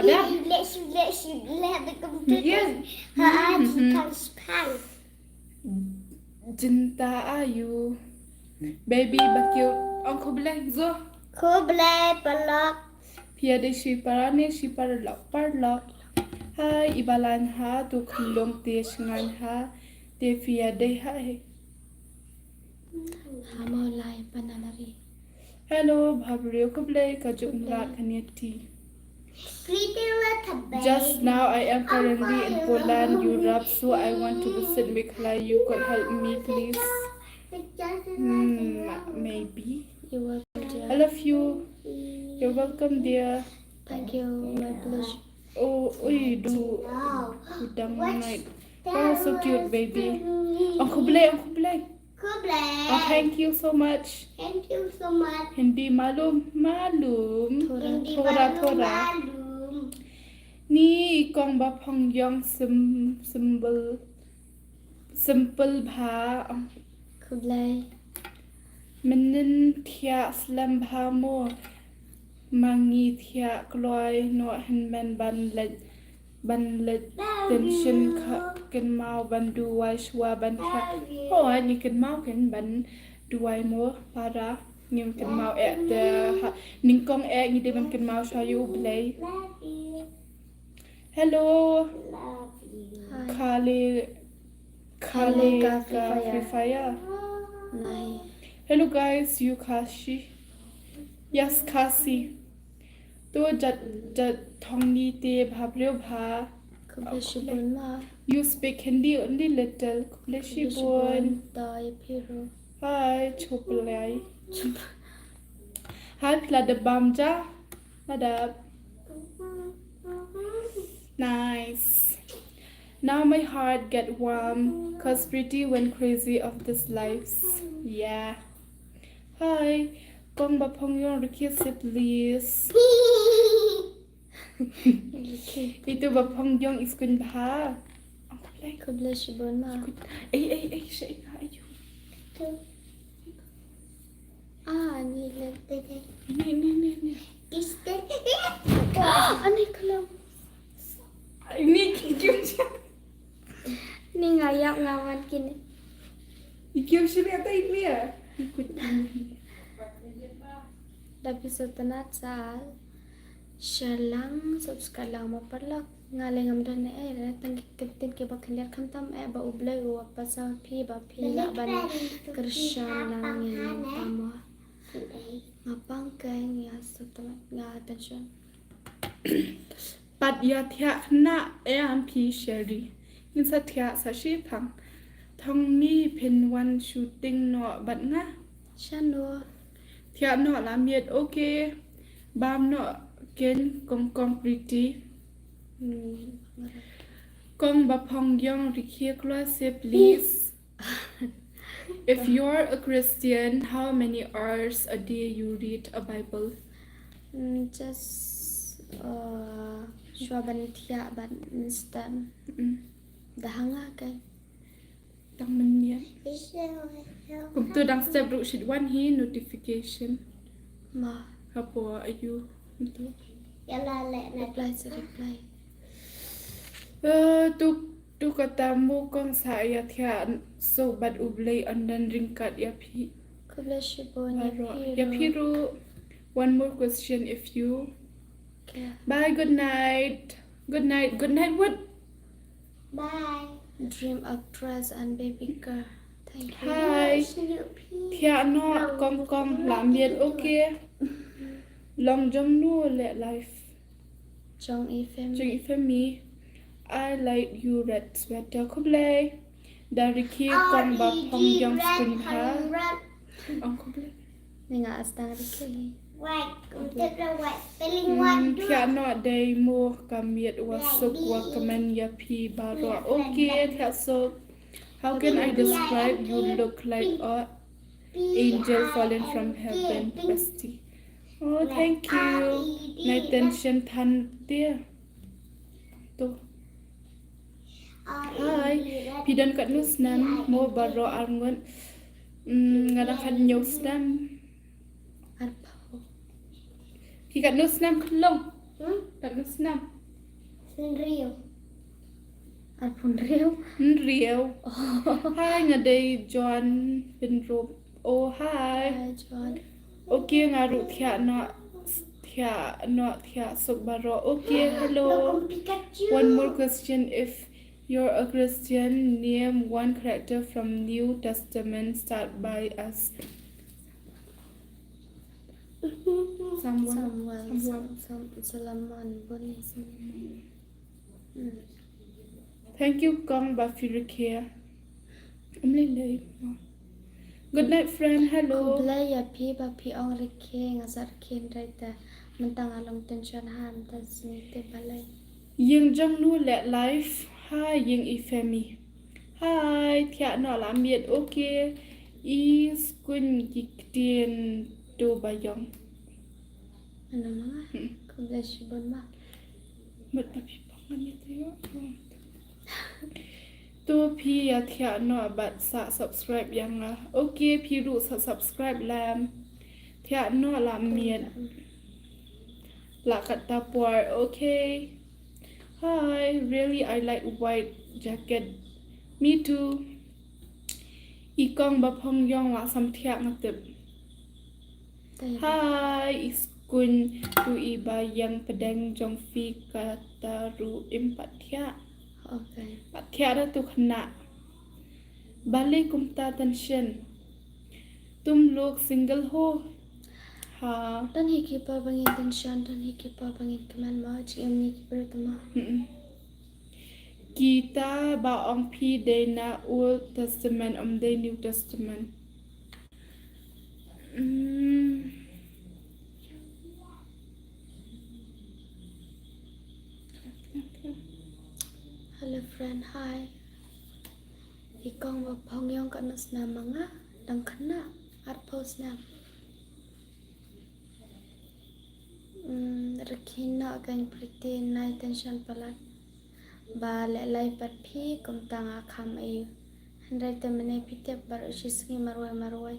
le shu le shu le da kum tu. Ha ha ji kan span. Jinta ayu. Baby ba cute. Ong khublei zo. Khublei paralok. Phi ïa dei shi para ne shi paralok paralok. Hai i balan ha tu khlong te shngain ha te phi ïa dei ha he. Hamo lai panalari. Hello, bhabriew khublei ka juk mlak kane ti. Just now I am currently in Poland, Europe, so I want to visit Meghalaya. You could help me, please. Mm, maybe. You're welcome, dear. I love you. You're welcome, dear. Thank you, my pleasure. Oh, ui, du, du dang night. Oh, so cute, baby. Ang khublei, ang khublei. Khublei. Oh, thank you so much. Thank you so much. Hindi malum, malum. Hindi thora, malum, thora. Malum. Ni kong ba phong yong sim, simple. Simple bha. Khublei. Mynnin thiah slem bha mo. Ma ngi thiah kloi noh hynmen ban leit, ban leit tension kha kynmaw ban duwai shuwa ban thiah. Hooid ngi kynmaw kein ban duwai mo para. Ngim kynmaw eh te ha nyngkong eh ngi dei ban kynmaw shuwa ïa U Blei. Hello. Hi. Kali, Kali ka Free Fire. Hello guys, you Khasi. Yes, Khasi. To jat, jat thong ni te bha briew bha. Khublei shibun ma. You speak Hindi only little. Khublei shibun. Hi, Choplai. Hi, phi la dep bam ja. La dep. Nice. Now my heart get warm, 'cause Pretty went crazy of this lives. Yeah. Hi. Kong ba phong yong rikhi se please. Itu ba phong yong is kun bha. Khublei shibun ma. Ei, ei, ei, sha ika ayu. Ah, ni le. Ni, ni, ni, ni. Ani kalam. Ni kiu cha. Ni nga ïap nga wan kine. Kiu sini ata ini ya. Ikut ini. Da phi sngewtynnat sa share lang, subscribe lang mo paralok. Nga lei ngam don eh, tang ki kyntien kiba khyndiat khamtam eh ba U Blei u ap sa phi ba phi lah ban kyrshan lang ïa nga tang mo. Nga pang kein ïa sngewtynnat nga tension. Pat ïa thiah khynnah eh am phi Sherry. Ngin sa thiah sa shi thang. Thong ni phin wan shooting noh bad nga. Shano? Thiah noh la miet, okay. Bam noh kein kong kong Pretty. Hmm. Kong ba phong yong rikhi kloi se please. If you're a Christian, how many hours a day you read a Bible? Mm, just, uh, shuwa ban thiah ban step. Mm. Da hanga kai. Tang mynmiet. Kumtu dang step ruh shit wan hi notification. Ma. Hapo ayu. Kumtu. Reply sa reply. Eh, tu, tu kata mo kong sa ïa thiah suk bad U Blei un don ryngkat ïa phi. Khublei shibun ïa phi ruh. One more question if you. Okay. Bye, good night. Good night. Good night what? Bye. Dream actress and baby girl. Thank you. Hi. Thiah noh kong kong la miet, okay. Long jong nu le life. Jong i family. Jong i family. I like you red sweater. Khublei. Da rikhi kong ba phong yong skun ha. Ong khublei. Ni nga as dang rikhi. Hmm, thiah noh dei mo ka miet wa suk wa kmen ïa phi baroh. Okay, thiah suk. How can I describe you? Look like a angel fallen from heaven, bestie. Oh, thank you. Nai tension than dear. To. Hi. Phi don katno snem mo baroh arngut? Mm, nga don khathynñiew snem. Arphew. Phi katno snem khlong? Hmm? Katno snem? Hynriew. Arphew hynriew. Hynriew. Oh. Hi, nga dei John Pynrop. Oh, hi. Hi, John. Okay, nga ruh thiah noh, thiah noh, thiah suk baroh. Okay, hello. One more question. If you're a Christian, name one character from New Testament start by S. Samuel. Samuel. Samuel. Sam-, Sam-, Solomon. Bun Solomon. Hmm. Thank you, kong ba phi rikhi. Am lei lei. Good night, friend. Hello. Khublei ïa phi ba phi ong rikhe, nga sa rikhe hynrei te mynta nga long tension ha mynta sngi te balei. Ïing jong nu leh live ha ïing i Femi. Hi, thiah noh la miet, okay. I skuin ki ktien to ba ïong. Ano ma nga? Khublei shibun ma. Mat ta phi pang ngan ïa to ïoh. To phi ïa thiah noh bad sa subscribe ïa nga. Okay, phi ruh sa subscribe lem. Thiah noh la miet. La katta por, okay. Hi, really I like white jacket. Me too. I kong ba phong ïong la sam thiah nga tip. Hi, i skuin tu i ba ïang pdeng jong phi kata ruh im pat thiah. Okay. Pat thiah da tu khynnah. Balei kumta tension. Tum lok single ho. Ha. Don hi ki por ba ngin tension, don hi ki por ba ngin kmen mo, jingim ngi ki briew te mo. Mm-mm. Kita ba ong phi dei na Old Testament, ym dei New Testament. Mm. Hello friend, hi. I kong ba phong ïong katno snem ma nga? Dang khynnah, arphew snem. Mm, rikhi noh keiñ Pretty, nai tension palat. Ba leh live bad phi kumta nga kham aiu. Hynrei te mynne phi tip baroh shi sngi marwei marwei.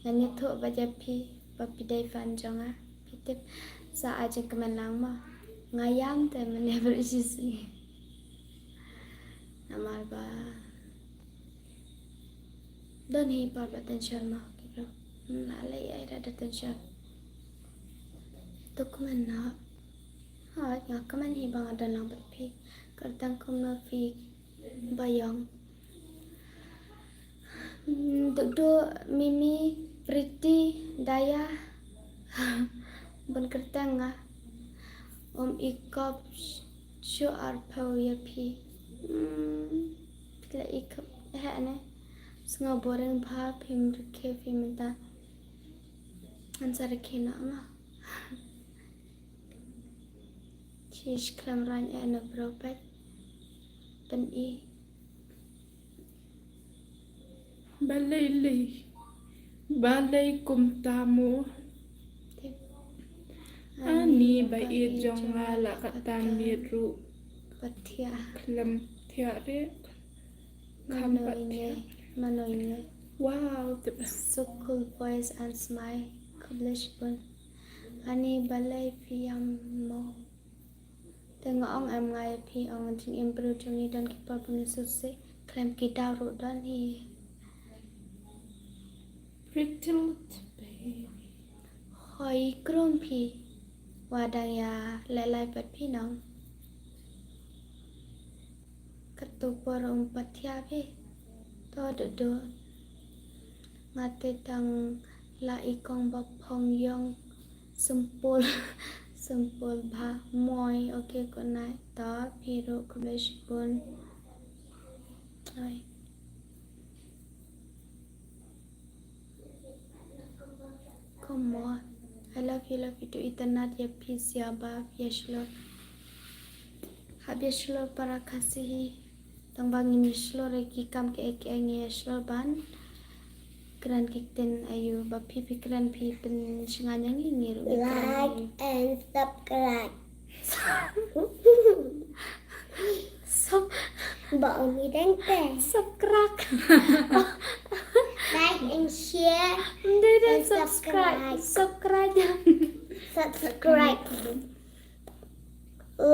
Ngan ïathuh bad ïa phi ba phi dei fan jong nga. Phi tip sa ai jingkmen lang mo. Nga ïam te mynne baroh shi sngi. Namar ba don hi por ba tension mo ki bro. Hmm, ale ai da da tension. To kmen na. Ha, nga kmen hi ba nga don lang bad phi. Kyrteng kumno phi ba ïong. Hmm, duk duk Mimi, Pretty, Daya. Bun kyrteng nga. Um i kop shu arphew ïa phi. Hmm, phi la i kop heh ne. Sngew boring bha phim rikhe phi mynta. Ngan sa rikhe noh ma. Shi khlem rang eh na bro pet. Pyn i. Balei lei. Balei kumta mo. Ani ba ïeit jong nga la katta miet ruh. Pat thiah. Khlem thiah re. Kham Mano pat ine, thiah. mano ine. Wow, tip. So cool voice and smile. Khublei shibun. Ani balei phi ïam mo. Te nga ong em nga ïa phi ong jingim briew jong ngi don ki por ba ngi sngewsih. Khlem ki daw ruh don hi. Pretty little baby. Hoi krum phi. Wa dang ïa leh live bad phi nong. Katto por um pat thiah phi. To duk duk. Nga te tang la i kong ba phong ïong. Sempul. Sempul bha moi. Okay, good night. To phi ruh khublei shibun. Ai. Come on. I love you, love you too. Itynnad ïa phi sha ba ïa shlur. Hap ïa shlur para Khasi hi. Tang ba ngin ïa shlur ïa ki kam kiei kiei, ngin ïa shlur ban kren ki ktien aïu, ba phi phi kren phi pynshngaiñ ïa ngi, ngi ruh ngi kren ïa ngi. Like and subscribe. Sub- Ba ong i dang te. Subscribe. Like and share. Ym dei dang and subscribe. Subscribe. Subscribe.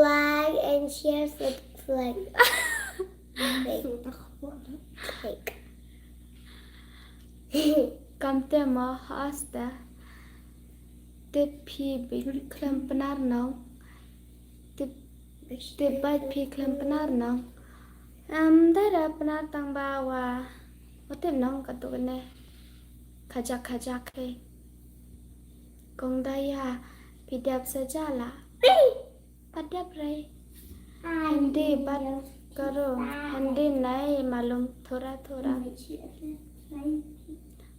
Like and share, subscribe. Fake. Fake. Kam te mo hasta. Te phi bit khlem Pnar nong. Te, te bait phi khlem Pnar nong. Em, dei da Pnar tang ba wa. Wa tip nong katto katne. Khajak khajak hi. Kong Daya, phi dep sa ja la. Pat dep rei. Hindi, baat karo. Hindi nahi malum, thoda thoda.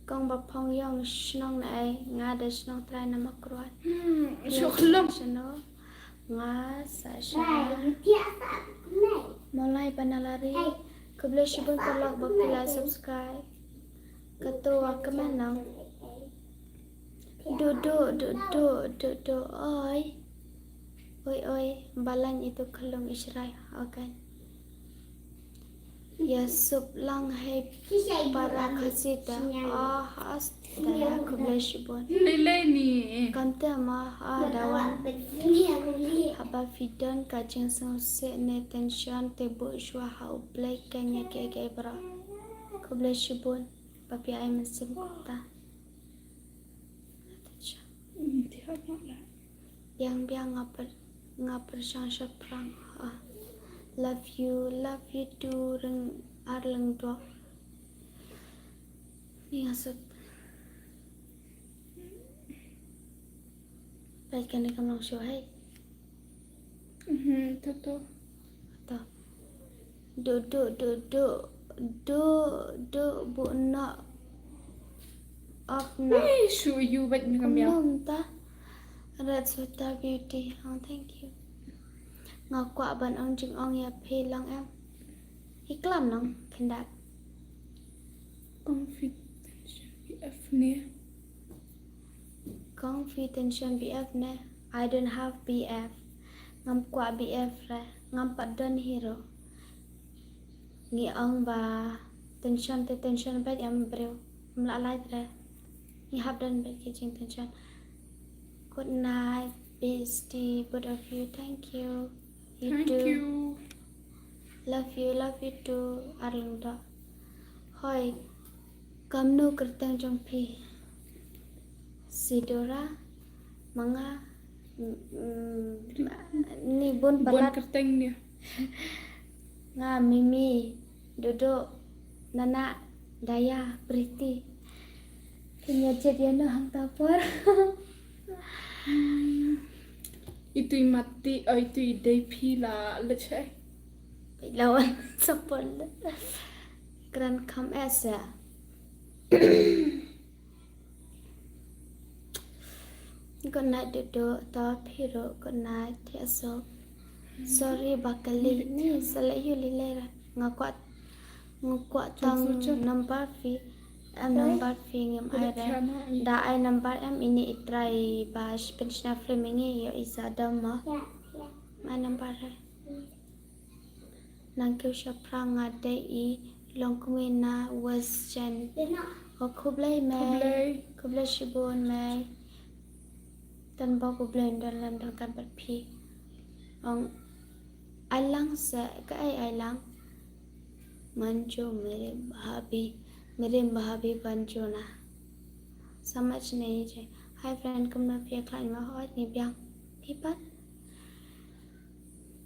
Kong ba phong yong shnong na ai, nga da shnong trai na Makruat. Hmm, shuh khlong. Shano, nga sa sha. Molai Banalari. Khublei shibun paralok ba phi la subscribe. Kato wa kmen nang. Do do do do do do oi. Oi oi, balang itu khlong Israel. Okay. Ya sup lang hai para kasita. Ah, as da khublei shibun. Lei lei ni. Kamte ma ha dawan. Haba phi don ka jingsngewsih ne tension te buh shuwa ha U Blei, kan ïa kiei kiei baroh. Khublei shibun ba phi ai mynsiem kata. Biang biang nga per, nga pyrshang shaphrang. Ah. Love you, love you too, Ring Arleng Dok. Ni nga sut. Peit kane kam long shuh hai. Mhm, to to. To. Do do do do do do bu na. Up na. Wei, shu yu bad ni kam ya. Kumno mynta? Red Sweater Beauty. Oh, thank you. Nga kwah ban ong jingong ïa phi lang em. I klam nang kyndat. Kong phi tension B F ne. Kong phi tension B F ne. I don't have B F. Ngam kwah B F re. Ngam pat don hi ruh. Ngi ong ba tension te tension bad ïa briew. Ngam lah lait re. Ngi hap don bad ki jingtension. Good night, bestie, both of you. Thank you. You Thank too. You. Love you, love you too, Arleng Dok. Hoi, kamno kyrteng jong phi? Sidora, ma nga, mm, mm, ni bun Bun palat. Kyrteng ni. Nga Mimi, Dodo, Nana, Daya, Priti. Phin ïa jied ïa no hangta por. Itu i mati, oh, itu i dei phi la leit shai. Peit la wan support. Kren kham esa. Good night Dodo, to phi ruh good night, thiah suk. Sorry ba kali ni sa leh yu lilera. Nga kwah, nga kwah tang number phi. Em number phi ngim ai re. Da ai number em ini i trai ba shi pynshna film ini ïa i sa dam ma. Ai number re. Nang kiew shaphrang, nga dei i Longkmie na West Jain. O khublei mei. Khublei. Khublei shibun mei. Tang ba khublei don lem don kan bad phi. Ong ai lang se ka ai ai lang. Manjo mere bhabi, mere bhabi banjo na. Samajh nahi je. Hi friend, kumno phi ïa khlaiñ ma hoi ni biang. Phi pat.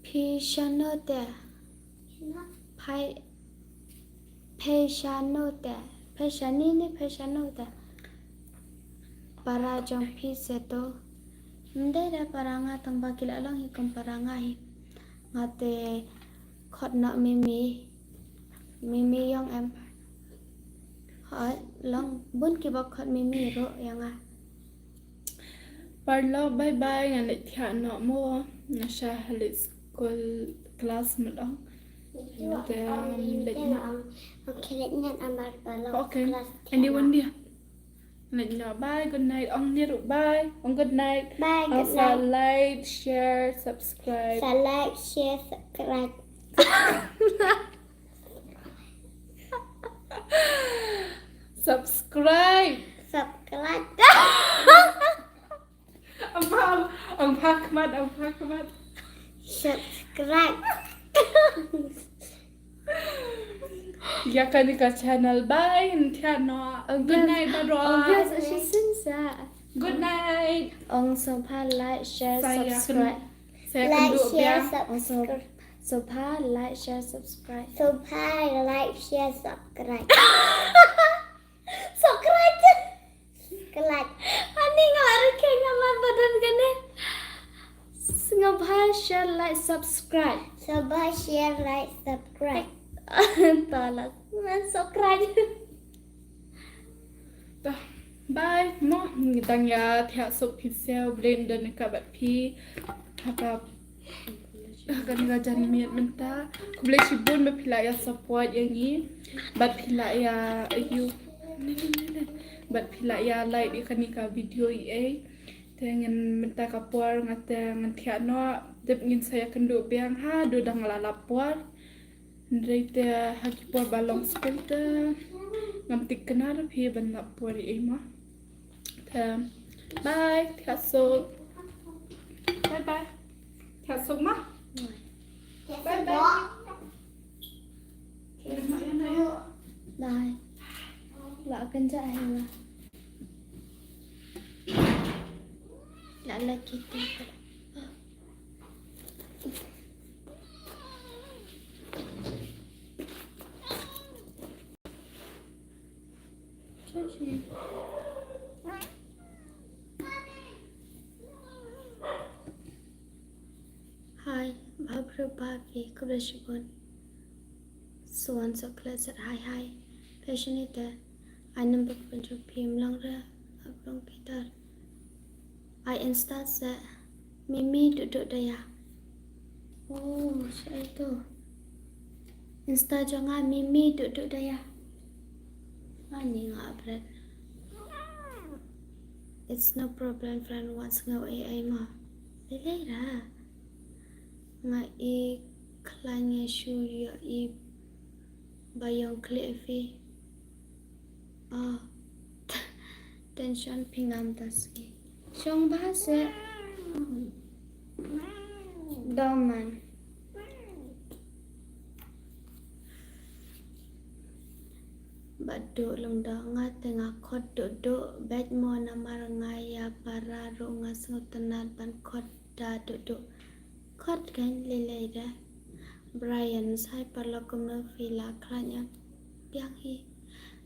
Phi shano te? Phai, phi shano te? Phi shani ni phi shano te? Para jong phi se to. Ym dei da para nga tang ba ki la long hi kum para nga hi. Nga te khot noh Mimi. Mimi yong em. Hoi, long bun ki ba khot Mimi ruh ïa nga. Paralok, bye bye, ngan leit thiah noh mo. Nga sha leit school class mo long. Te, um, leit noh. Okay, leit noh amar paralok. Okay. Class thiah. Anyone dia? Leit noh. Bye, good night. Ong ni ruh bye. Ong good night. Bye, good night. Sa like, share, subscribe. Sa like, share, subscribe. Subscribe. Subscribe. Ong pha, ong pha khmat, ong pha khmat. Subscribe. Ïa kane ka channel, bye, thiah noh. Good night baroh. Yes, shi sien sa. Good night. Ong sngewbha like, share, subscribe. Like, share, subscribe. Ong sngewbha like, share, subscribe. Sngewbha like, share, subscribe. Subscribe. Subscribe. Ani nga la rkhie nga mat ba don kane. Sngewbha share, like, subscribe. Sngewbha share, like, subscribe. Tala. Subscribe. Bye mo, ngi dang ïa thiah suk phi seh, Blei un don ryngkat bad phi. Haba ha kane ka janmiet mynta. Khublei shibun ba phi la ïa support ïa ngi. Bad phi la ïa, ayu. Bad phi la ïa like ïa kane ka video ïa ei. Te ngan mynta ka por nga te ngan thiah noh, tip ngin sa ïa kynduh biang ha, du dang la lap por. Hynrei te ha ki por ba long skul te ngam thikna ruh phi ban lap por ïa ei mo. Te bye, thiah suk. Bye bye. Thiah suk mo. Bye bye. Bye. La kan ja hai la. La la kita. Hi, bha bha phi, khublei shibun. Suan sa klet set hi hi. Passionate. Ai number pun jong phi mlang re. Abrong Peter. Ai Insta se. Mimi duk duk daya. Oh, sha itu. Insta jong nga Mimi duk duk daya. Ani nga update. It's no problem, friend. Once nga ai ai ma. Lele ra. Nga i khlaiñ ïa shu ïa i ba ïong khleh phi. Ah. Tension phi ngam ta sngi. Shong ba se. Doman. Ba duk lem da nga te nga khot duk duk, bad mo namar nga ïa para ruh nga sngewtynnat ban khot da duk duk. Khot kan lei lei da. Brian, sai paralok kumno phi la khlaiñ ïa biang hi.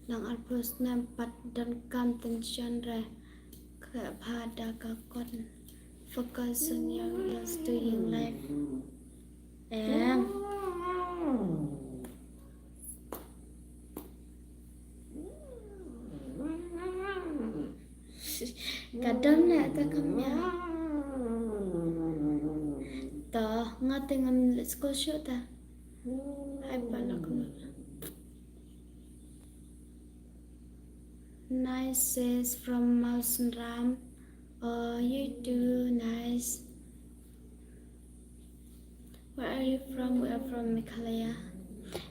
Nang arphew snem pat donkam tension re. Khleh bha da ka khot. Focus on your goals, doing life. Em. Ka dam na ta kam ya. Ta nga te ngam let's go shoot ta. Hai pala ko. Nice says from Mawsynram. Oh, you too. Nice. Where are you from? We are from Meghalaya.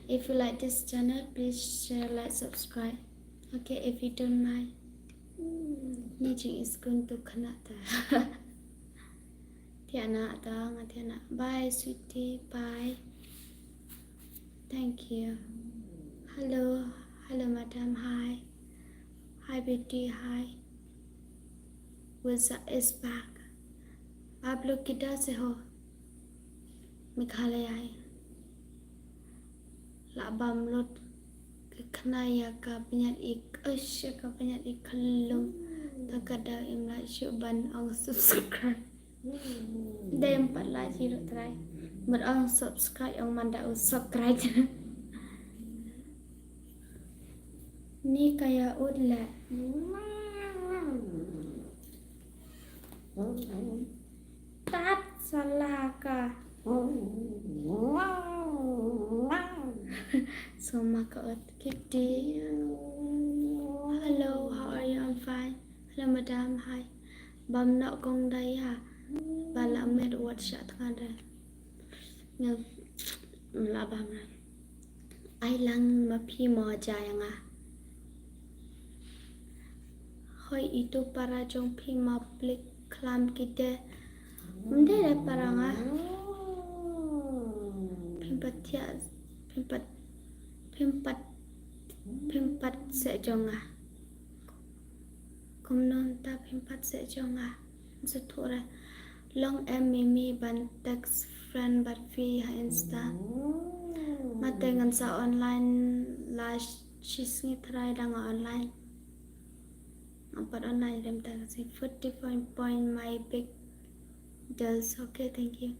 If you like this channel, please share, like, subscribe. Okay, if you don't mind. Ni jing is going to kanata. Tiana ta nga Tiana. Bye, sweetie. Bye. Thank you. Hello. Hello, madam. Hi. Hi, beauty. Hi. What's up? Is back. आप लोग किधर से हो? मेघालय आए। La bam lut. Ka khna ïa ka bniat i, ush, ka bniat i khlum. Ta ka da im la shu ban ong subscribe. Dem pat la chi ruh trai. Mut ong subscribe ong man da u subscribe. Ni ka ïa ud le. Tat salaka. So ma ka ut kiti. Hello, how are you? I'm fine. Hello, madam. Hi. Bam nok kong daya. Ba la met wat sha tnga da. Ngam la bam ra. Ai lang ma phi mo ja ïa nga. Hoi itu para jong phi ma plik klam kite. Mde da para nga. Phim pat thiah, phim pat, phim pat, phim pat se jong nga. Kumno ta phim pat se jong nga. Sa thura long em Mimi ban text friend bad phi ha Insta. Ma te ngan sa online la shi sngi trai da nga online. Nga pat online rem ta ka si forty point point my big deals. Okay, thank you.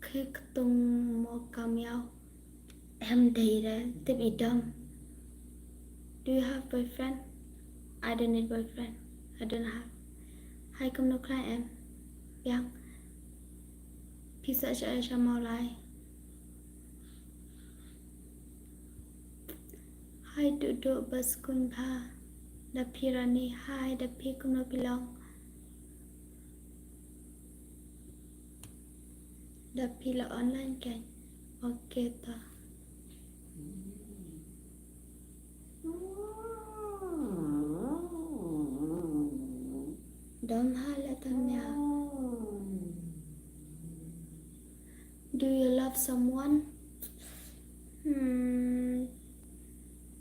Khi ktung mo kam ïaw. Em dei re tip i dom. Do you have boyfriend? I don't need boyfriend. I don't have. Hai, kumno khlaiñ em? Biang. Phi sah shaei sha Mawlai? Hai Duhduh, ba sngewbha. Da phi Rani, hai, da phi kumno phi long? Da phi la online kan? Okay to. Dom ha la tam ya. Do you love someone? Hmm.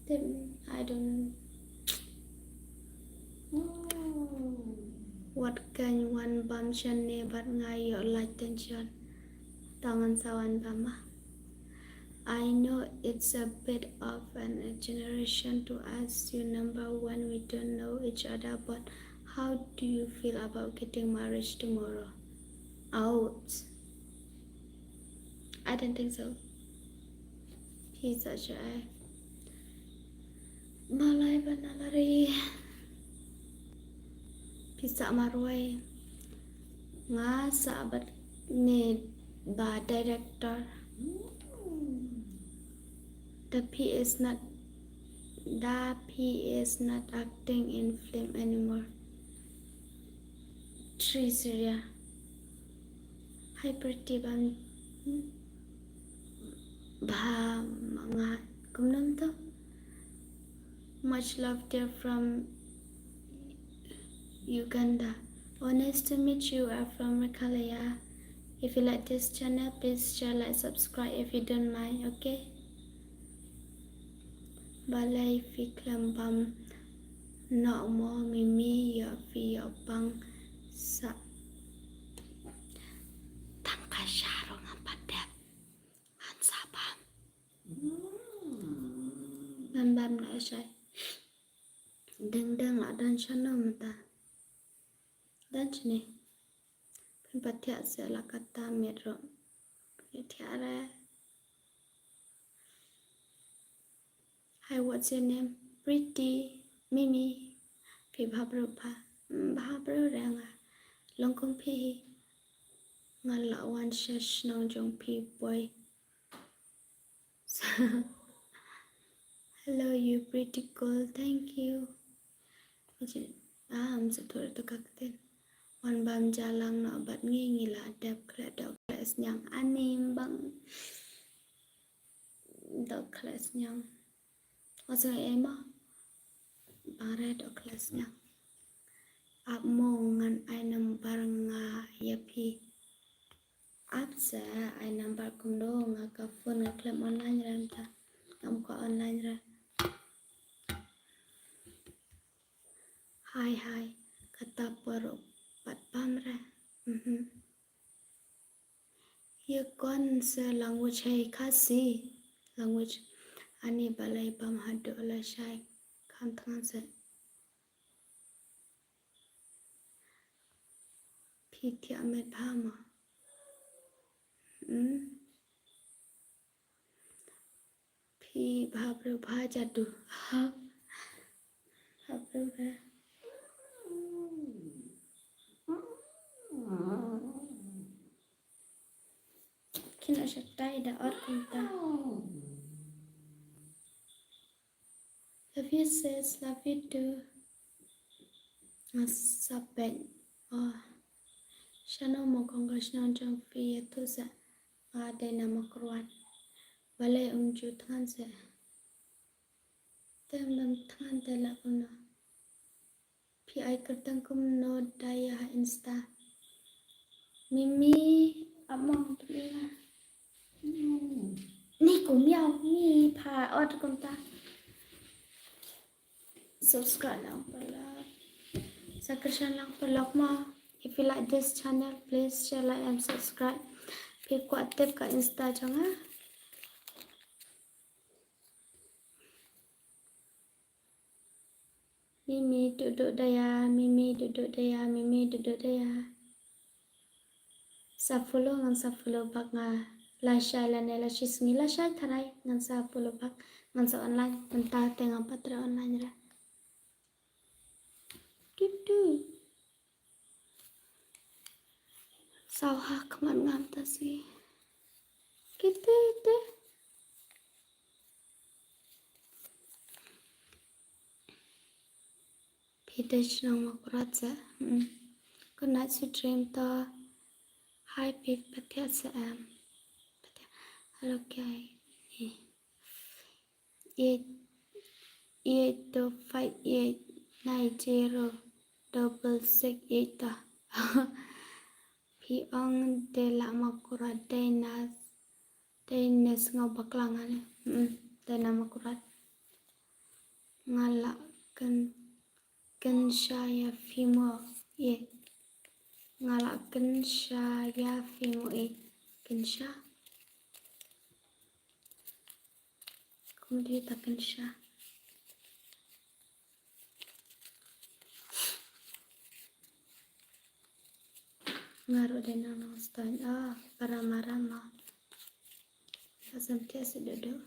Tem, I don't. Wat kan wan bam shan ne bad nga ïoh la tension. Tangan sa wan bam ah. I know it's a bit of an exaggeration to ask you, number one, we don't know each other, but how do you feel about getting married tomorrow? Out. I don't think so. Phi sah shaei? Mawlai ba Nalari. Phi sah marwei? Nga sah bad ne ba director. Da phi is not, da phi is not acting in film anymore. Three Syria. Hi Pretty, bam bha ma nga, kumno to? Much love, dear, from Uganda. Oh, nice to meet you. I'm from Meghalaya. If you like this channel, please share, like, subscribe if you don't mind, okay? Balei phi khlem bam noh mo Mimi, ïoh phi ïoh pang sa. Tang ka sha ruh ngam pat dep. Han sa bam. Ngan bam na shai. Deng deng la don shano mynta. Don shane. Phin pat thiah se la kata miet ruh. Phin thiah re. Hi, what's your name? Pretty. Mimi. Phi bha bro pha. Mm, bha bro re nga. Long kum phi hi. Nga la wan sha shnong jong phi boy. Hello, you pretty girl. Thank you. Am sa thur tu ka ktien. Wan bam jalang noh bad ngi, ngi la dep khleh doh khleh sniang, ani bang doh khleh sniang. Wa song ei mo? Bang re doh khleh sniang. Ap mo ngan ai number nga ïa phi. Ap sa ai number kumno, nga ka phone nga khlem online re mynta. Ngam kwah online re. Hi, hi. Kata por pat bam re. Mhm. Ye kon se language hai Khasi language. Ani balei bam haduh lashai. Kham thngan se. Phi thiah met bha mo? Hmm? Phi bha briew bha jadu. Bha briew bha. Kin asha tai da ot kumta. Love you sis, love you too. Nga sa peit. Oh. Shano mo kong ka shnong jong phi ïathuh sa. Nga dei na Mawkyrwat. Balei um ju thngan sa. Te ym thngan te lah kumno. Phi ai kyrteng kumno Daya ha Insta. Mimi, among phi nga. Ni kum ïa mi pha ot kumta. Subscribe lang paralok. Sa kyrshan lang paralok mo. If you like this channel, please share, like and subscribe. Phi kwah tip ka Insta jong nga. Mimi Duhduh Daya, Mimi Duhduh Daya, Mimi Duhduh Daya. Sa follow ngan sa follow back nga. Lashai lane lashisngi, lashai tharai ngan sa follow back, ngan sa online, mynta te ngam pat treh online re. Kitu. Saw ha khmat nga mynta sngi. Kitu te. Phi dei shnong Mawkyrwat sa. Hmm. Good night, sweet dream to. Hi, phi pat thiah sa em. Pat thiah. Hello, guys. Eight, eight two five eight nine zero double six eight ta. Phi ong dei la Mawkyrwat, dei na, dei na Sngewbakla nga ne. Hmm, dei na Mawkyrwat. Nga la kyn, kynsha ïa phi mo ïa. Nga la kynsha ïa phi mo ïa. Kynsha. Kumta ta kynsha. Nga ruh dei na Nongstoiñ, ah, para Mara ma. Ka samthiah seh duh duh.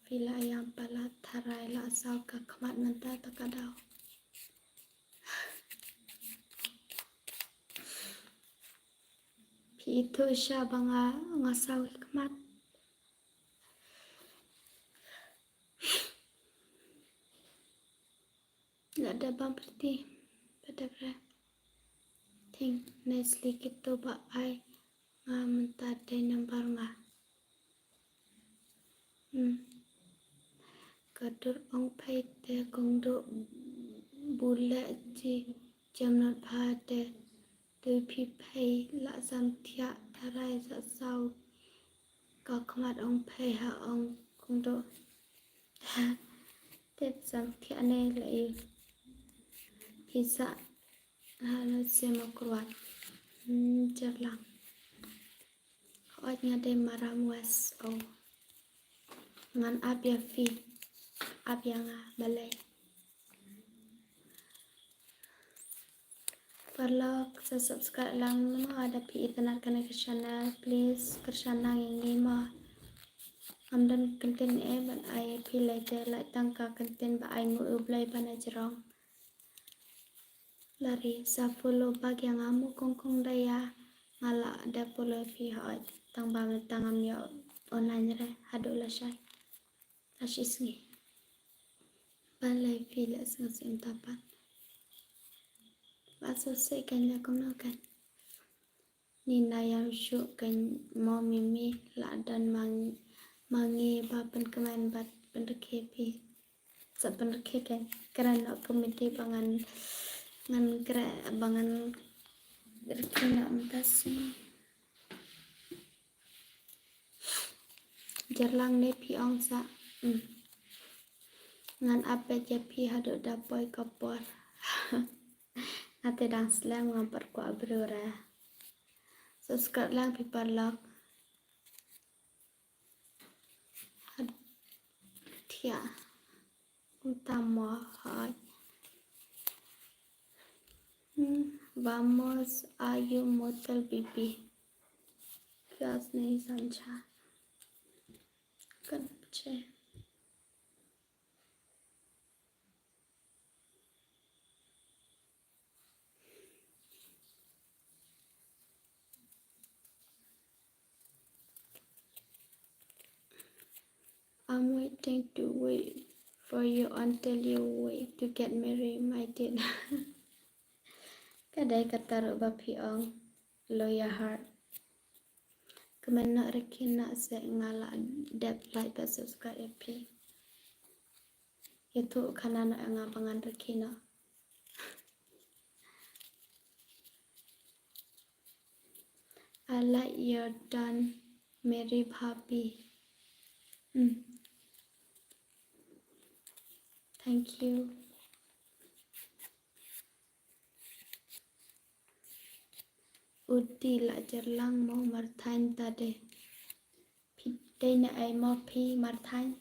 Phi la ïam palat tharai la saw ka khmat mynta ta ka daw. Phi ithuh sha ba nga, nga saw ka khmat. La da bam priti, ba da bre. Thing, nicely kito ba ai nga mynta dei number nga. Hmm. Ka dur ong phei te kong do bule ji jam not pha te. Dei phi phei la samthiah tharai sa saw. Ka khmat ong phei ha ong kong do. Te samthiah ne la i. Phi sa ha la se Mawkyrwat. Hmm, Jarlang. Hooid nga dei Maram West, oh. Ngan ap ïa phi. Ap ïa nga balei. Paralok sa subscribe lang mo, lada phi itynnad kane ka channel, please kyrshan lang ïa ngi mo. Ngam don kyntien eh ban ai ïa phi, lada lait tang ka kyntien ba ainguh ïa U Blei ban ai jrong. Lari sa follow back ïa nga mo kong kong Daya. Nga la dep follow phi hooid, tang ba mynta ngam ïoh online re haduh lashai. Lashisngi. Balei phi leh sngi sngewsih mynta pat? Ba sngewsih kan ïa kumno kan. Ni na ïam shuh kan mo Mimi, la don ma ngi, ma ngi ba pynkmen bad pynrkhie phi. Sa pynrkhie kan kren noh comedy ba ngan, ngan kren ba ngan rkhie noh mynta sngi. Jarlang ne phi ong sa. Hmm. Ngan ap beit ïa phi haduh da poi ka por. Nga te dang slem, ngam pat kwah briew re. Subscribe lang phi paralok. Thiah. Tamo hooid. Hmm, vamos a un motel, baby. Kias nahi samjha. Kan che. I'm waiting to wait for you until you wait to get married, my dear. Ka dei kata ruh ba phi ong, loyal heart. Kmen noh rkhie noh seh, nga la dep like bad subscribe ïa phi. Ïathuh khana noh ïa nga ba ngan rkhie noh. I like your tone, Mary Bhabhi. Hmm. Thank you. Uti la Jarlang mo Marthaiñ ta de. Phi dei na ai mo phi Marthaiñ.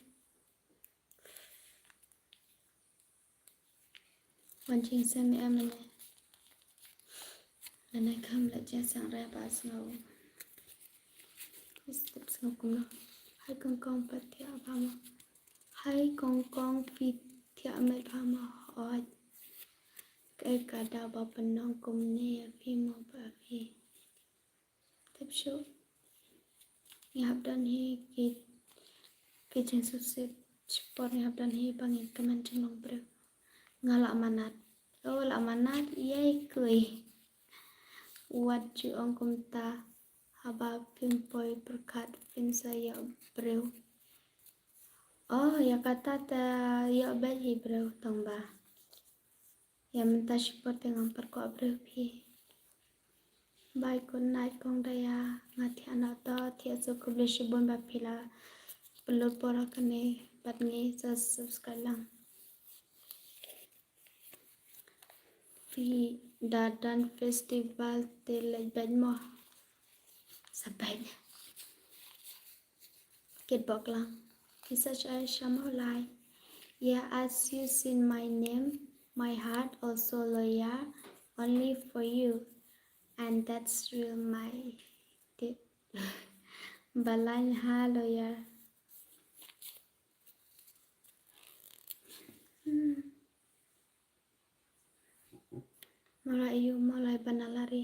Wan jingsem em ne. Lane kham la jia sang re ba sngew. Step sngew kumno. Hai kong kong phi thiah bha mo. Hai kong kong phi thiah met bha mo. Oi. Kaei ka daw ba pynlong kumne ïa phi mo ba phi. Tip shuh. Ngi hap don hi ki, ki jingsngewsih shipor ngi hap don hi ba ngin kmen jinglong briew. Nga la manat. Oh, la manat ïa i kui. Wat ju ong kumta, haba phim poi pyrkhat phin sa ïoh briew. Oh, ïa kata te ïoh beit hi briew tang ba. Ïa mynta shipor te ngam pyrkhat briew phi. Bye, good night kong Daya. Nga thiah noh to, thiah suk, khublei shibun ba phi la pynlut por ha kane bad ngi, sa subscribe lang. Phi da don festival te leit beit mo? Sa beit. Kitbok lang. Phi sa shai sha Mawlai. Yeah, as you seen my name, my heart also loyal, only for you. And that's real my di-, Balain ha loyal. Hmm. Mawlai ïu, Mawlai Banalari.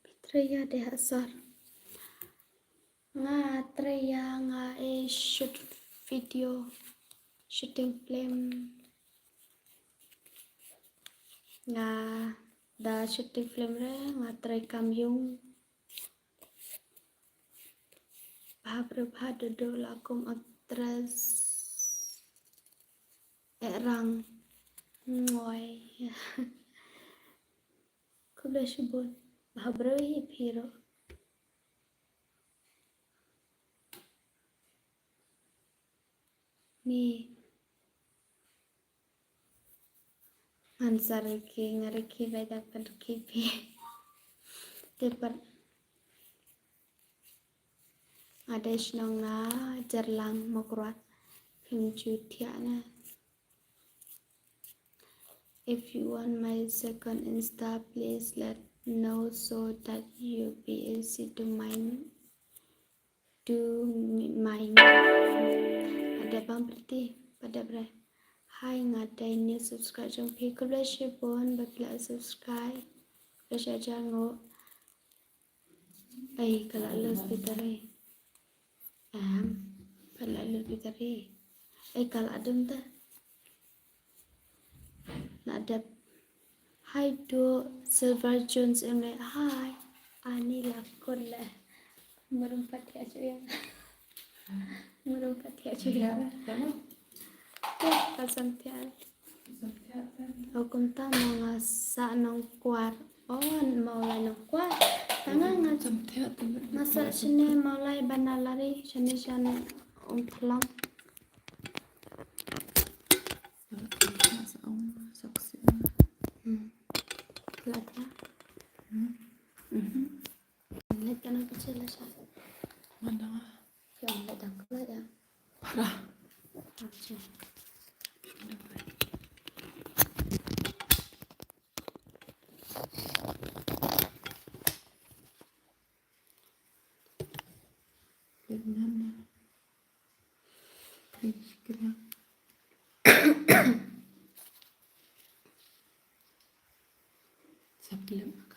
Phi trei ïa dei ha sor. Nga trei ïa, nga e shoot video, shooting film. Nga da shooting film re, nga trei kam ïung. Bha briew bha duh duh la kum actress. E rang. Ngoi. Khublei shibun. Bha briew hi phi ruh. Ni. Ngan sa rikhi, nga rikhi beit da pynrikhi phi. Te pat nga dei shnong na Jarlang Mawkyrwat. Phim ju thiah na. If you want my second Insta, please let know so that you be easy to mind. To mind. Ada bang berhenti pada bre. Hai, nga dei new subscribe jong phi. Khublei shibun ba phi la subscribe. Khublei shibun. Ai, ka la lose battery. Em, ka la lose battery. Ai, ka la dum ta. Na dep. Hai to Silver Jones em le. Hai. Ani la kon le. Murum pat thiah ju ïa. Murum pat thiah ju ïa. Ka sam thiah. O kumta mo nga sah Nongkwar. O mo lai Nongkwar. Tang nga nga sah shane mo lai Banalari shane shane Umthlong. Hmm. Lada. Hmm. Mhm. Lada na kecil lah sah. Mana? Phi ong lada ka lada. Para. Acha. Lada na. Kring, kring. Sa pynlip.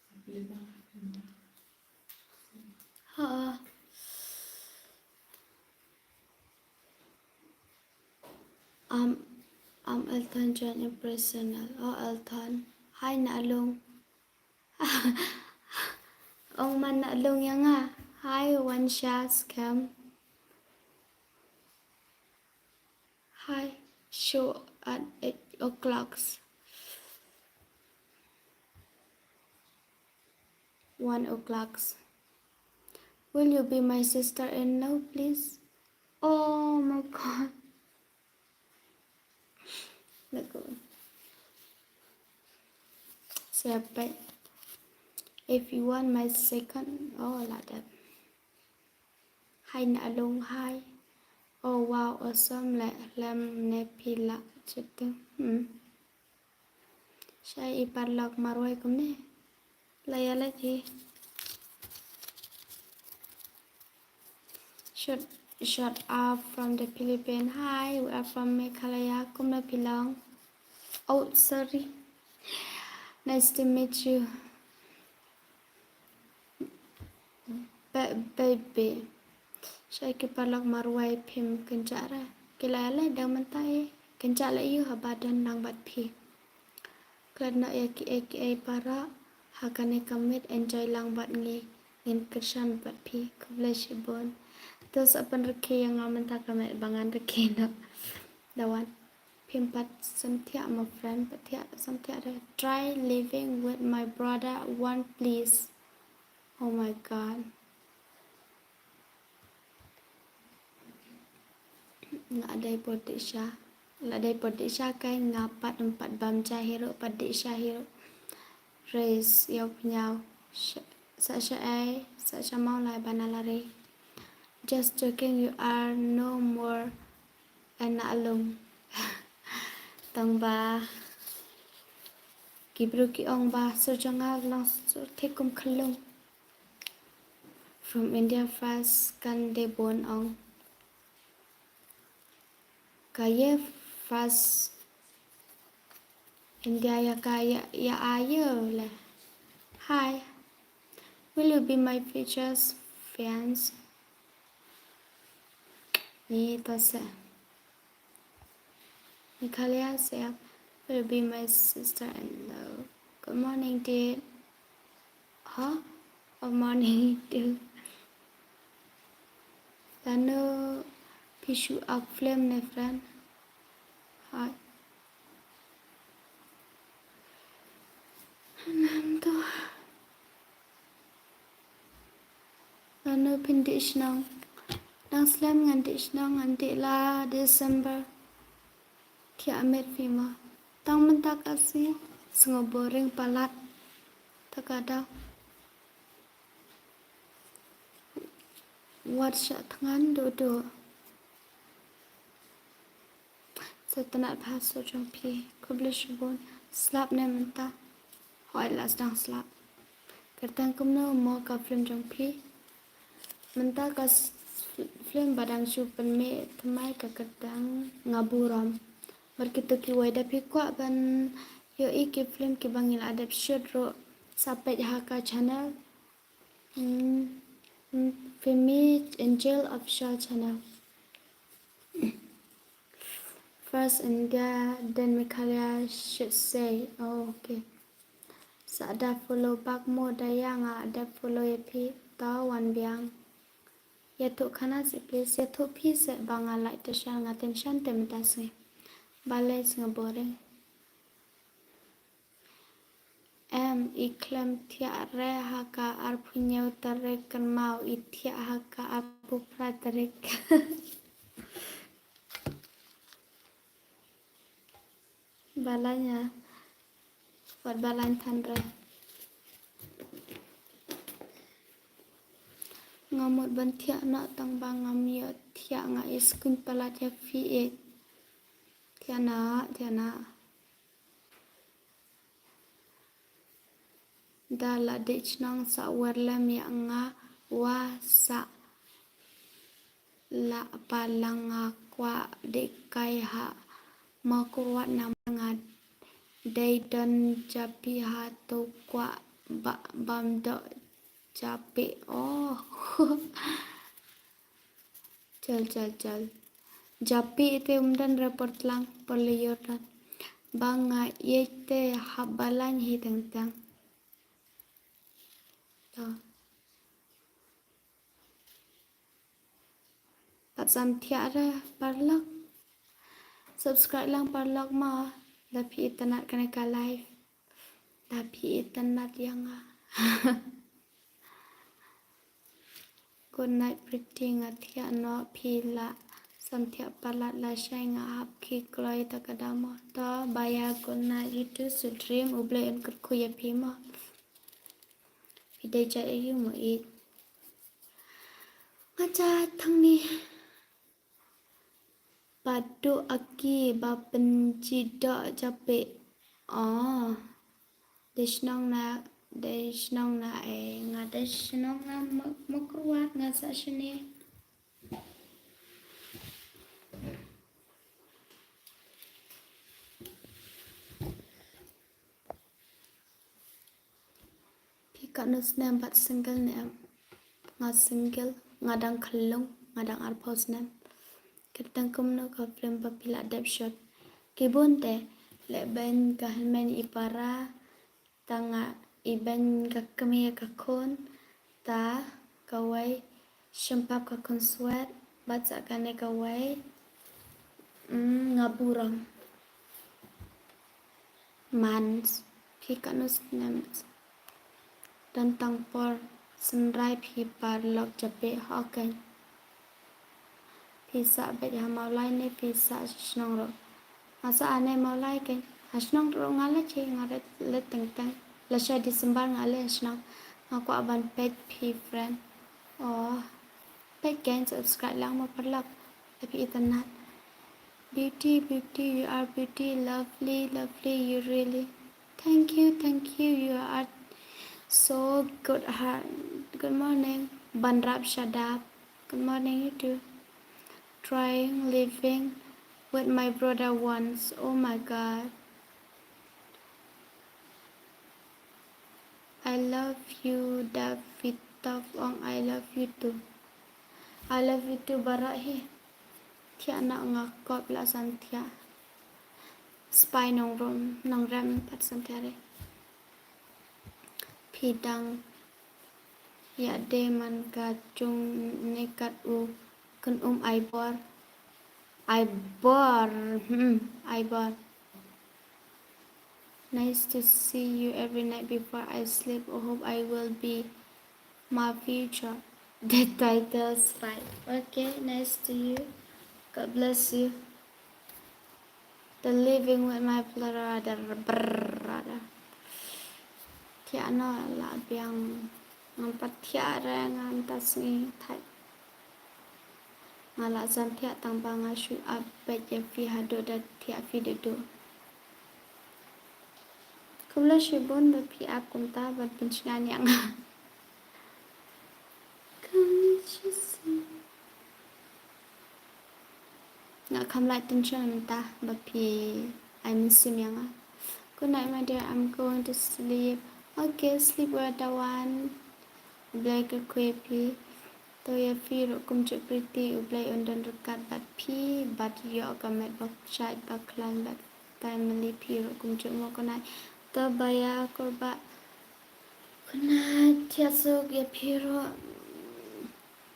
Sa pynlip. Ha. Am, am Elton John impressional. O Elton. Hai na alung. Ong man na lung ïa nga. Hi, Wansha Scam. Hi, show at eight o'clock. One o'clock. Will you be my sister in law, please? Oh my God. Let go. Siapa? If you want my second, oh, la dep. Hi Nalung, hi. Oh wow, awesome, leh khlem ne phi lah shooting. Hmm. Shai i paralok marwei kumne. La ïa leh hi. Shout, shout out from the Philippines. Hi, we are from Meghalaya. Kumno phi long? Oh, sorry. Nice to meet you. Ba-, baby. Shai ki paralok marwei phim kynjah re. Ki la ïa leh dang mynta i. Kynjah leh ïa u haba don lang bad phi. Klet noh ïa kiei kiei para ha kane ka miet, enjoy lang bad ngi, ngin kyrshan bad phi. Khublei shibun. To sa pynrkhie ïa nga mynta ka miet ba ngan rkhie noh. Da wan. Phim pat samthiah mo friend, pat thiah, samthiah re. Try living with my brother one please. Oh my God. La dei por dih sha. La dei por dih sha kai nga pat, em pat bam ja hi ruh, pat dih sha hi ruh. Raise yow pynïaw. Sha, sa sha ei, sa sha maw lai ba na la ri. Just joking, you are no more Nalung. Tang ba ki briew ki ong ba sur jong nga long sur thik kum khyllung. From India first kan dei bun ong. Ka ye first India ïa ka ïa, ïa a ye le. Hi. Will you be my future fiance? Ni to se. Meghalaya se will be my sister-in-law. Good morning, dude. Huh? Good morning, dude. Lano phi shu act film ne friend? Hi. Nan to. Lano phin dih shnong? Dang slem ngan dih shnong, ngan dih la December. Thiah miet phi mo. Tang mynta ka sngi, sngew boring palat. Ta ka daw. Wat shah thngan duh duh. Sa tnat bha sur jong phi. Khublei shibun. Slap ne mynta? Hooid la sdang slap. Kyrteng kumno mo ka film jong phi? Mynta ka s-, film ba dang shu pynmih thymmai ka kyrteng Nga Burom. Bad kito kiwei da phi kwah ban ïohi ki film kiba ngi la dep shoot ruh sa peit ha ka channel. Hmm, hmm, Filmy Angel Official Channel. First India, then Meghalaya should say. Oh, okay. Sa da follow back mo da ïa nga da follow ïa phi, to wan biang. Ïathuh khana seh please, ïathuh phi seh ba nga like te share, nga tension te mynta sngi. Balei sngew boring? Em, i khlem thiah re ha ka arphew hynñiew tarik kynmaw i thiah ha ka arphew phra tarik. Balai ïa. Wat balai than re. Nga mut ban thiah noh tang ba ngam ïoh thiah, nga ïa skun palat ïa phi eh. Thiah noh, thiah noh. Da la dei chnong sa wer lem ïa nga wa sa la palang nga kwah dei kai ha ma ko wat namar nga dei don japi ha to kwah ba bam doh japi oh. Chal, chal, chal. Japi ite um don re por tlang, por lyiur don. Ba nga ïeit te hap balai hi teng teng. To. Pat sam thiah re paralok. Subscribe lang paralok ma. Da phi itynnad kane ka live. Da phi itynnad ïa nga. Good night pretty, nga thiah noh phi la sam thiah palat lashai, nga hap khie kloi ta ka daw mo. To bye, good night, you too, sweet dream, U Blei un kyrkhu ïa phi mo. I dei jait aiu mo i? Nga jait thang ni. Ba duh aki ba pynji doh japeh. Oh. Dei shnong na, dei shnong na eh, nga dei shnong na Mawkyrwat nga sah shane. Phi katno snem bad single ne em? Nga single, nga dang khyllung, nga dang arphew snem. Kyrteng kumno ka film ba phi la dep shot? Ki bun te, leh beiñ ka hynmen i para, tang nga i beiñ ka kmie ka khun, ta kawei, shim pap ka khun swet, bad sa kane kawei, mm, nga burom. Mans, phi katno snem? Don tang por, synrai phi paralok japeh ho kein. Phi sah beit ha Mawlai ne phi sah shnong ruh? Nga sah ane Mawlai kein. Ha shnong ruh nga la che, nga la leit teng teng. Lashai December nga leit ha shnong. Nga kwah ban peit phi friend. Oh. Peit kein, subscribe lang mo paralok. Happy itynnad. Beauty, beauty, you are beauty, lovely, lovely, you really. Thank you, thank you, you are so good heart. Good morning. Banrap Shadap. Good morning, you too. Trying living with my brother once. Oh my God. I love you, David Tov ong, I love you too. I love you too baroh hi. Thiah noh nga kop la san thiah. Spy nong rom, nong rem pat san thiah re. Phi dang ïa de man ka jong ne kat u kyn um ai bor. Ai bor, hmm, ai bor. Nice to see you every night before I sleep. I hope I will be my future. The title spy. Okay, nice to you. God bless you. The living with my brother, brother. Thiah noh la biang. Ngam pat thiah re, ngam ta sngi thait. Nga la jan thiah tang ba nga shu ap beit ïa phi haduh da thiah phi duh duh. Khublei shibun ba phi ap kumta ban pynshngaiñ ïa nga. Khublei shibun. Nga kham lait tension mynta ba phi ai mynsiem ïa nga. Good night, my dear. I'm going to sleep. Okay, sleep well, Dawan. U Blei kyrkhu ïa phi. To ïa phi ruh kumjuh Pretty, U Blei un don ryngkat bad phi, bad ïoh ka met ba shait ba khlaiñ bad family phi ruh kumjuh mo. Good night. To Baya Kurbah. Good night, thiah suk ïa phi ruh.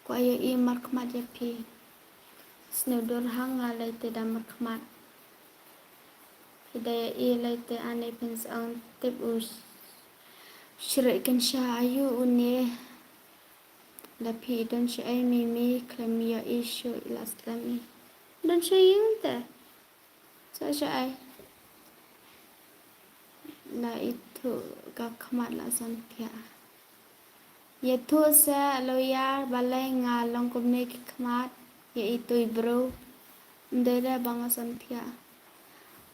Kwah ïohi markhmat ïa phi. Sngewdur ha nga lei te da markhmat. Phi da ïohi lei te, ani phin sa ong tip u shrek kynsha aïu une. Da phi i don shaei Mimi, khlem ïohi shuh i la slem i. Don shaei ïing te. Sa shaei. La ithuh ka khmat la san thiah. Ïathuh seh lawyer balei nga long kumne ki khmat, ïa ithuh bro. Ym dei re ba nga san thiah.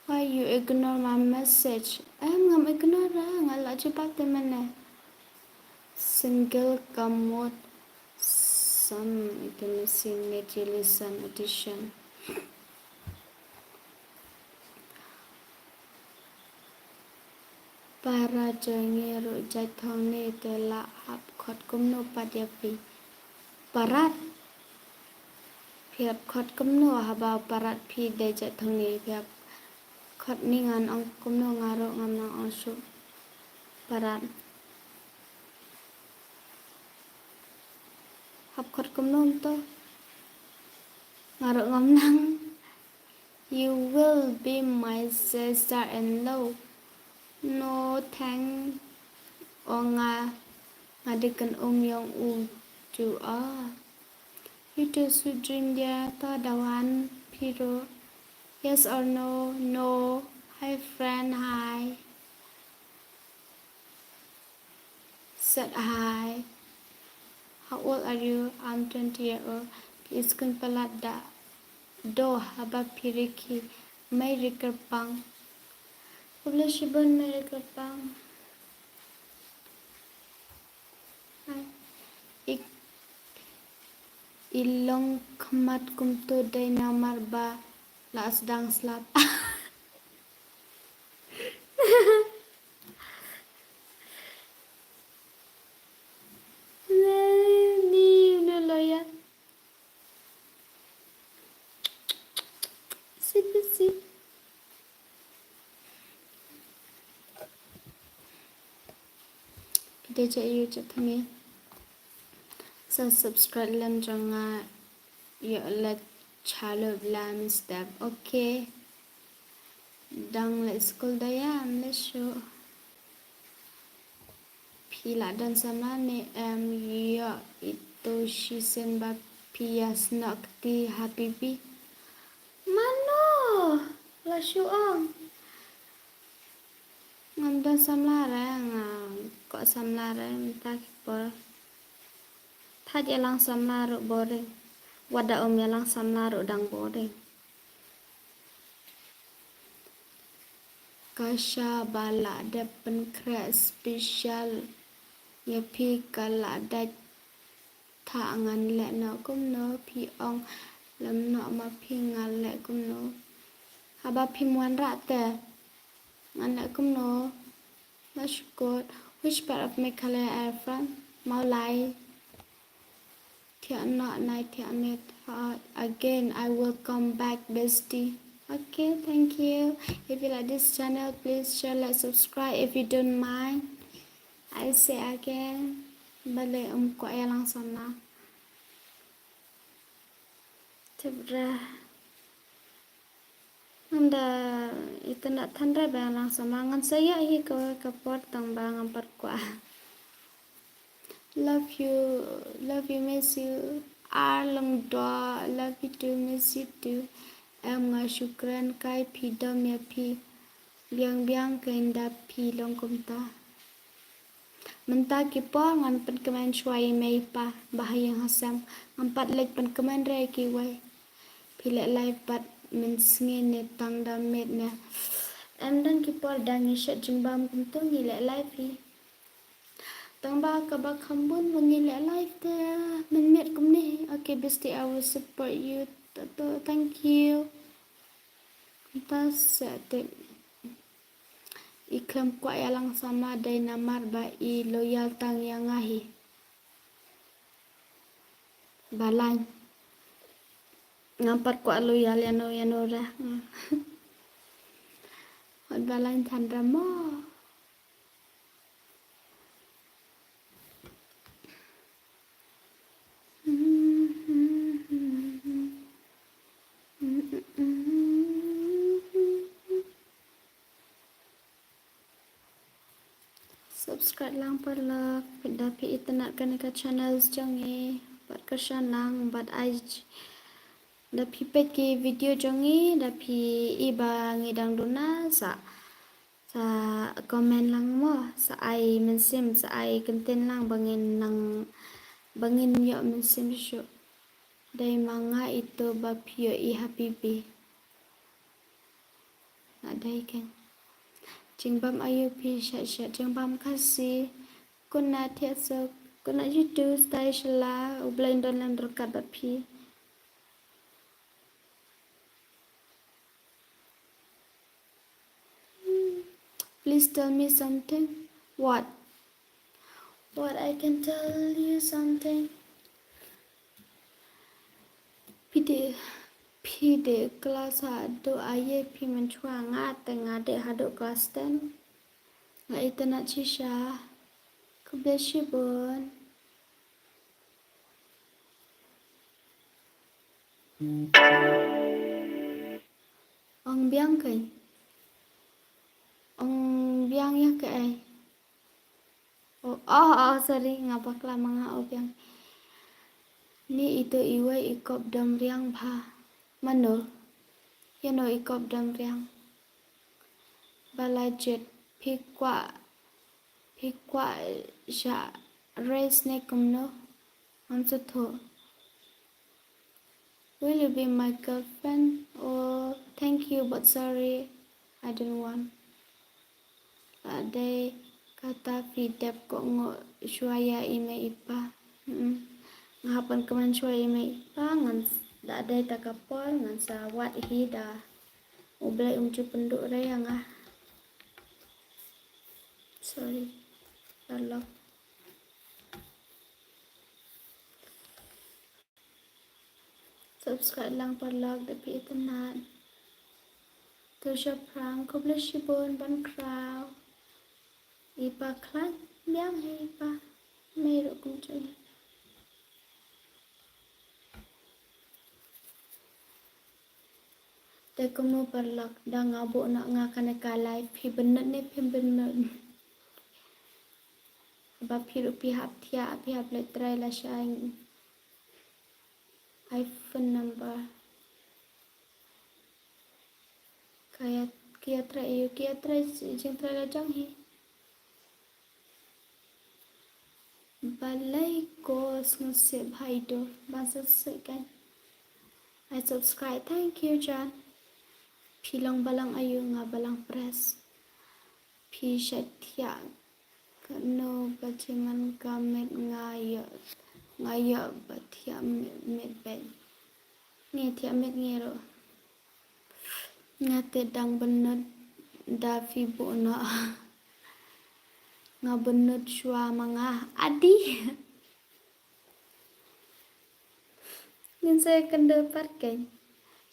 Why you ignore my message? Em, ngam ignore re, nga la jubab te mynne. Single ka mut. Some intimacy, Meji listen, audition. Para jong ngi ruh jait thong ne te la hap khot kumno pat ïa phi? Parat. Phi hap khot kumno haba parat phi dei jait thong ne phi hap khot ni ngan ong kumno nga ruh ngam nang ong shuh. Parat. Hap khot kumno to. Nga ruh ngam nang. You will be my sister-in-law. No thank. O nga, nga dei kan um ïong u ju a. You too, sweet dream dear. To Dawan phi ruh. Yes or no? No. Hi friend, hi. Said hi. How old are you? I'm twenty year old. Phi skul palat da do haba phi rikhi. Mei ri kyrpang. Khublei shibun Mei ri kyrpang. Hi. Ik I long khmat kumto dei namar ba la sdang slap. Ni no loya. Sip sip. Phi dei ja ïa u jait thame. Sa subscribe lem jong nga ïoh la chalu bla mynstep. Okay. Dang leh skul da ïa, ym leh shuh. Phi la don samla ne em? Ïoh ito shisien ba phi ïa snoh kti ha pipi. Mano? La shu ong. Ngam don samla re, nga kwah samla re mynta ki por. Thait ïalang samla ruh boring. Wat da um ïalang samla ruh dang boring. Ka sha ba la dep pynkhreh special ïa phi, ka la dait. Tha ngan leh noh kumno, phi ong lem noh ma phi, nga leh kumno? Haba phim wanrah te ngan leh kumno? Lashkot. Which part of Meghalaya are you from? Mawlai. Thiah noh nai thiah met. Again, I will come back, bestie. Okay, thank you. If you like this channel, please share, like, subscribe if you don't mind. I say again, balei um kwah ïalang samla? Tip re. Ngam da itynnad than re ba ïalang samla, ngan sa ïoh hi kawei ka por tang ba ngam pat kwah. Love you, love you, miss you. Ar Lyngdoh, love you too, miss you too. Em nga shu kren kai phi dom ïa phi. Biang biang kein da phi long kumta. Mynta ki por ngan pynkmen shuwa ïa i mei i pa ba ha ïing ha sem. Ngam pat leit pynkmen re kiwei. Phi leh live pat mynsngi ne tang da miet ne? Em, dang ki por dang ngi shet jingbam kumto ngi leh live hi. Tang ba kaba kham bun ba ngi leh live te mynmiet kumne. Okay bestie, I will support you. Tato, thank you. Mynta sa te i khlem kwah ïalang samla dei namar ba i loyal tang ïa nga hi. Ba lain. Ngam pat kwah loyal ïano ïano re. Hot ba lain than re mo. Subscribe lang paralok, da phi itynnad kane ka channel jong ngi, bad kyrshan lang, bad ai da phi peit ki video jong ngi, da phi i ba ngi dang duna sa, sa comment lang mo, sa ai mynsiem, sa ai kyntien lang ba ngin nang, ba ngin ïoh mynsiem shuh. Dei ma nga ito ba phi ïoh i ha pipi. Nga dei kein. Jingbam aïu phi shat shat? Jingbam Khasi. Khublei thied suk. Khublei YouTube style shala. U Blei un don lem ryngkat bad phi. Please tell me something. What? What I can tell you something? Phi dei, phi dei class haduh aïu phi mynchwa? Nga te nga dei haduh class ten. Nga itynnad shisha. Khublei shibun. Ong biang kein. Ong biang ïa kaei? Oh, oh, oh, sorry, nga bakla, ma nga ong biang. Ni ito iwei i kop dom riang bha. Mano? Ïano i kop dom riang? Ba la jied, phi kwah, phi kwah sha Race ne kumno? Ngam sngewthuh. Will you be my girlfriend? Oh, thank you, but sorry, I don't want. Lada kata phi dep kohnguh shuwa ïa i mei i pa. Hmm. Nga hap ban kmen shuwa ïa i mei i pa, ngan s-, lada kata ka por ngan sa wad hi da U Blei um ju pynduh re ïa nga. Sorry. Paralok. Subscribe lang paralok da phi itynnad. To shaphrang, khublei shibun ban khraw. I pa khlaiñ biang hi i pa. Mei ruh kumjuh hi. Te kumno paralok, da nga buh noh nga kane ka live, phi bynnud ne phim bynnud? Ba phi ruh phi hap thiah, phi hap leit trai lashai. Ai phone number. Ka ïa, ki ïa trai ïa u, ki ïa trai jingtrai la jong hi. Balei ko sngewsih bha i dor, ba sngewsih kan. I subscribe, thank you Jan. Phi long balang aïu, nga balang press. Phi shait thiah kano ka jingman ka met nga ïoh, nga ïoh ba thiah met, met bad. Ngi thiah met ngi ruh. Nga te dang bynnud da phi buh noh. Nga bynnud shuwa ma nga adi. Ngin sa kynduh pat kein.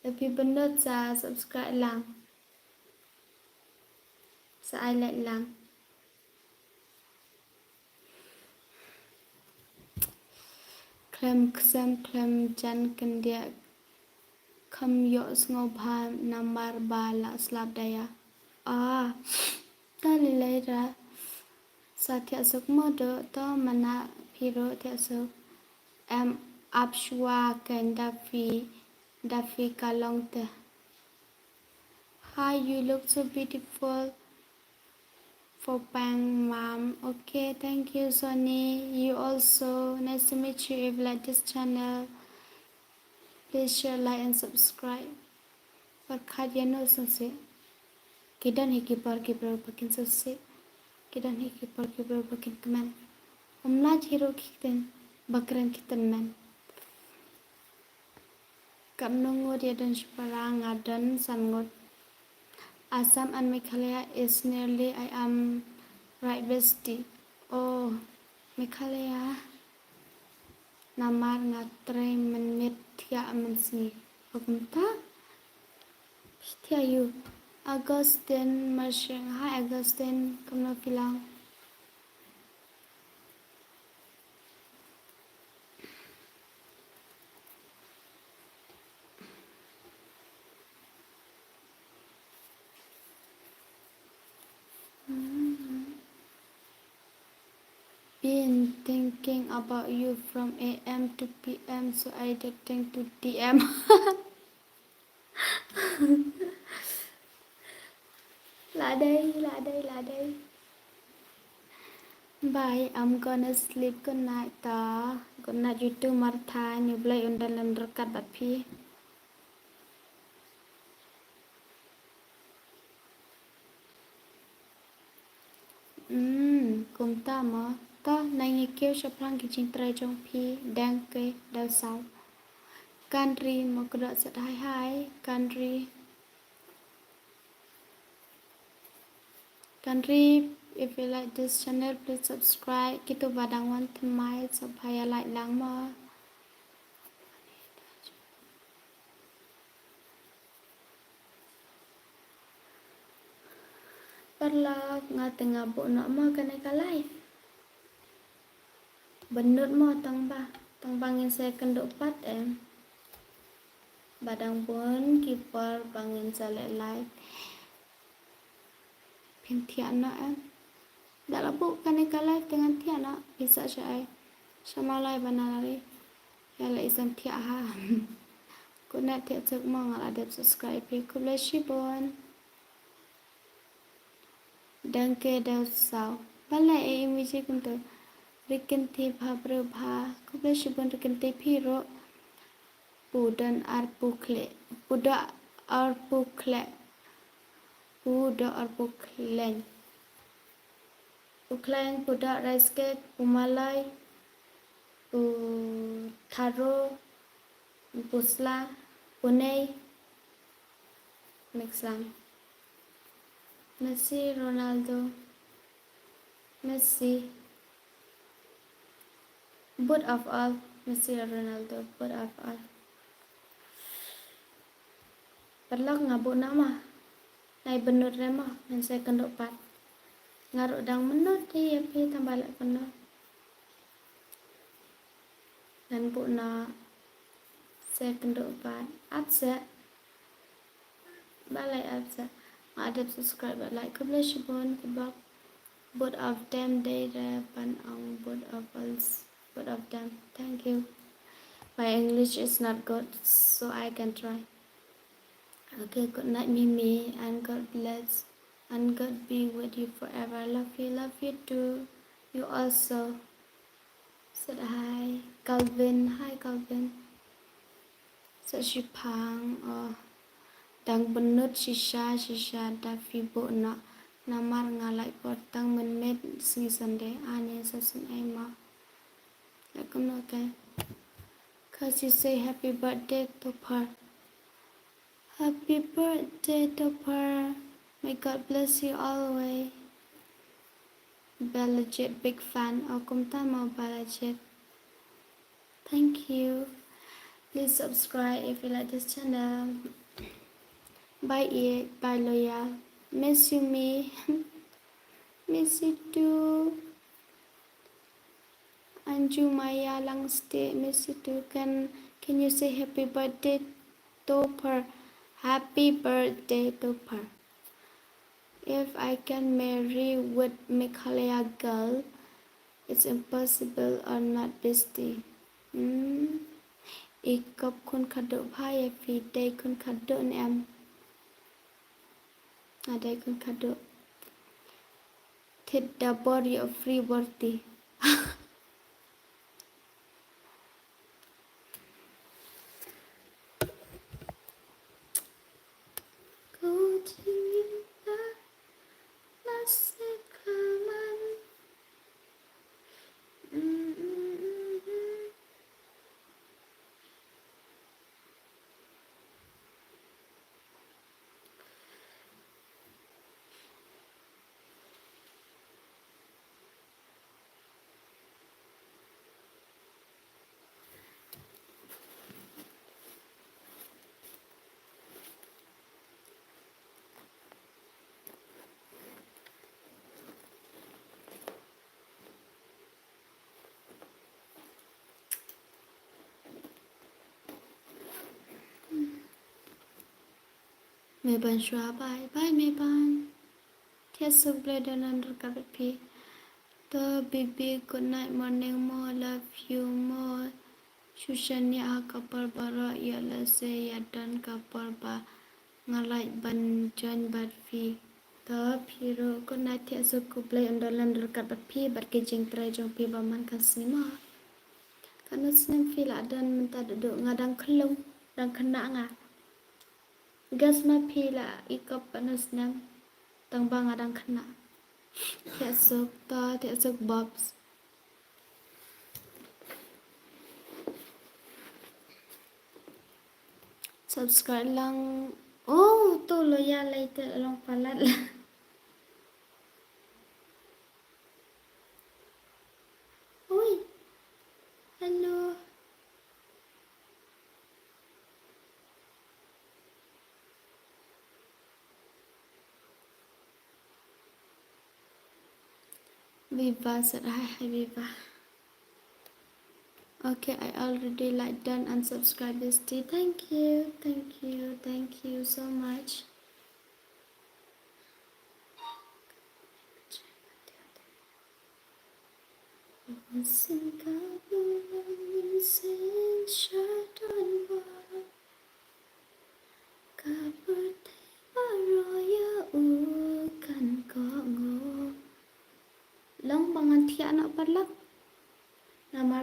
Da phi bynnud sa subscribe lang. Sa ai like lang. Khlem ksem khlem jan khyndiat kham ïoh sngewbha namar ba la slap da ïa. Ah, ta lei lei ra. Sa thiah suk mo do to mana phi ruh thiah suk. Em ap shuwa kein da phi, da phi ka long te. Hi, you look so beautiful. For Pang Mom. Okay, thank you, Sonny. You also. Nice to meet you. If you like this channel, please share, like, and subscribe. Pyrkhat ïa no sngewsih. Ki don hi ki por ki briew ba kin sngewsih. Ki don hi ki por ki briew ba kin kmen. Ym lah hi ruh ki ktien ba kren ki tymmen. Katno ngut ïa don shipara? Nga don san ngut. Assam and Meghalaya is nearly I am right bestie. Oh, Meghalaya. Namar nga trei mynmiet thiah mynsngi. Ba kumta? Thiah ïa u. Augustine Marshing. Hi Augustine, kumno phi long? Been thinking about you from A M to P M, so I did think to D M. Lah dei, lah dei, lah dei. Bye, I'm gonna sleep. Good night, ta. Good night, you too, Martha. Ngi Blei un don lem ryngkat bad phi. Hmm, kumta mo. To, nang ïa kiew shaphrang ki jingtrai jong phi, dang ke, daw saw. Kanri, mo kdok sat hai hai, Kanri. Kanri, if you like this channel, please subscribe. Kito ba dang wan thymmai, sa ba ïa like lang mo. Paralok, nga te nga buh noh mo kane ka live. Bynnud mo tang ba, tang ba ngin sa kynduh pat em. Ba dang bun ki por ba ngin sa leh live. Phin thiah noh em. Da la buh kane ka live te ngan thiah noh. Phi sa sha ai. Sha Mawlai ba na lari. Ïa la i san thiah ha. Kut na thiah suk mo, nga la dep subscribe phi. Khublei shibun. Dang ke daw saw. Balei e emoji kumto? Rikynti bha briew bha. Khublei shibun Rikynti phi ruh. Pu don ar pu khleh. Pu doh ar pu khleh. Pu doh ar pu khleh. Pu khleng, pu doh rice cake, pu malai, pu tharo, pu sla, pu nei, mix lang. Messi, Ronaldo, Messi. Both of all, Messi, Ronaldo, both of all. Paralok nga buh noh ma. Nai bynnud re mo, ngan sa kynduh pat. Nga ruh dang mynnud ïa phi tang ba la kynduh. Ngan buh noh sa kynduh pat. Ap sa. Balei ap sa. Nga dep subscribe ba like. Khublei shibun kibak. Both of them dei re ban ong both of us. Both of them. Thank you. My English is not good, so I can try. Okay, good night, Mimi, and God bless, and God be with you forever. Love you, love you too. You also. Said hi, Calvin. Hi, Calvin. Sa shiphang, oh. Dang bynnud shisha, shisha da phi buh noh. Namar nga lait por tang mynmiet sngi Sunday. Ani sa sngewbha mo. Like, okay. Cause you say happy birthday to her. Happy birthday, Topper. May God bless you always. Balajit, big fan. Oh, kumta mo Balajit. Thank you. Please subscribe if you like this channel. Bye, Iek. Bye, Loya. Miss you, me. Miss you too. Anju Maya Langste, miss you too. Can, can you say happy birthday to her? Happy birthday to her. If I can marry with Meghalaya girl, it's impossible or not, bestie. Hmm. I kop khun khadduh bha ïa phi, dei khun khadduh ne em? Nga dei khun khadduh. Thied da bor ïoh free bor ti. Ko jingim ba nasib ka man. Mm, mm, mm, mm. Meban shuwa, bye. Bye, Meban. Thiah suk, Blei don ryngkat bad phi. To, Bibi, good night, morning mo, love you mo. Shu shaniah ha ka por baroh, ïoh lehse ïa don ka por ba nga lait ban join bad phi. To, phi ruh, good night, thiah suk, U Blei un don lem ryngkat bad phi, bad ki jingtrei jong phi ba man ka sngi mo. Katno snem phi la don mynta, Dudu? Nga dang khyllung, dang khynnah nga. Guess ma phi la i kop katno snem, tang ba nga dang khynnah. Thiah suk, to, thiah suk, Bobs. Subscribe lang. Oh, to Loya lei te long palat la. Oi. Hello. Viva said hi, hi Viva. Okay, I already like, done and subscribe this tea. Thank you, thank you, thank you so much. Long ba ngan thiah noh paralok.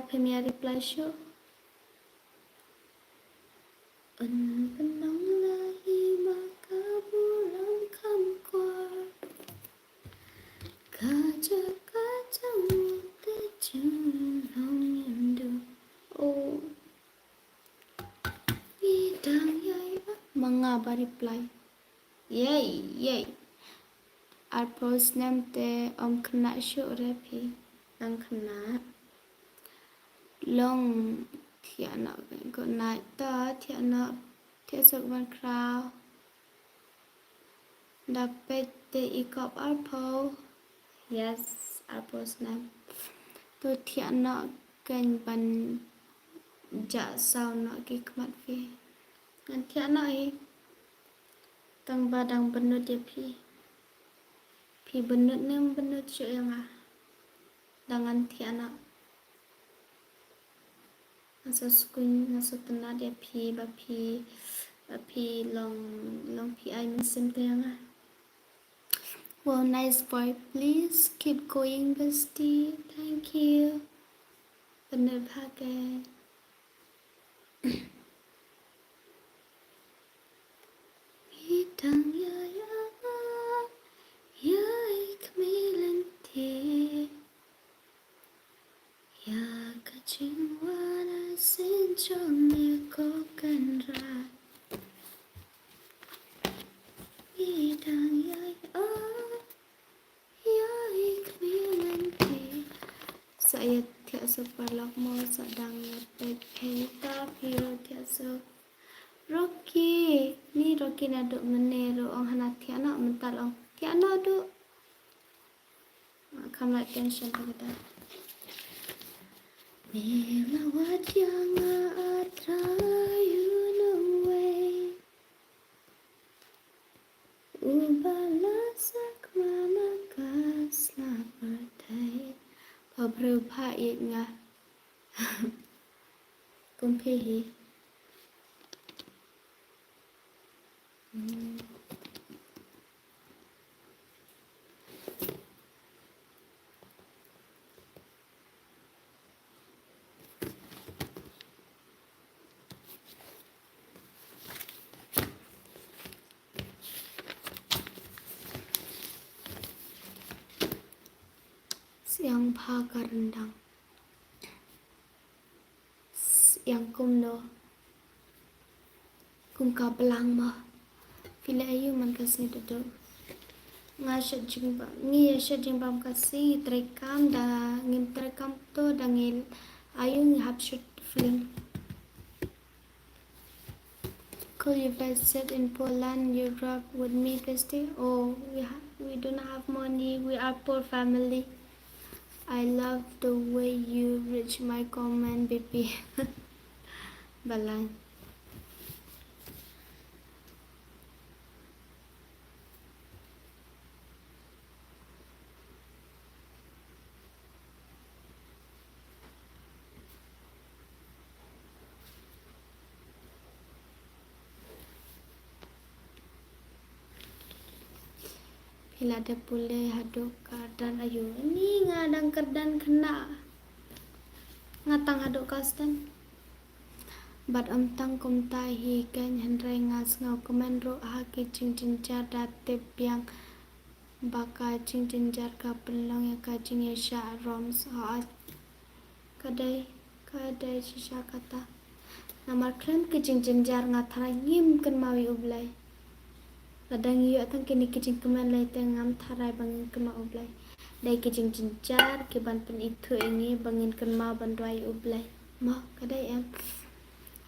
Phi ïa reply shuh. Un pynlong la hi ma ka burom kham kwar. Ka jaka jong te jong long ïa ndu. Oh. Ngi dang ïai ma nga ba reply. Yei, yei. Arphew snem te ym khynnah shuh re phi. Dang khynnah. Long thiah noh, good night to thiah noh, thiah suk ban khraw. Da peit te i kop arphew. Yes, arphew snem. To thiah noh kein ban jah saw noh ki khmat phi. Ngan thiah noh hi. Tang ba dang bynnud ïa phi. Phi bynnud ne ym bynnud shuh ïa nga. Dang ngan thiah noh. Nga sa skun, nga sa tynat ïa phi, ba phi, ba phi long, long phi ai mynsiem te ïa nga. Wow, nice vibe. Please keep going, bestie. Thank you. Bynnud bha kein. Ngi dang ïa ïa ïa i khmih lynti. Ïa ka jingwan asien jong ïa ko Kynrad. Ngi dang ïa ïa ïa i khmih lynti. Sa ïa thiah suk paralok mo, sa dang ïa peit phi ta phi ruh thiah suk. Rocky, ni Rocky naduh mynne ruh ong hana thiah noh, mynta ong thiah noh duh. Kham la attention ta kata. Me la wad ïa nga, A Trai, u nongwei uba la sakma na ka sla pyrthei. Ba briew bha ïeit nga. Kum phi hi. Hmm. Siang bha ka ryndang. Siang kumno? Kum ka blang mo. Phi leh aïu man ka sngi Dadu? Nga shet jingbam, ngi ïa shet jingbam ka sngi, trei kam da, ngim trei kam to da ngi aïu ngi hap shoot film. Could you visit in Poland, Europe with me, bestie? Oh, we ha-, we don't have money. We are poor family. I love the way you read my comment, baby. Balang. Phi la dep pule haduh kyrdan aïu? Ni nga dang kyrdan khynnah. Nga tang haduh class ten. Bad ym tang kumta hi kein, hynrei nga sngewkmen ruh ha ki jingjynjar, da tip biang ba ka jingjynjar ka pynlong ïa ka jingïaishah rom sha. Ka dei, ka dei shisha kata. Namar khlem ki jingjynjar nga tharai ngim kynmaw ïa U Blei. Lada ngi ïoh tang kine ki jingkmen lei te ngam tharai ba ngin kynmaw U Blei. Dei ki jingjynjar ki ban pynithuh ïa ngi ba ngin kynmaw ban duwai ïa U Blei. Mo, ka dei em.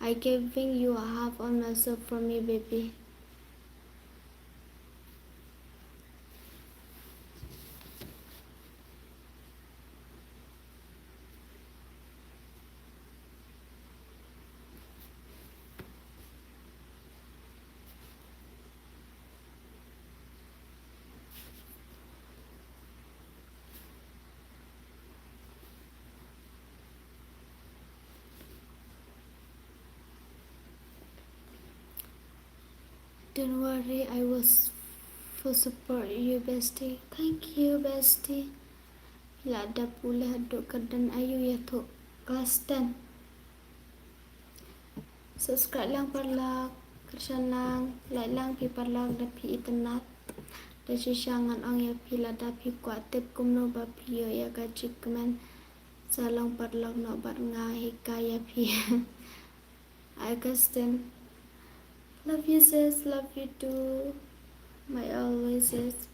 I giving you a half on myself from me, baby. Don't worry, I will s-, full support you, bestie. Thank you, bestie. La dep pule haduh kyrdan aïu, ïathuh Class ten. Subscribe lang paralok, kyrshan lang, like lang phi paralok da phi itynnad. Da shisha ngan ong ïa phi lada phi kwah tip kumno ba phi ïoh ïa ka jingkmen, sa long paralok noh bad nga hikai ïa phi. Augustine. Love you sis, love you too. My always sis.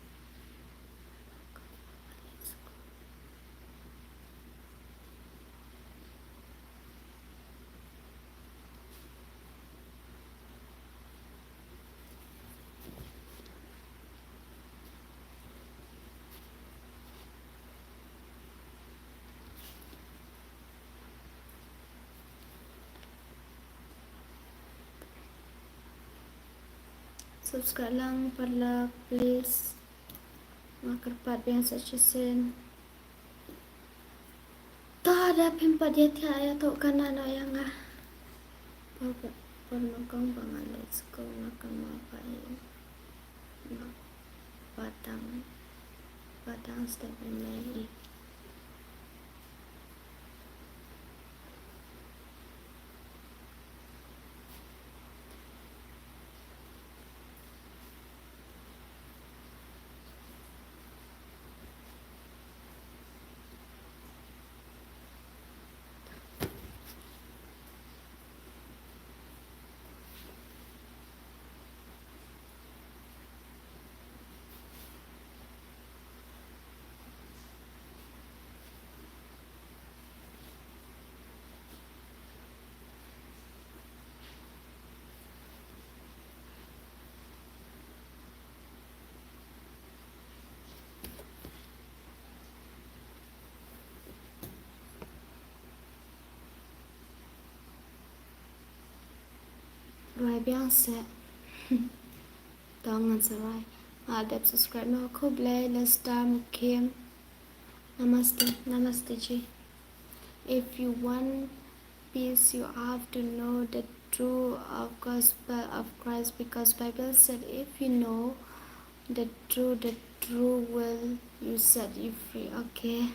Subscribe lang paralok, please. Nga kyrpad biang sa shisien. Ta da phim pat ïa thiah ïa to kana no ïa nga. Por por ma kong ba nga leit skul nga kynmaw ba ïa nga. Ba dang ba dang step in lei. Rwai biang seh. To ngan sa rwai. Nga dep subscribe mo, khublei Lester Mukim. Namaste, namaste ji. If you want peace, you have to know the true of gospel of Christ, because Bible said, if you know the true, the true will you set you free. Okay.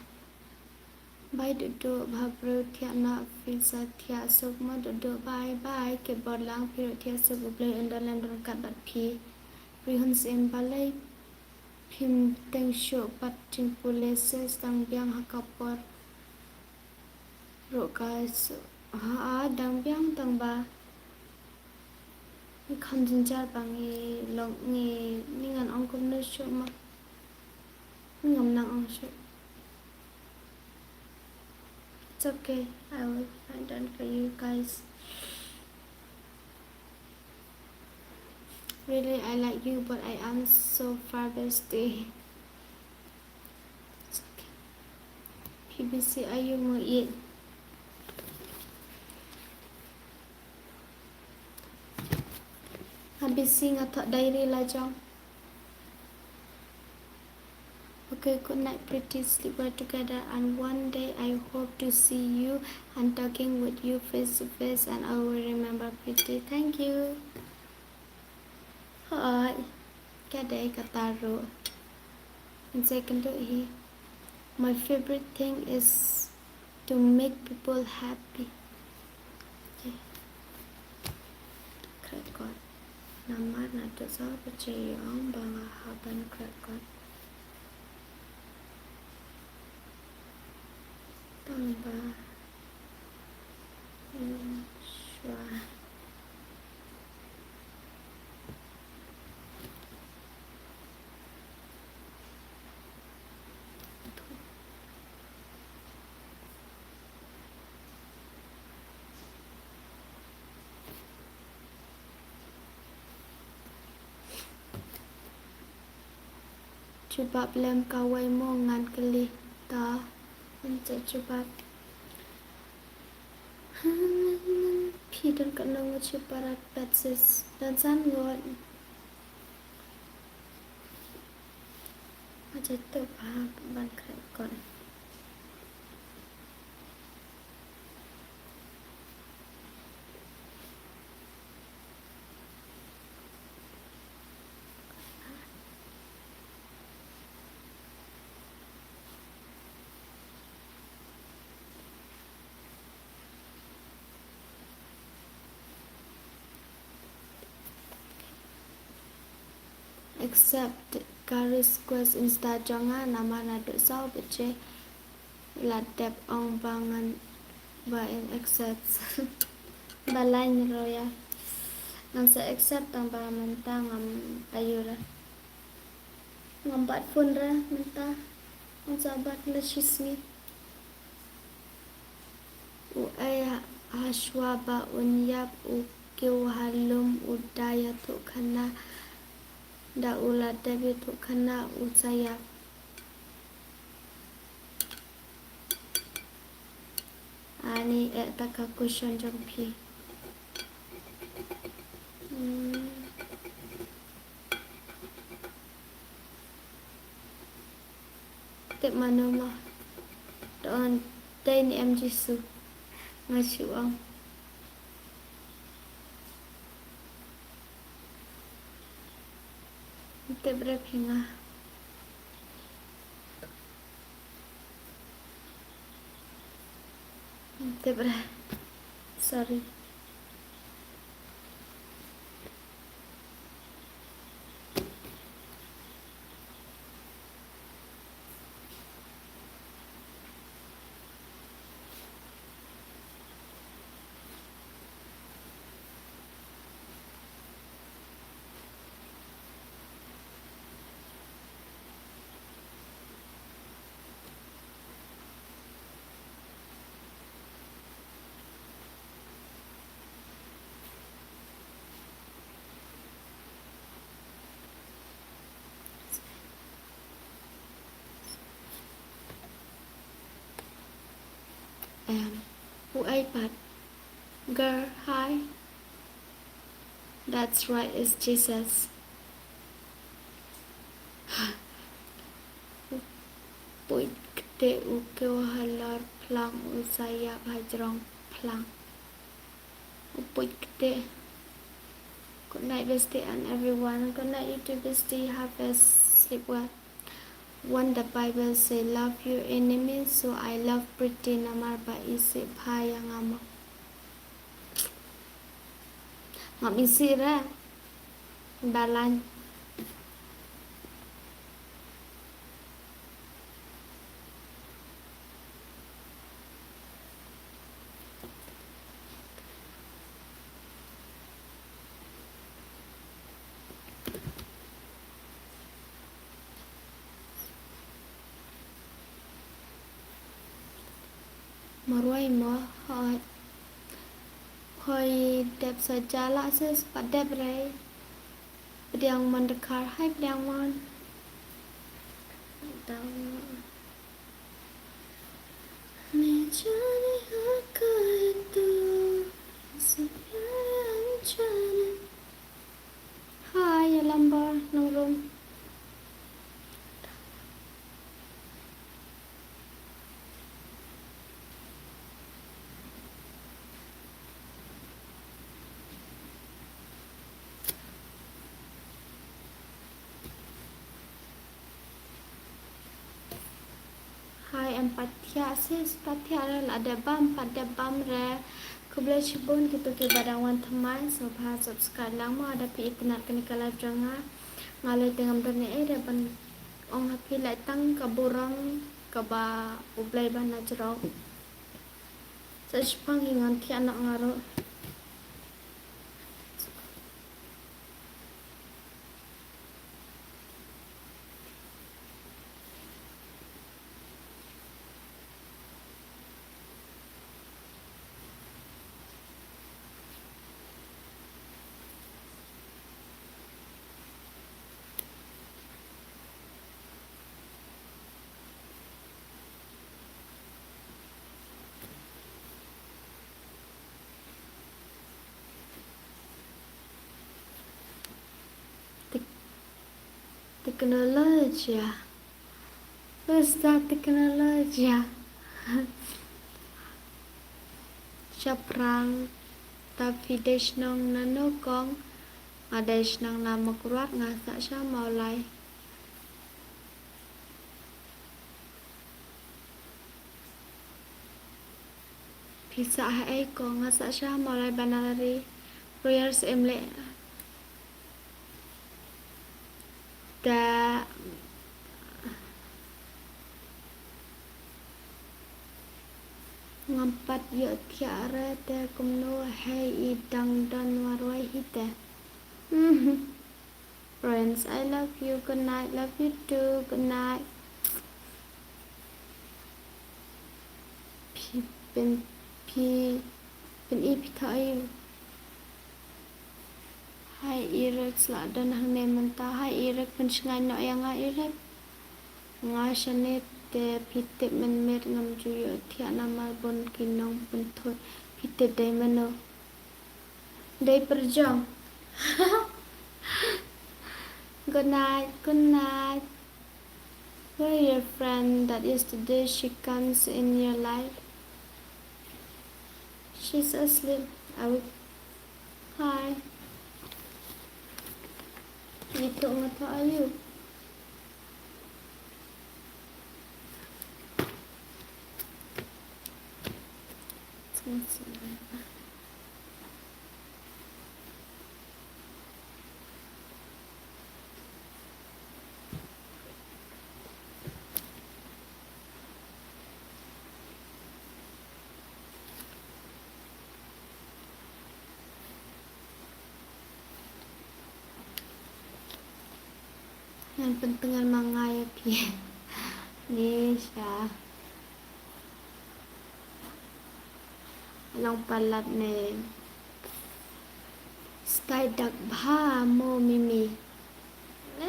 Bye Dudu, bha briew thiah na phi sa thiah suk mo Dudu, bye bye. Kyrpad lang phi ruh thiah suk, U Blei un don lem don ryngkat bad phi. Phi hun sim balei phim teng shuh pat jingpule, sis, dang biang ha ka por ruh ka suk ha, dang biang tang ba ngi kham jynjar ba ngi long ngi, ngi ngan ong kumno shuh ma ngam nang ong shuh. It's okay. I will find out for you guys. Really, I like you, but I am so far, bestie. It's okay. P B C, are you mo it? Habis sing atok diary la jong. Okay, good night, pretty. Sleep well together, and one day I hope to see you and talking with you face to face, and I will remember, pretty. Thank you. Hooid. Ka dei kata ruh. Ngan sa kynduh hi. My favorite thing is to make people happy. Okay. Khreh kot. Namar naduh sa ba ju ong ba nga hap ban khreh kot. Tang ba. Hmm, shuwa. Jubab lem kawei mo, ngan kylli. Ta, ngan sa jubab. Phi don katno ngut sha para pet, sis? Don san ngut. Nga sa tuh ba ban khreh kot. Accept ka request Insta jong nga namar naduh saw baje la dep ong ba ngan ba in accept. Ba lain ruh ïa. Ngan sa accept tang ba mynta ngam ayu re. Ngam bat phone re mynta. Ngan sa bat la shisngi. U ai ha shuwa ba un ïap u kiew ha lum u da ïathuh khynnah. Da u la dep ïathuh khynnah u sa ïap. Ani eh ta ka question jong phi. Hmm. Tip mano mo. Don dei ne em Jisu. Nga shu ong. Tip re phi nga. Tip re. Sorry. Em, u ai pat. Girl, hi. That's right, it's Jesus. U puit ktieh u kiew halor phlang u sa ïap hajrong phlang. U puit ktieh. Good night, bestie, and everyone. Good night, you too, bestie. Have a sleep well. When the Bible say, "Love your enemies," so I love Pretty namar ba isih bha ïa nga mo. Ngam isih re. Dalan. Marwei mo, hoi. Hoi dep sa jala sis pat dep rei. Pdiang Mondakar, hai pdiang Mon. Dang. Ni jani ha ka tu, sa pya an jani. Hai, ya lambar nang rum. Hai, em pat thiah sis, pat thiah re, la dep bam, pat dep bam re. Khublei shibun kito kiba dang wan thymmai, sngewbha subscribe lang mo, lada phi itynnad kane ka live jong nga. Nga lei te ngam don ei ei re ban ong ha phi, lei tang ka burom kaba U Blei ba na jrong. Sa shipang hi ngan thiah noh nga ruh. Tek-, teknolojia. Usta teknolojia. Shaphrang, ta phi dei shnong nano kong? Nga dei shnong na Mawkyrwat, nga sah sha Mawlai. Phi sah ha ei ko? Nga sah sha Mawlai Banalari. Prayers em leh. Te ngam pat ïohthiah re te kumno, hei i dang don marwei hi te. Friends, I love you. Good night. Love you too. Good night. Phi pyn, phi pyn i phi thoh i. Hai Eric, sla don hangne mynta. Hai Eric, pynshngaiñ noh ïa nga Eric. Nga shane te phi tip mynmiet, ngam ju ïohthiah namar bun ki nongpynthut. Phi tip dei mano? Dei pyrjong. Good night, good night. Where your friend that yesterday she comes in your life? She's asleep. I will. Hi. You told me to are you? Ngan pyntngen ma nga ïa phi. Nisha. Long palat ne. Stai dak bha mo Mimi.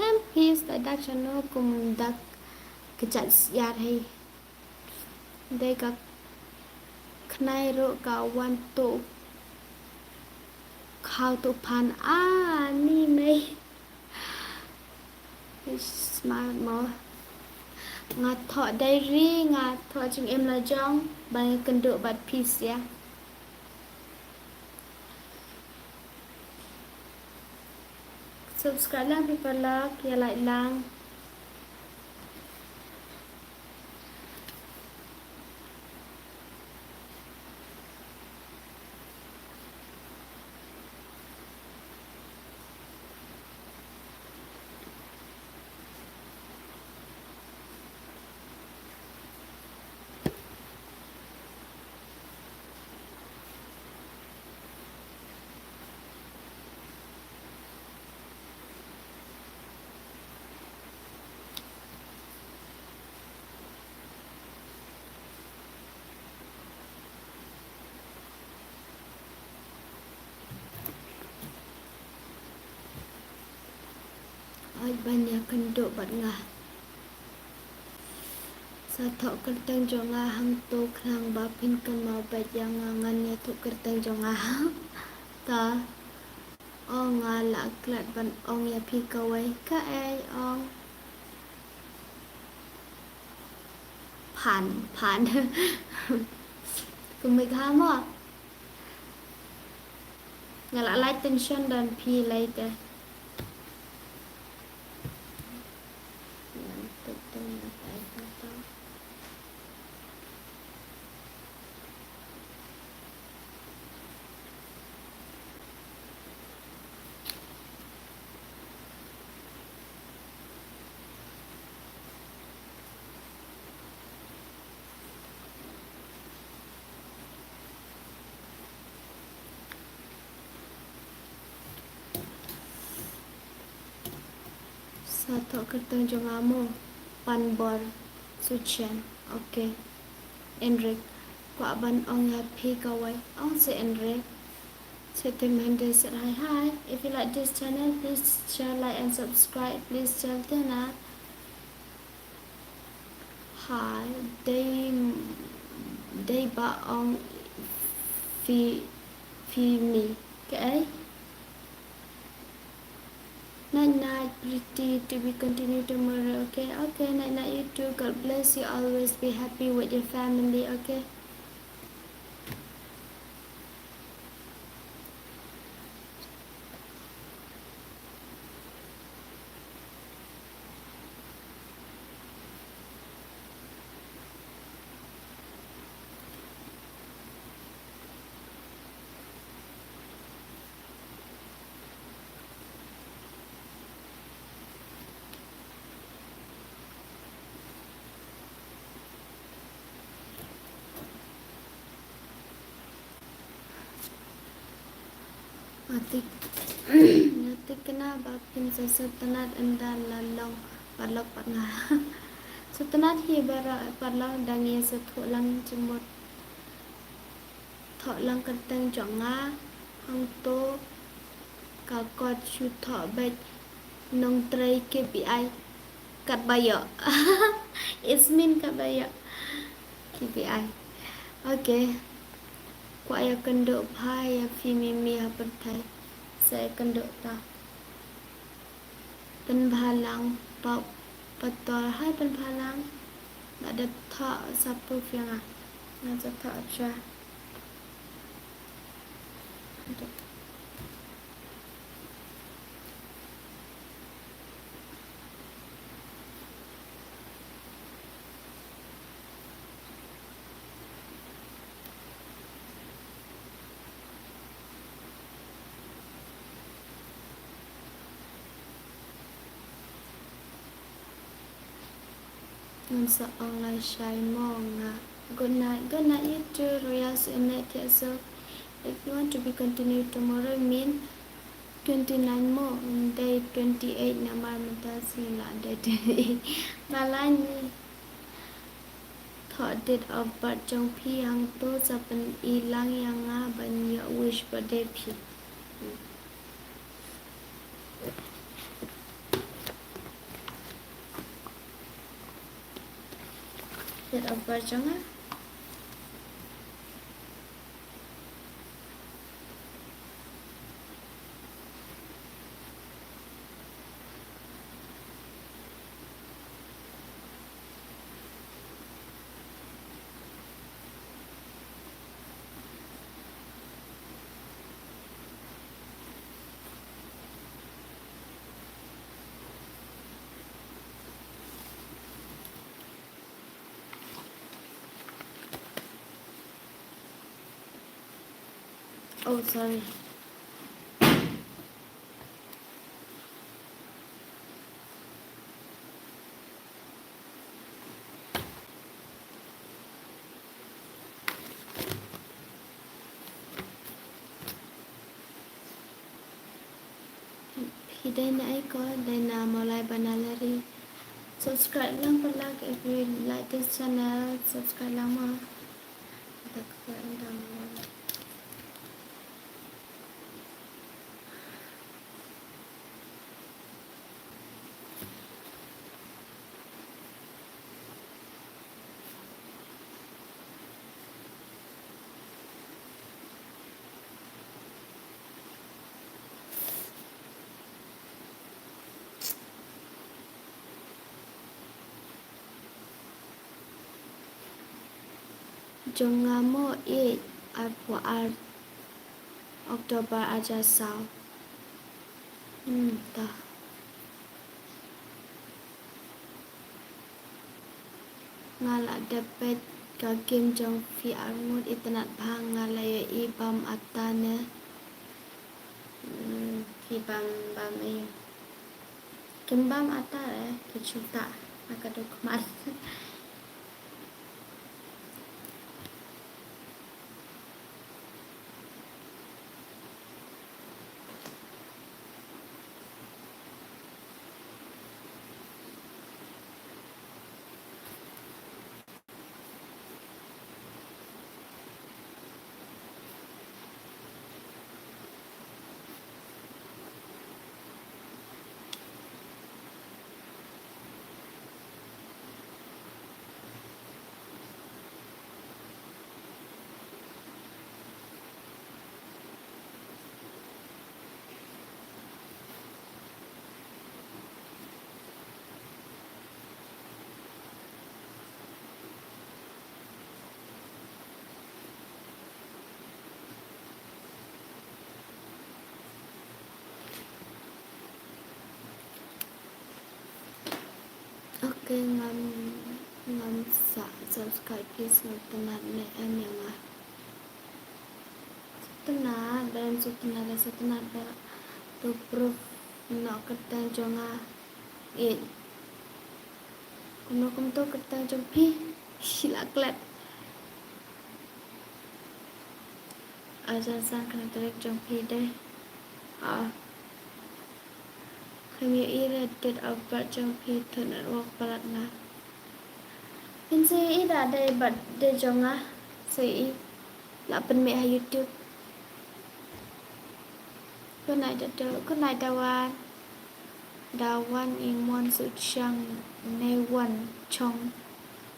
Em phi stai dak shano kum dak kjat siar hei. Dei ka khnai ruh ka wan tu khaw tu phan a ni mei. Smart mo. Nga thoh diary, nga thoh jingim la jong ba nga kynduh bad phi sia. Subscribe lang phi paralok, ïa like lang. Oi ban ïa kynduh bad nga. Sa thoh kyrteng jong nga hangto khnang ba phin kynmaw bad ïa nga, ngan ïathuh kyrteng jong nga. Ta. Ong nga la klet ban ong ïa phi kawei. Kaei ong? Phan, phan. Kumne ka mo. Nga la lai tension dan phi lai te. Sa thoh kyrteng jong nga mo. Panbor Suchen. Okay. Enrik. Kwah ban ong ïa phi kawei. Ong se Enrik. Sete Mende said hi hi. If you like this channel, please share, like and subscribe. Please share tena. Hi, dei, dei ba ong phi, phi mi. Okay? Night night, pretty, to be continued tomorrow. Okay, okay, night night, you too. God bless you. Always be happy with your family. Okay. Nga thikna ba phin sa sngewtynnat ynda la long paralok pat nga. Sngewtynnat hi ba paralok, dang ïa sngewthuh lang jingmut. Thoh lang kyrteng jong nga hangto. Ka kot shu thoh beit, nongtrei K P I. Katba ïoh. Ismin katba ïoh. K P I. Okay. Kwah ïakynduh bha ïa phi Mimi ha pyrthei. Sa ïakynduh ta. Pynbha lang, Pop Patol. Hai, pynbha lang. Nga dep thoh sa proof ïa nga. Nga sa thoh apsha. Ngan sa ong lai shai mo nga. Good night. Good night, you too, Royal Sunet Thiaso. If you want to be continued tomorrow, mean twenty-nine mo, day twenty-eight namar mynta sngi la day twenty-eight. Balani. Thoh date of birth jong phi hangto sa pyni lang ïa nga ban ïoh wish birthday phi. Date of birth jong nga. Oh, sorry. Phi dei na ai ko, dei na Mawlai Banalari. Subscribe lang paralok, if you like this channel, subscribe lang mo. Jong nga mo, eh, arphew ar October arhajar saw. Hmm, ta. Nga la dep peit ka game jong phi arngut, itynnad bha, nga la ïohi bam ata ne. Hmm, phi bam, bam ïa. Kim bam ata re, ki chuta na ka duk mat. Okay, ngam, ngam sa subscribe, please, ngam tynnad ne em ïa nga. Sngewtynnad, ba em sngewtynnad, sngewtynnad ba to proof noh kyrteng jong nga. Ïeit. Kumno kumto kyrteng jong phi? Shi la klet. Arhajar san kane direct jong phi dei. Ah. Kham ïohi re date of birth jong phi, to network palat nga. Phin sa ïohi da dei birthday jong nga. Sa ïohi. Lah pynmih ha YouTube. Good night, Dato. Good night, Dawan. Dawan Imon Suchang Newan Chong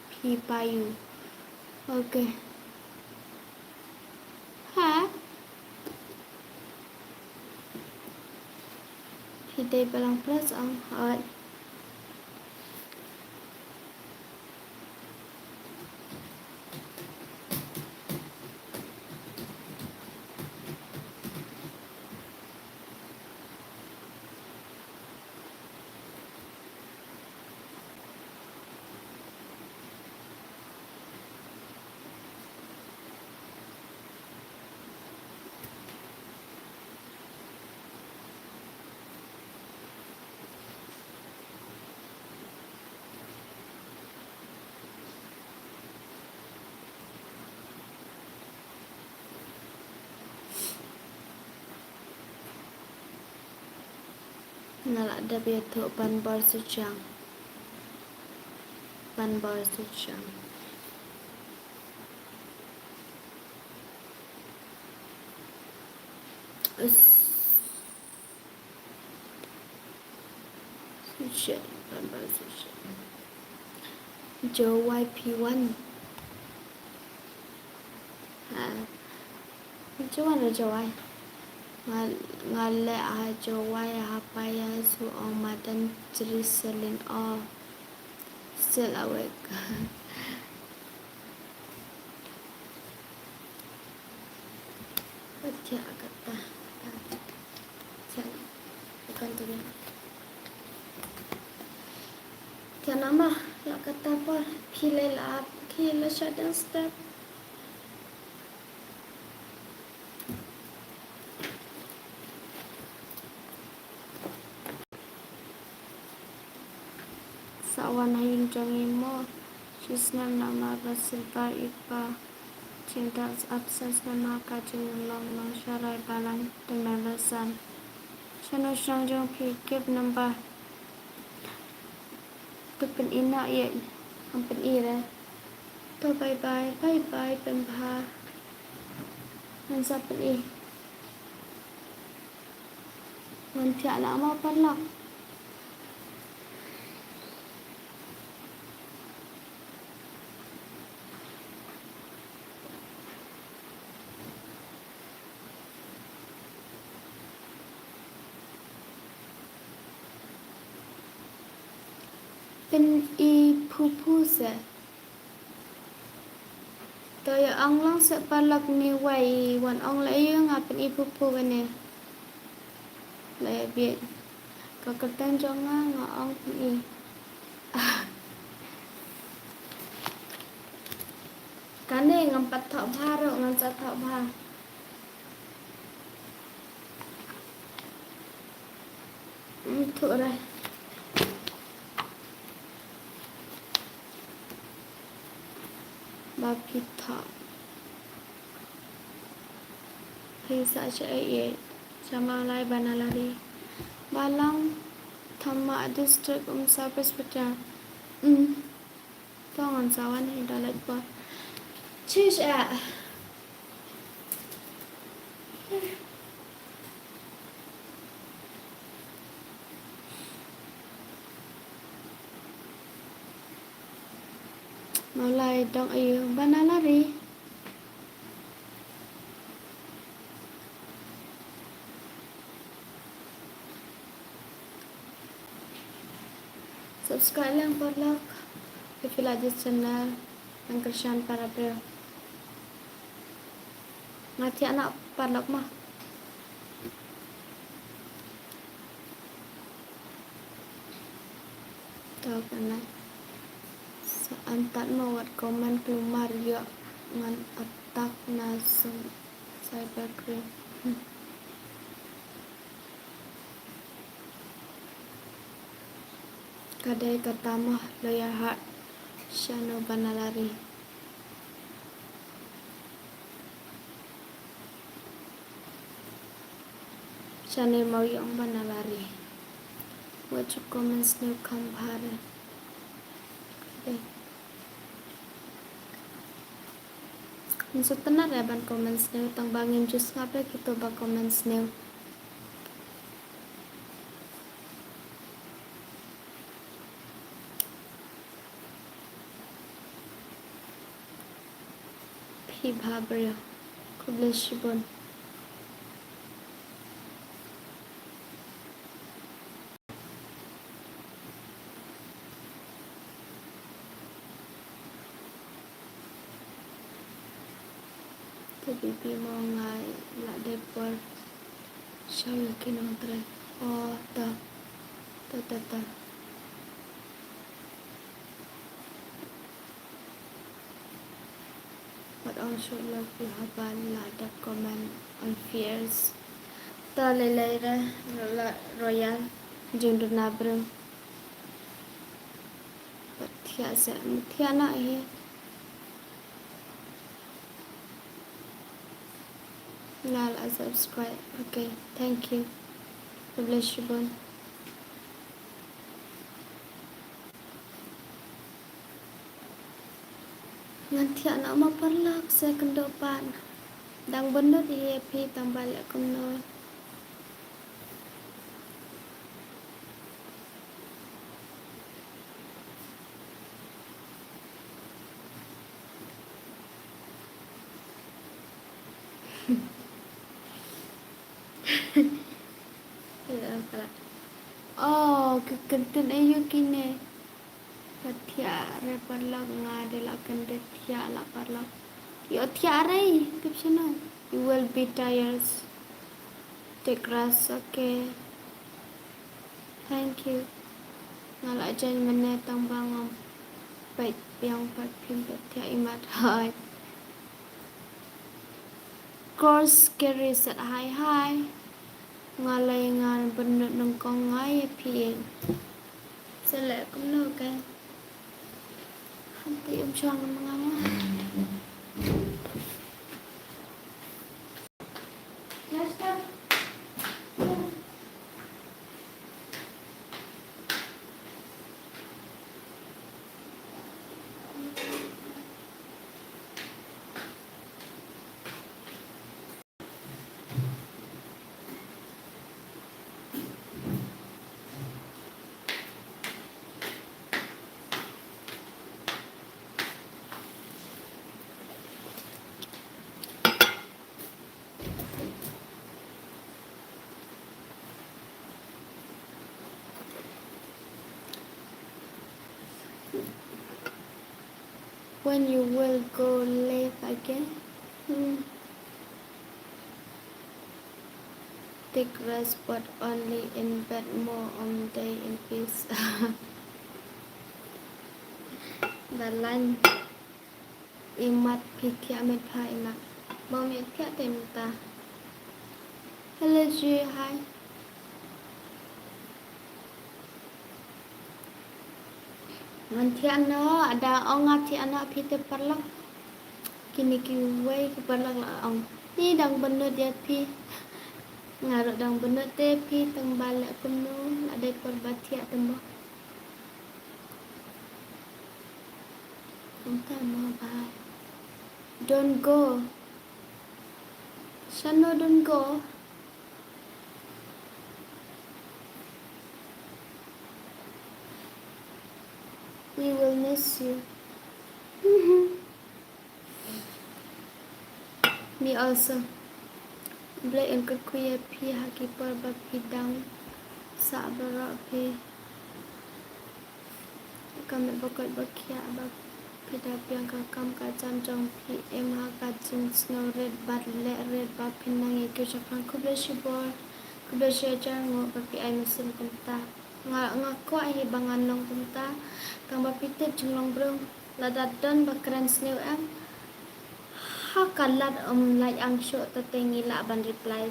Pi Payu. Okay. Ha? Phi dei Balang Plus, ong. Hooid. Nga lah dep ïathuh Banbor Suchang. Banbor Suchang. Us. Suchang, Banbor Suchang. Joe Y P one. Ha. Joe Y, Joe Y. Nga, nga leh ha Joe Y ha Paya, su ong madan Jriselin o. Still awake. Pathiah kata. Pathiah. Bukan tu ni. Tiana mah, la kata por, phi la, phi la shut down step. Sa wan ha ïing jong i mo. Shi snem namar ba silver i pa. Jingdal absence namar ka jinglong nongshakri balang te meresan. Shano shnong jong phi, give number. To pyni noh ïa, ngam pyni re. To bye bye, bye bye pynbha. Ngan sa pyni. Ngan thiah na ma paralok. Pyni phu phu se. To ïa ong lang se paralok, ni wei wan ong la ïa nga pyni phu phu kane. La ïa bieit. Ka kyrteng jong nga nga ong pyni. Kane ngam pat thoh bha ruh, ngan sa thoh bha. Ym thoh re. Ba phi thoh. Phi sa sha ei ei. Sha Mawlai Banalari. Balang Thamma District Umsa Presbyterian. Mm. To ngan sa wan hi da lait bor. Chish ah. Mawlai dong ayu Banalari. Subscribe lang paralok. Phi la jit channel. Ngan kyrshan para briew. Nga thiah na paralok ma. Tau kana. Sa an tat ma wat comment kulmar ïoh ngan attack na sum cyber crime. Hmm. Ka dei kata mo lawyer Hart. Shano Banalari. Shane mo ïong ba na lari. Wat ju comment sniew kham bha re. Okay. Ngin sa tynat re ban comment sniew tang ba ngim ju sngap re kito ba comment sniew. Phi bha briew. Khublei shibun. Te bibi mo nga la dei por sha ïa ki nongtrei. O ta ta ta ta. Wat ong shuh lok ïa haba la dep comment on fears. Ta lei lei re la Royal jingduna briew. Pat thiah se thiah na hi. Nga la subscribe. Okay, thank you. God bless you, bun. Ngan thiah na ma parlok se kyndoh pat. Dang bynnud hi phi tang ba leh kumno. Oh, ki kyntien aïu kine. Ka thiah re parlok nga de la kynde thiah la parlok. Ïoh thiah re, tip shano. You will be tired. Take rest, okay. Thank you. Nga la join mynne tang ba ngam peit biang pat phim peit thiah imat hai. Course carry set hai hai. Nga lei ngan bynnud nyngkong nga ïa phi. Sa leh kumno ka. Hynti um shong ma nga ma. When you will go live again? Hmm. Take rest, but only in bed, mo ym dei in peace. Ba lain imat phi thiah met pha imat. Ba ym thiah te mynta. Hello ji hai. Ngan thiah noh, ada ong nga thiah noh phi te parlok. Kine kiwei ki parlok la ong. Ni dang bynnud ïa phi. Nga ruh dang bynnud te phi tang ba leh kumno la dei por ba thiah te mo. Kumta mo bye. Don't go. Shano don't go. We will miss you. Me also. Blei un kyrkhu ïa phi ha ki por ba phi dang sah baroh phi. Ka met ba koit ba khiah ba phi da biang ka kam ka jam jong phi, em ha ka jingsngewrit bad leh rit ba phin nang ïa ki shaphrang. Khublei shibun, khublei shihajar nguh ba phi ai mynsiem kumta. Nga, nga kwah hi ba ngan long kumta. Tang ba phi tip jinglong briew lada don ba kren sniew em, ha ka lad ym lait ang shuh, te te ngi lah ban reply.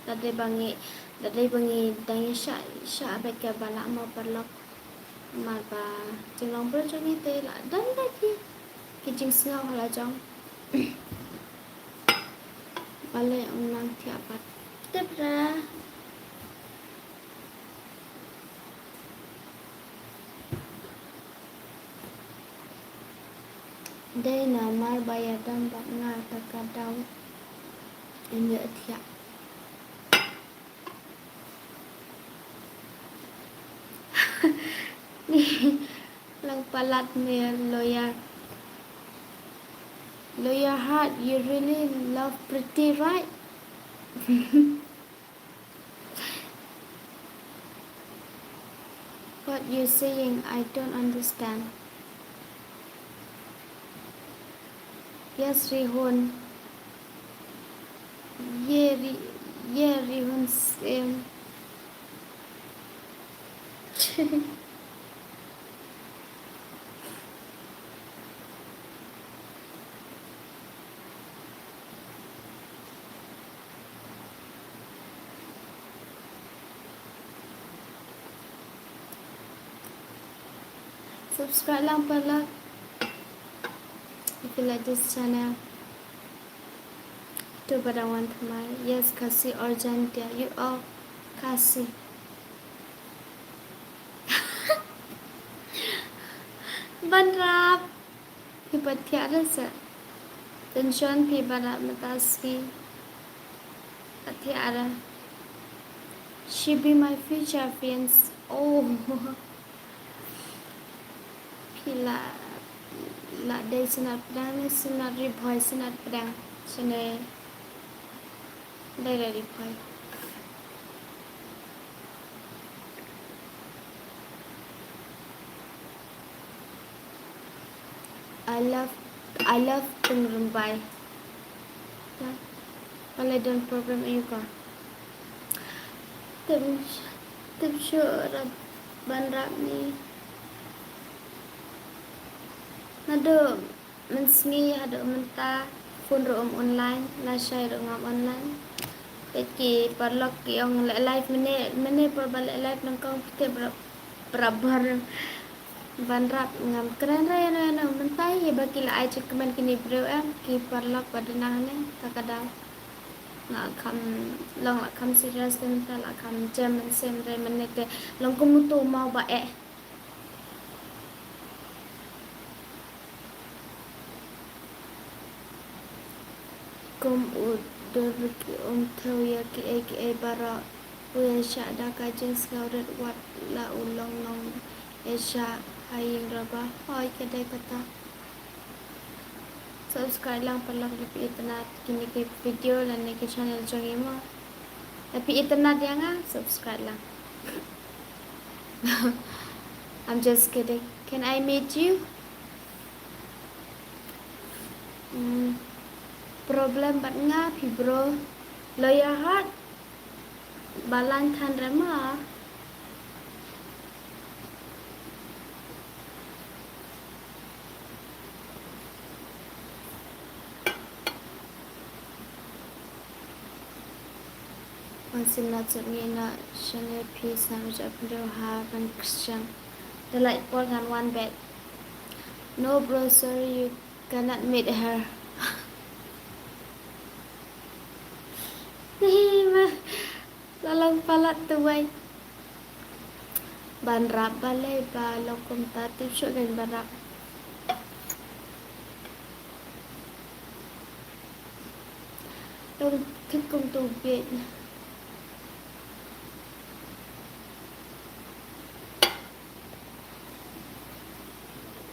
Lada ba ngi, lada ba ngi dang ïa shah shah bad ka ba lah mo parlok. Namar ba jinglong briew jong ngi te la don da ki, ki jingsngew ha la jong. Balei ym nang thiah pat? Tip ra. Dei namar ba ïadon bad nga ta ka daw. Ïa thiah. Ni lang palat me lawyer. Lawyer Heart, you really love Pretty, right? What you saying? I don't understand. Yes, Rihun. Ye Ri-, ye Rihun same. Subscribe lang paralok if you like this channel. Tu pada wan thamai. Yes, Khasi Argentia. You are Khasi. Ban rap. Phi pat thiah re sa. Tension phi ban rap mynta sngi. Pat thiah re. She be my future fiancé. Oh. Phi la, la dei Synod Pdeng ne Synod Ri Bhoi? Synod Pdeng. Shane. Dei la Ri Bhoi. I love, I love Tyngrymbai. Balei don problem aïu ka? Tip, tip shuh rap ban rap ni. Naduh mynsngi haduh mynta phone ruh ym online, lashai ruh ngam online. Te ki paralok ki ong leh live mynne, mynne por ba leh live nyngkong, te bra-, barabar ban rap ngam kren re ïano ïano. Mynta hi ba ki la ai jingkmen kine briew, em, ki paralok ba duna hangne, ta ka daw. Nga kham, long la kham serious te mynta la kham jem mynsiem re mynne te long kum uto u maw ba eh. Kum u dur ki ym thew ïa kiei kiei baroh. U ïa shah da ka jingsngew rit wat la u long nong ïa shah ha ïing Raba. Hooid ka dei kata. Subscribe lang paralok lada phi itynnad kine ki video lane ki channel jong i mo. Lada phi itynnad ïa nga, subscribe lang. I'm just kidding. Can I meet you? Hmm. Problem bad nga phi bro. Lawyer Heart. Ba lain than re ma. Wan sim na chap ngi na shane phi sngewthuh phi ha ban Christian. The light Paul ngan wan bet. No bro, sorry, you cannot meet her. Ni ma la long palat tu wai. Ban rap balei ba long kumta, tip shuh kein ban rap. Long thik kum tu bieit.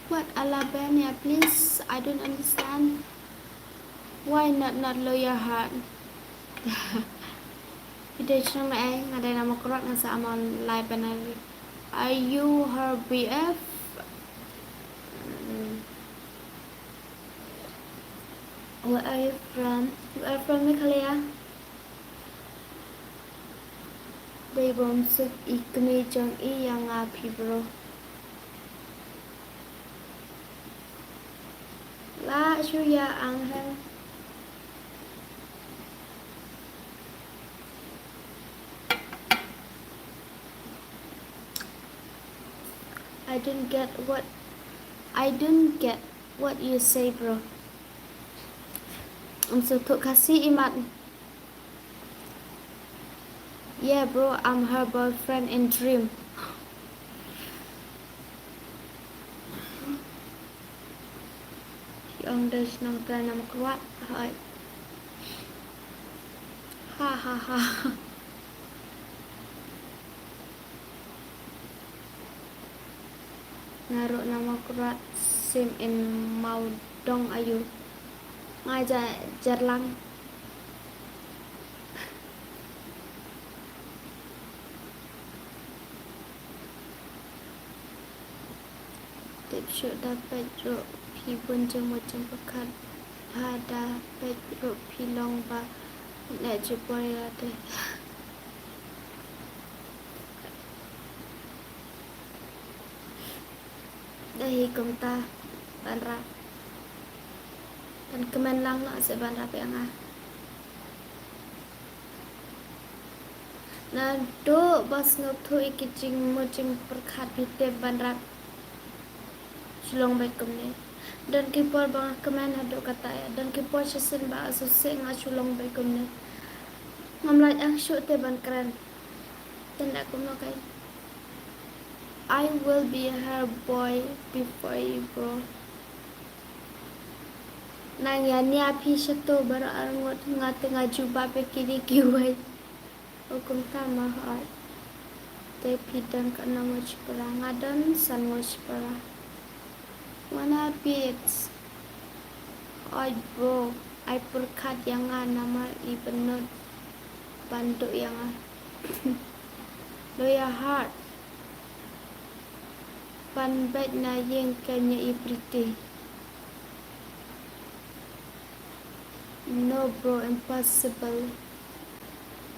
What a la ben ya, please? I don't understand. Why not, not Lawyer Heart? Phi dei shnong na ei? Nga dei na Mawkyrwat, nga sa am online. Are you her B F? Mm. Where are you from? You are from Meghalaya? Dei bym suk i kmie jong i ïa nga phi bro. Lah shu ïa ang hang. I don't get what, I don't get what you say, bro. Ym sngewthuh Khasi imat. Yeah, bro, I'm her boyfriend in dream. Dong da shnong Trai na Mawkyrwat. Hoi. Ha ha ha. Nga ruh na Mawkyrwat, same in Mawdong ayu. Nga ja Jarlang. Tip shuh da peit ruh phi bun jingmut jingpyrkhat, bha da peit ruh phi long ba ne ju poi ïa te. Da hi kumta ban rap. Ban kmen lang noh se ban rap ïa nga. Naduh ba sngewthuh ïa ki jingmut jingpyrkhat phi tip ban rap. Shu long beit kumne. Don ki por ba nga kmen haduh katta ïa. Don ki por shisien ba shisien nga shu long beit kumne. Ngam lah ïa shuh te ban kren. Tang da kumno kai. I will be her boy before you, bro. Nang ïa nia phi shato baroh arngut, nga te nga jubab ïa kine kiwei. O kumta ma hoi. Te phi don katno ngut shipara? Nga don san ngut shipara. Wanna beats. Oi bro, ai pyrkhat ïa nga namar i bynnud ban duh ïa nga. Lo ïa heart. Ban beit na ïing kane i pretty. No bro, impossible.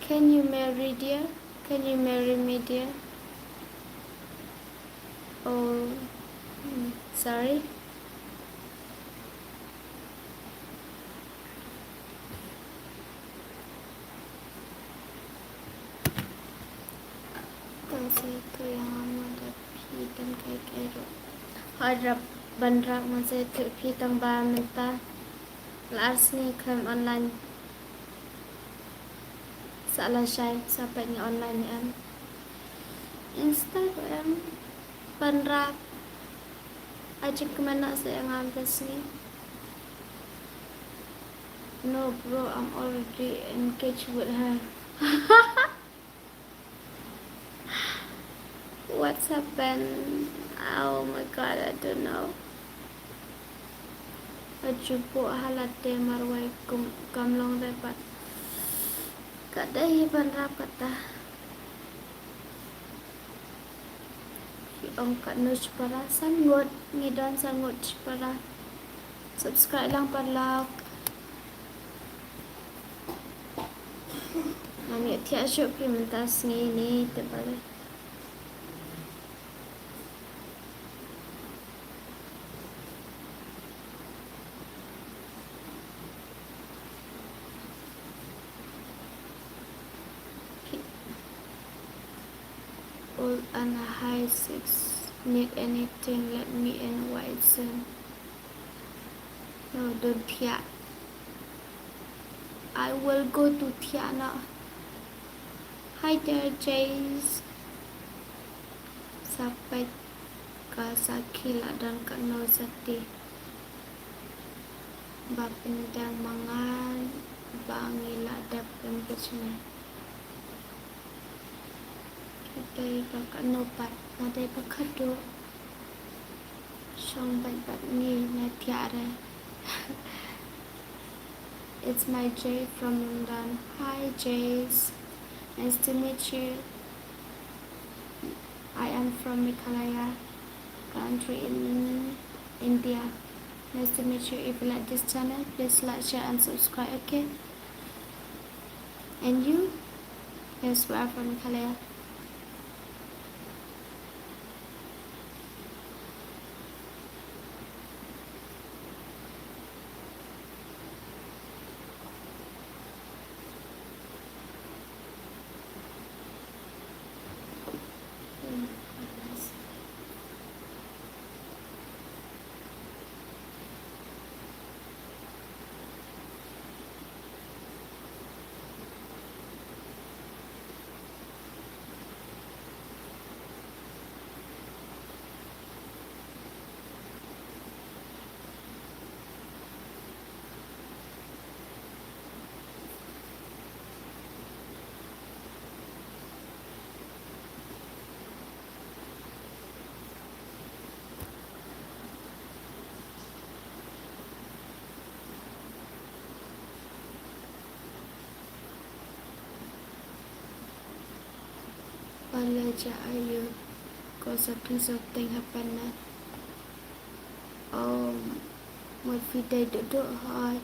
Can you marry, dear? Can you marry me, dear? Oh, mm, sorry. Tang sa ïathuh ïa nga ma da phi don kaei kaei ruh. Hooid rap ban rap ngan sa ïathuh phi tang ba mynta la ar sngi khlem online. Sa lashai sa peit nga online ne em. Insta ruh em ban rap. Ai jingkmen noh sa ïa nga mynta sngi. No bro, I'm already engaged with her. What's happened? Oh my God, I don't know. Aju buh ha lade marwei kum kam long re pat. Ka dei hi ban rap kata. Phi ong katno shipara? San ngut, ngi don san ngut shipara. Subscribe lang paralok. Ngam ïoh thiah shuh phi mynta sngi ni te balei. All and high six. Need anything, let me in, Wai Zin. No, don't thiah. I will go to thiah na. Hi there, Jace. Sa peit ka sakhi la don katno sati. Ba pyndiang ma nga ba ngi la dep engagement. Ka dei ba katno pat, ka dei ba khatduh. Shong bad bad ngi na thiah re. It's my Jay from London. Hi, Jace. Nice to meet you. I am from Meghalaya, country in India. Nice to meet you. If you like this channel, please like, share, and subscribe, okay? And you? Yes, we are from Meghalaya. Pale ja ayu. Ko sa phi sa teng hapan na. Oh, mut phi dei duh duh hoi.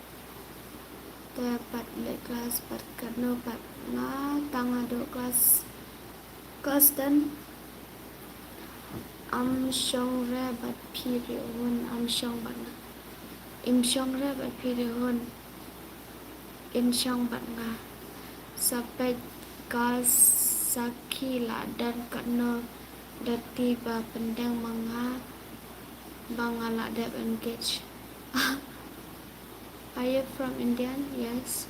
Te pat leh class pat katno pat nga tang haduh class. Class ten. Am shong re bad phi re hun am shong bad nga. Im shong re bad phi re hun. In shong bad nga. Sa peit ka sakhi la don katno dati ba pyndeng ma nga ba nga la dep engage. Are you from Indian? Yes.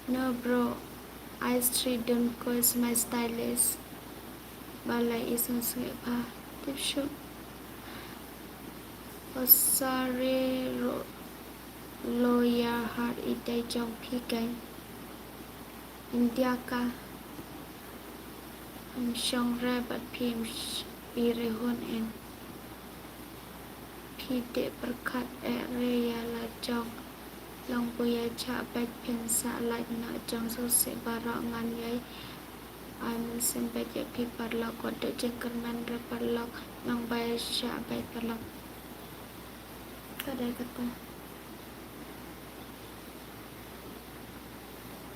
No bro. I street don't cause my stylist. Balai isang sngewbha. Tip shuh. Oh sorry ro. Lawyer har i dei jong phi keiñ. India ka. Am shong re bad phi im sh- phi re hun in. Phi dei pyrkhat eh re ïa la jong. Long bu ïa chah bad phin sa lait na jong sngewsih baroh ngan ïai. Ai mynsiem bad ïa phi paralok wat dei jingkyrmen re paralok. Long ba ïa chah bad paralok. Ka dei kata.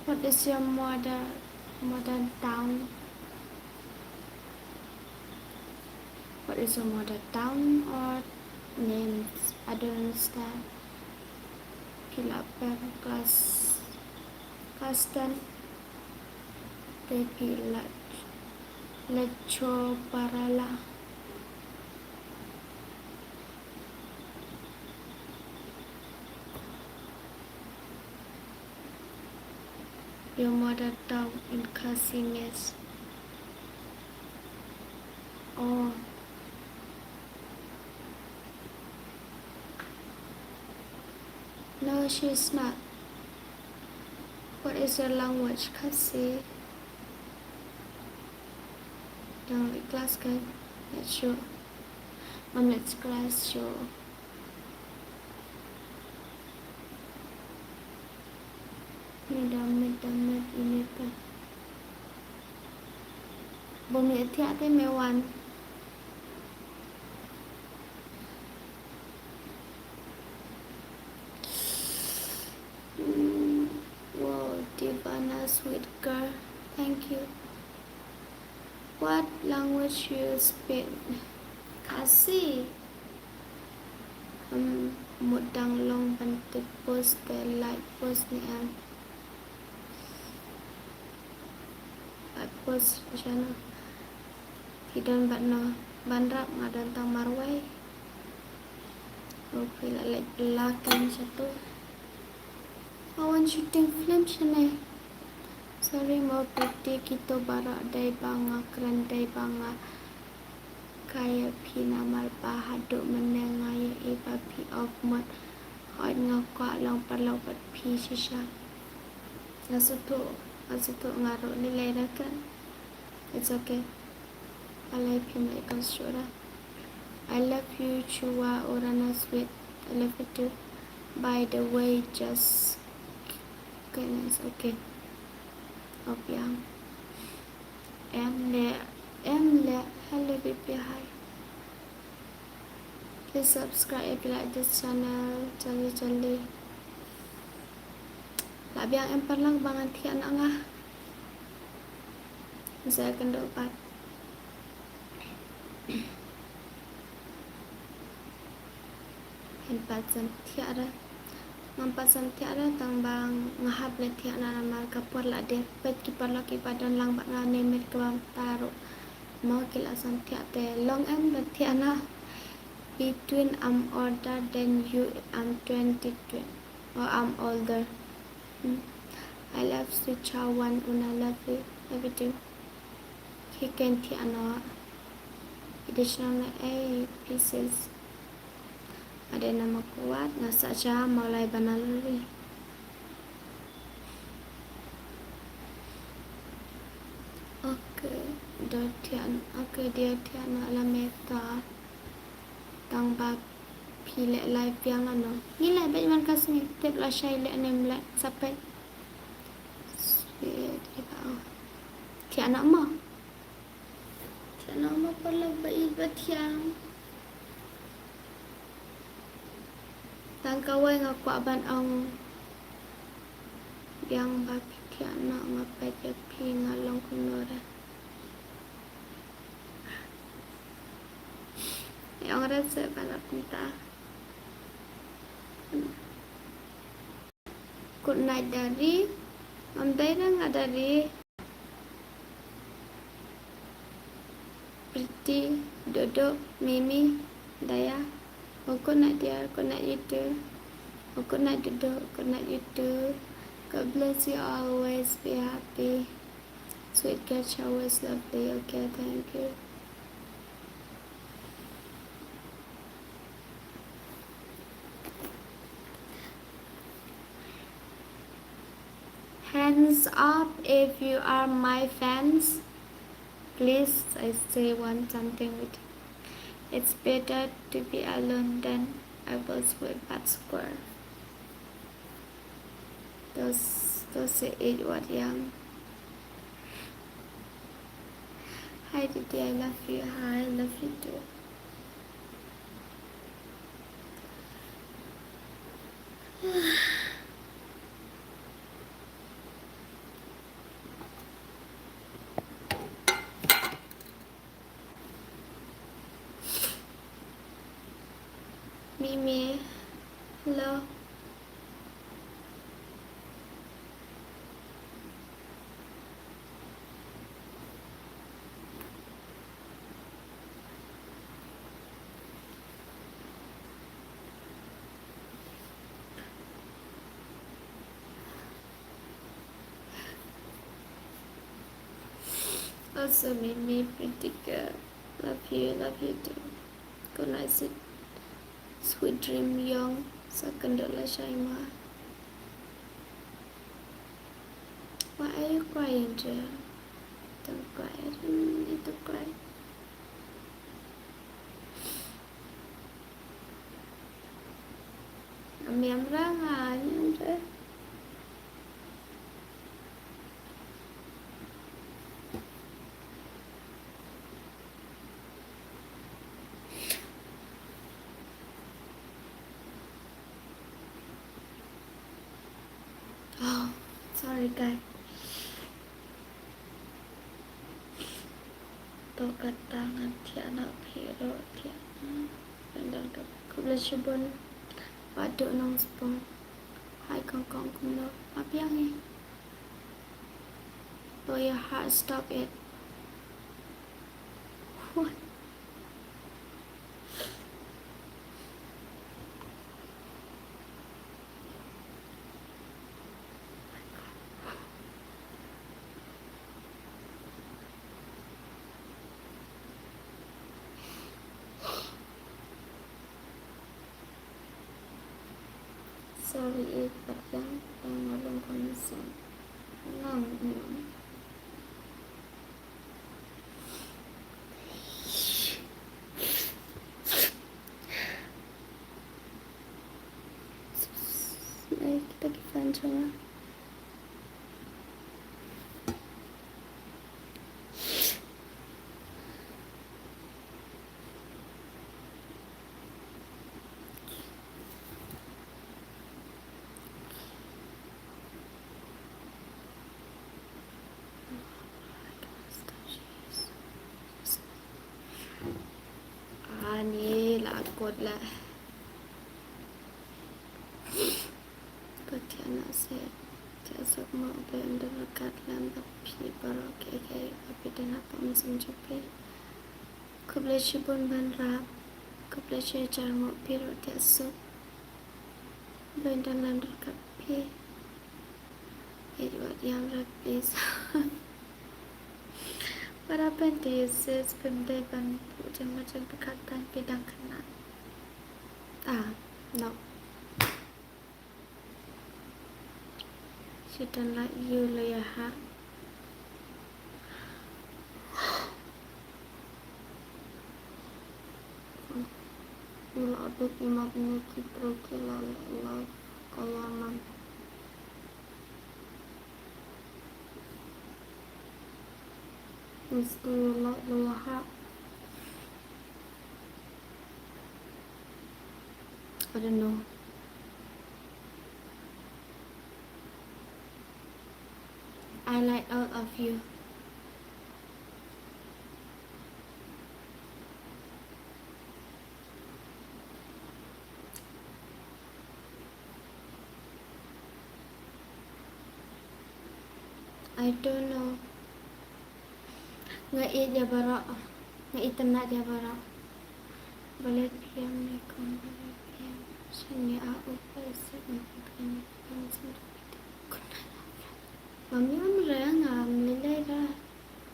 What is your mother mother town? What is your mother town or names? I don't understand. Phi la pem class class ten. Te phi la la cho parala. Your mother tongue in Khasi, miss. Oh. No, she's not. What is your language? Khasi. Dang leh class kan? Leh shuh. Ngam leh class shuh. Ni dang met, dang met ini pa. Bym ïa thiah te me wan. Mm, wow, Divana, sweet girl. Thank you. What language you speak? Khasi. Um, mut dang long ban tip post te like post ne em. Like post shano. Phi don bad no ban rap, nga don tang marwei. Oh, phi la leh la kan shatu. Nga wan shooting film shane. Sorry mo, pretty, kito baroh dei ba nga kren, dei ba nga kaya phi namar ba haduh mynne nga ïohi ba phi off mode. Hooid nga kwah long paralok bad phi shisha. Nga sngewthuh, nga sngewthuh nga ruh, lei lei da kren. It's okay. Balei phim leh class shuh ra. I love you, Chua Uranus with I love you too. By the way, just goodness, okay. Hope young. Em leh, em leh, hello baby, hi. Please subscribe if you like this channel. Jolly, jolly. Lah biang em paralok ba ngan thiah noh nga. Sa kynduh pat. Ngam pat san thiah re. Ngam pat san thiah re tang ba nga hap leh thiah na namar ka por la dep. Peit ki paralok kiba don lang bad nga ne met kaba mynta ruh. Mo ki la san thiah te long em ba thiah na. Between I'm older than you, I'm twenty-two. Oh, I'm older. Hmm. I love Sucha one, Una love you. Love you too. Ki ken thiah noh. Additional na ei pieces. Ada nama kuat nga sa cha mau lai banal ri. Okay, dia thiah, okay, dia thiah noh la meta. Tang ba phi leh live biang ano. Ngi leh bad man ka sngi tip la shai leh nem leh sa peit. Thiah noh mo. Nang ma paralok ba ïeit ba thiang. Tang kawei nga kwah ban ong biang ba phi thiah noh, nga peit ïa phi nga long kumno re. Ïa ong re se ban ap mynta. Good night, Dari. Ngam dei re nga Dari. Pretty, Dodo, Mimi, Daya. Oh, good night, dear. Good night, you too. Oh, good night, Dodo. Good night, you too. God bless you always. Be happy. Sweet girl, always lovely. Okay, thank you. Hands up if you are my fans. Please, I say one something with you. It's better to be alone than I was with bad square. Those, those say eight what young. Hi, Didi, I love you. Hi, I love you too. Mimi, hello. Also, Mimi, pretty girl. Love you, love you too. Good night, sweet, sweet dream, young. Second, Shaima. Why are you crying, dear? Don't cry. I don't need to cry. Amiam rang, ah, amiam rang. Oh, sorry, guys. To kata ngan thiah na phi ruh thiah na. Khublei shibun. Ba duk nongspung. Hai kong kong kumno. Ap ïa ngi. Low your heart, stop it. What? Sorry, eh, Patiang, tang ngalung kong song. Nang, nang. Ai, kita ki fan jong nga. Ani la kot la. Patiana se, te asok mo be under kat lam da phi baroh ke ke api dena pa mesem jupe. Khublei shibun ban rap. Khublei shi jar mo phi ruh te asok. Be under lam da kat phi. Ej wat ïam rap, please. What happened to you, sis? Pim dei ban buh jingmut jingpyrkhat tang phi dang khynnah. Ah, no. She don't like you, Leah, ha? Ila duk imat ne ki pro ki la la la kaya man. Misti la la ha. I don't know. I like all of you. I don't know. Nga ïeit ïa baroh. Nga itynnad ïa baroh. Balei phi ïam ne kong, balei phi ïam? Shane a u pai se un phi ïam ne kong. Ngam ïam re, ngam lei lei re.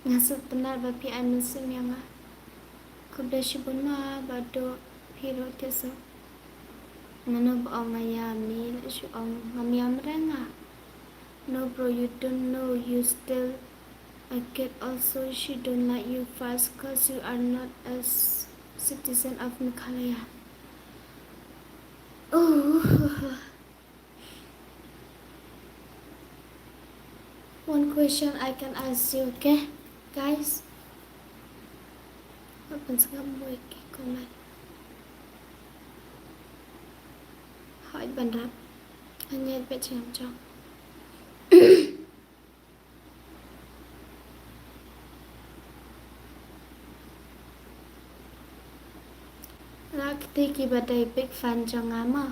Nga sngewtynnad ba phi ai mynsiem ïa nga. Khublei shibun ma, ba dei phi ruh te so. Mano ba ong nga ïam ne, la shu ong ngam ïam re nga. No bro, you don't know, you still a kid. Also, she don't like you first 'cause you are not a s- citizen of Meghalaya. Oh. One question I can ask you, okay, guys? Hap ban sngap mo ïa ki comment. Hooid ban rap. Nga ïaid beit sha jong. Lah kti kiba dei big fan jong nga mo.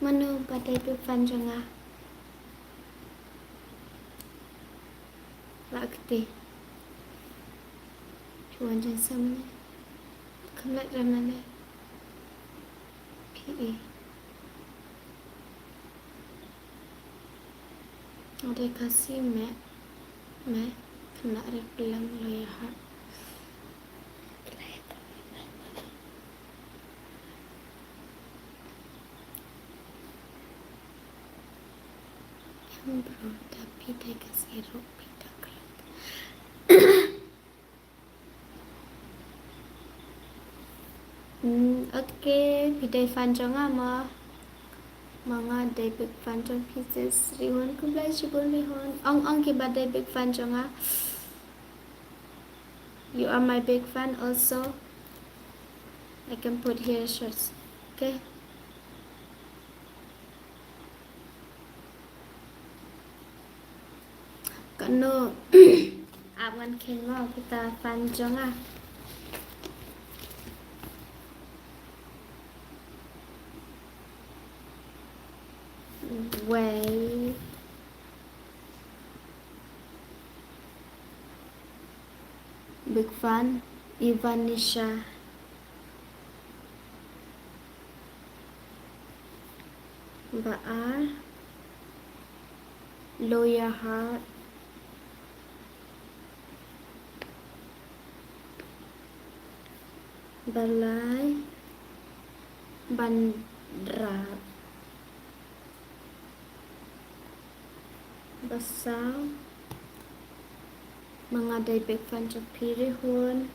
Mano ba dei big fan jong nga? Lah kti. Phi wan jong samne. Kham lait ram lane. Phi i. Nga dei Khasi me, me, khynnah ri Pyllang, Lower Hutt. Em bro, da phi dei Khasi ruh phi da khlad. Hmm, okay, phi dei fan jong nga mo? Ma nga dei big fan jong phi sis Rihun, khublei shibun Rihun. Ong ong kiba dei big fan jong nga. You are my big fan also. I can put here shorts. Okay. Kano ap ngan kheiñ mo kita fan jong nga. Wei. Big fan, Ivanisha. Ba ar, Lower Hutt. Ba lai, Ban Rat. Ba saw, ma nga dei big fan jong phi Rihun.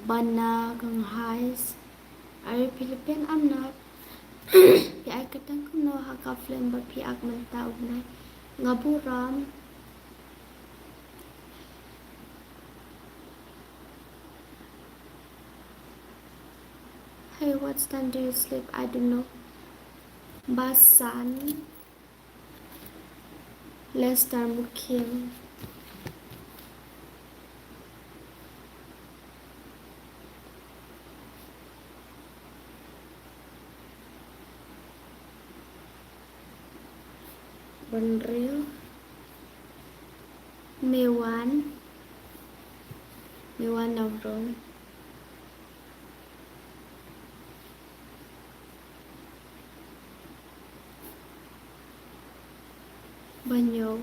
Bana kong hais. Are Philippine? I'm not. Phi ai kyrteng kumno ha ka film ba phi act mynta u bnai? Nga burom. Hey, what time do you sleep? I don't know. Ba san. Lester Mukhim. Bynriew. Mewan. Mewan Nongrum. Banyo.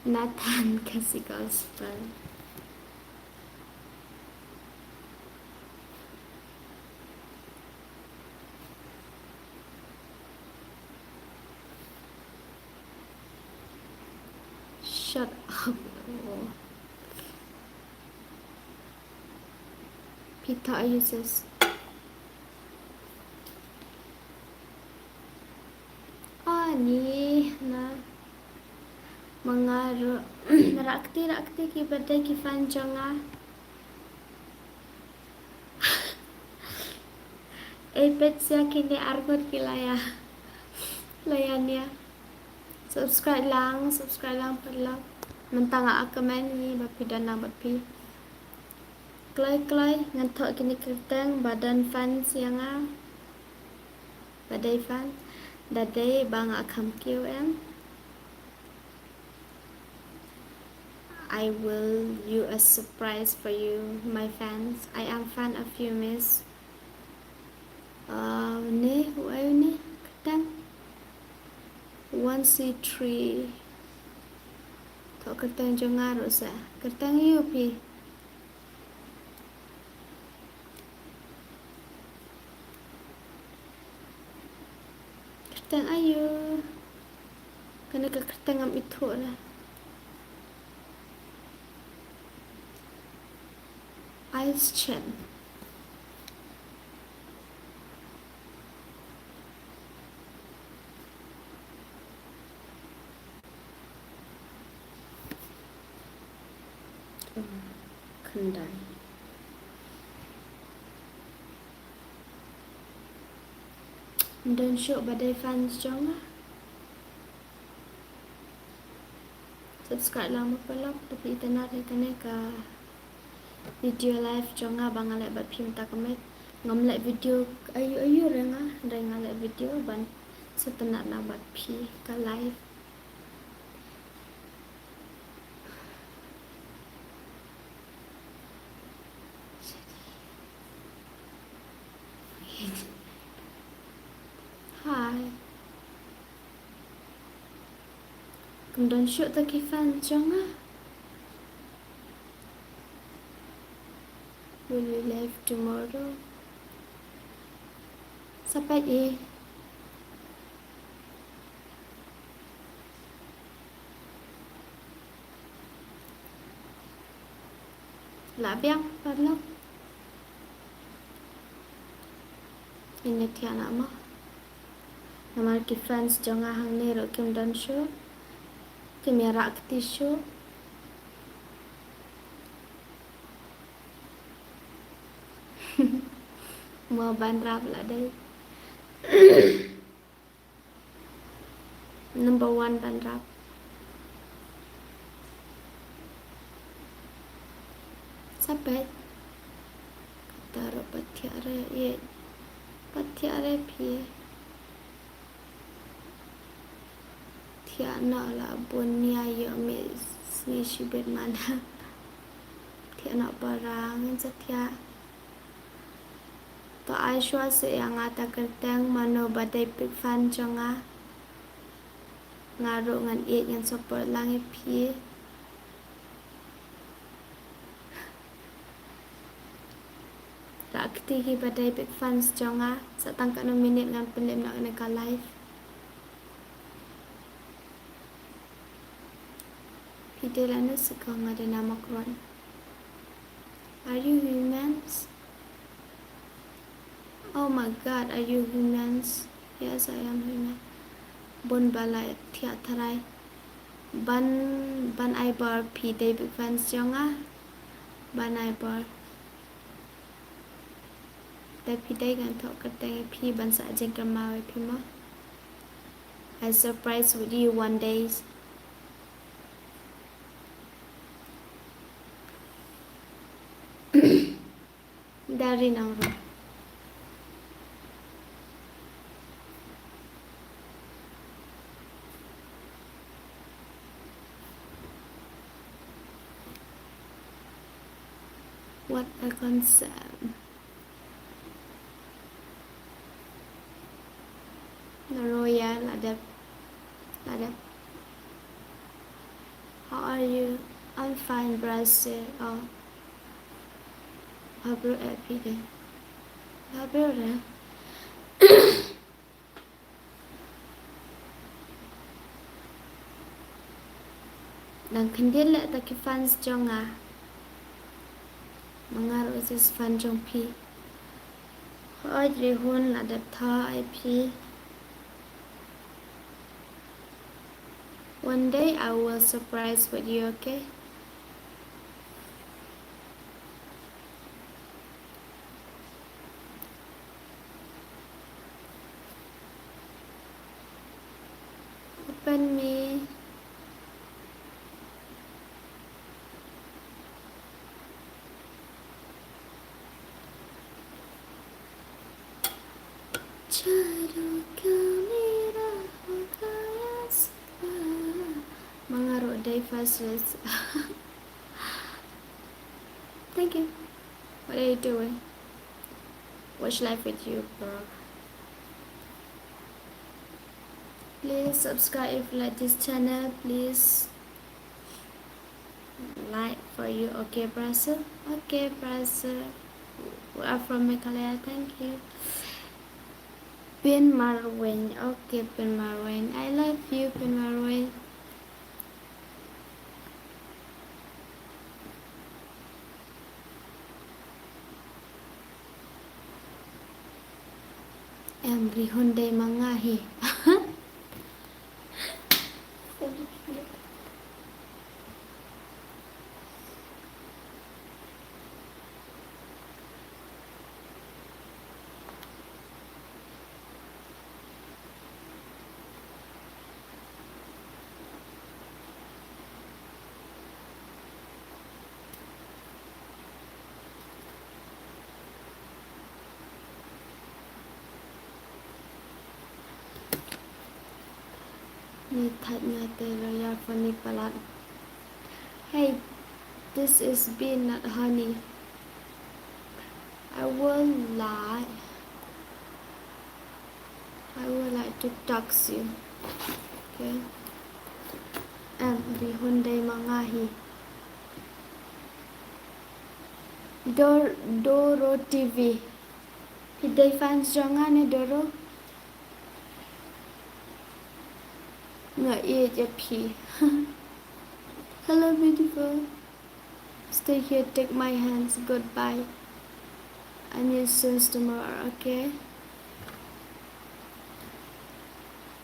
Nathan Khasi Gospel. Shut up. Phi thoh aïu sis? Ani na. Nga ruh. Rakti, rakti ki ba dei ki fan jong nga. Ei, peit ïa kine arngut ki la ïa, la ïa nia. Subscribe lang, subscribe lang paralok. Mynta nga comment ïa ba phi don nang bad phi. Kloi kloi ngan thoh kine kyrteng ba don fan ïa nga. Ba dei fan. Da dei ba nga kham kiew em. I will you a surprise for you, my fans. I am fan of you, miss. Uh, ne, who are you ne? Kyrteng. One C three. Thoh kyrteng jong nga ruh sa. Kyrteng ïa phi. Kyrteng aïu? Kane ka kyrteng ngam ithuh na. Ice Chen. Khyndai. Don shuh ba dei fans jong nga. Subscribe lang ma paralok, to phi itynnad ïa kane ka video live jong nga ba nga leh bad phi mynta ka miet. Ngam leh video aïu aïu re nga, re nga leh video ban sa itynnad lang bad phi ka live. Hi. Kam don shuh ta ki fan jong nga. Will you live tomorrow? Sa peit i. La biang paralok. Ngin ïa thiah noh mo. Namar ki fans jong nga hangne ruh kim don shuh. Kim ïa rah kti shuh. Mo ban rap la dei. Number one ban rap. Sa peit. Kata ruh pat thiah re, ïeit. Pat thiah re phi. Thiah noh la bun nia ïoh mih sngi shibit mana. Thiah noh para ngin sa thiah. To ai shuwa seh ïa nga ta kyrteng mano ba dei big fan jong nga. Nga ruh ngan ïeit ngan support lang ïa phi. Rah kti ki ba dei big fans jong nga, sa tang katno minit ngan pynlip noh kane ka live. Phi dei lano seh ko, nga dei na Mawkyrwat. Are you humans? Oh my God, are you humans? Yes, I am human. Bun ba la thiah tharai. Ban, ban ai bor, phi dei big fans jong nga. Ban ai bor. Te phi dei ngan thoh kyrteng ïa phi ban sah jingkynmaw ïa phi mo. I surprise with you one day. Dari nang ro. What a concept. Naroya la dep. La dep. How are you? I'm fine, Brazil. Oh. Pablo e pide. Pablo re. Dang khyndiat leh ta ki fans jong nga. Ma nga ruh sis fan jong phi. Hooid Rihun la dep thoh ïa phi. One day I will surprise with you, okay? Open me. Manga ruh dei first list. Thank you. What are you doing? Watch live with you, bro. Please subscribe if you like this channel. Please like for you. Okay, Brazil. Okay, Brazil. We are from Meghalaya. Thank you. Pin Marwin. Okay, Pin Marwin. I love you, Pin Marwin. Em, Rihun dei ma nga hi. Ni thait nga te lo ya phone ni palat. Hey, this is bean, not honey. I will like, I would like to text you. Okay. Em, Rihun dei ma nga hi. Dor-, Doro T V. Phi dei fans jong nga ne, Doro? Nga ïeit ïa phi. Hello, beautiful. Stay here, take my hands. Goodbye. I need since tomorrow, okay?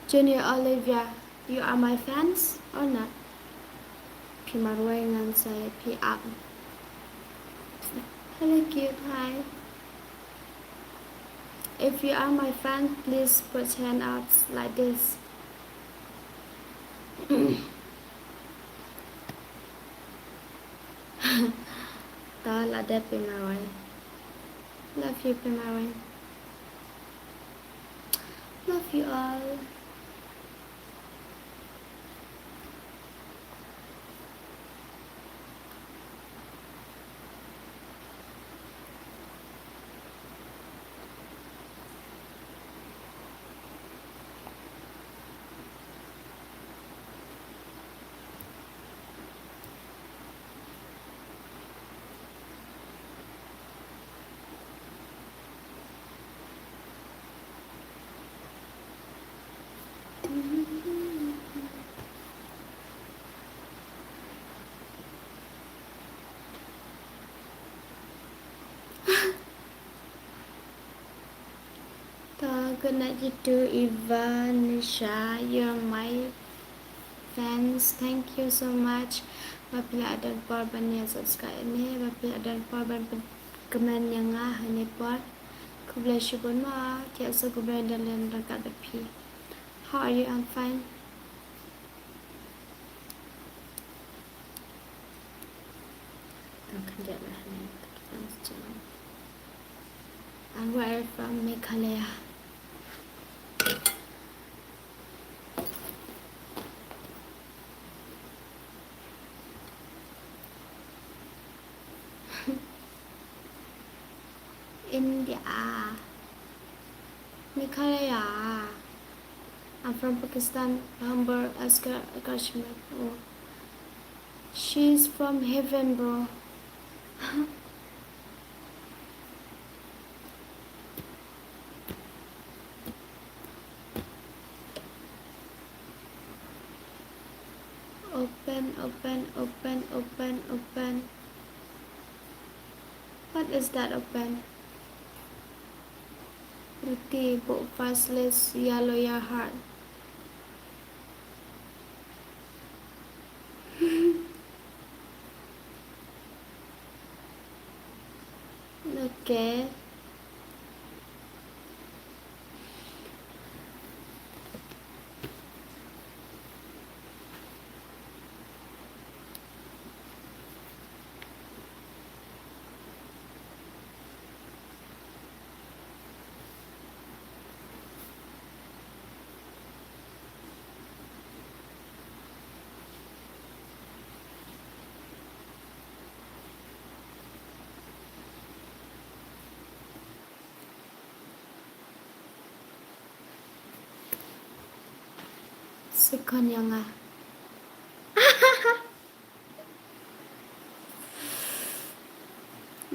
Junior Olivia, you are my fans or not? Phi marwei ngan sa ïa phi ap. Hello, cute. Hi. If you are my fan, please put hand up like this. Ta la dep Phi marwei. Love you, Phi marwei. Love you all. Ta, good night you too, Ivanisha. You're my fans. Thank you so much. Ba phi la don por ban ïa subscribe ne, ba phi la don por ban pyn-, comment ïa nga ha ne por. Khublei shibun ma, ki sa khublei don len ryngkat bad phi. How are you? I'm fine. Tang khyndiat lah ni. And we're from Meghalaya. India. Meghalaya. I'm from Pakistan. Humble Asker Kashmir. Oh. She's from heaven, bro. Open, open, open, open, open. What is that open? Ruti, book first list, yellow your heart. Okay. Second ïa nga.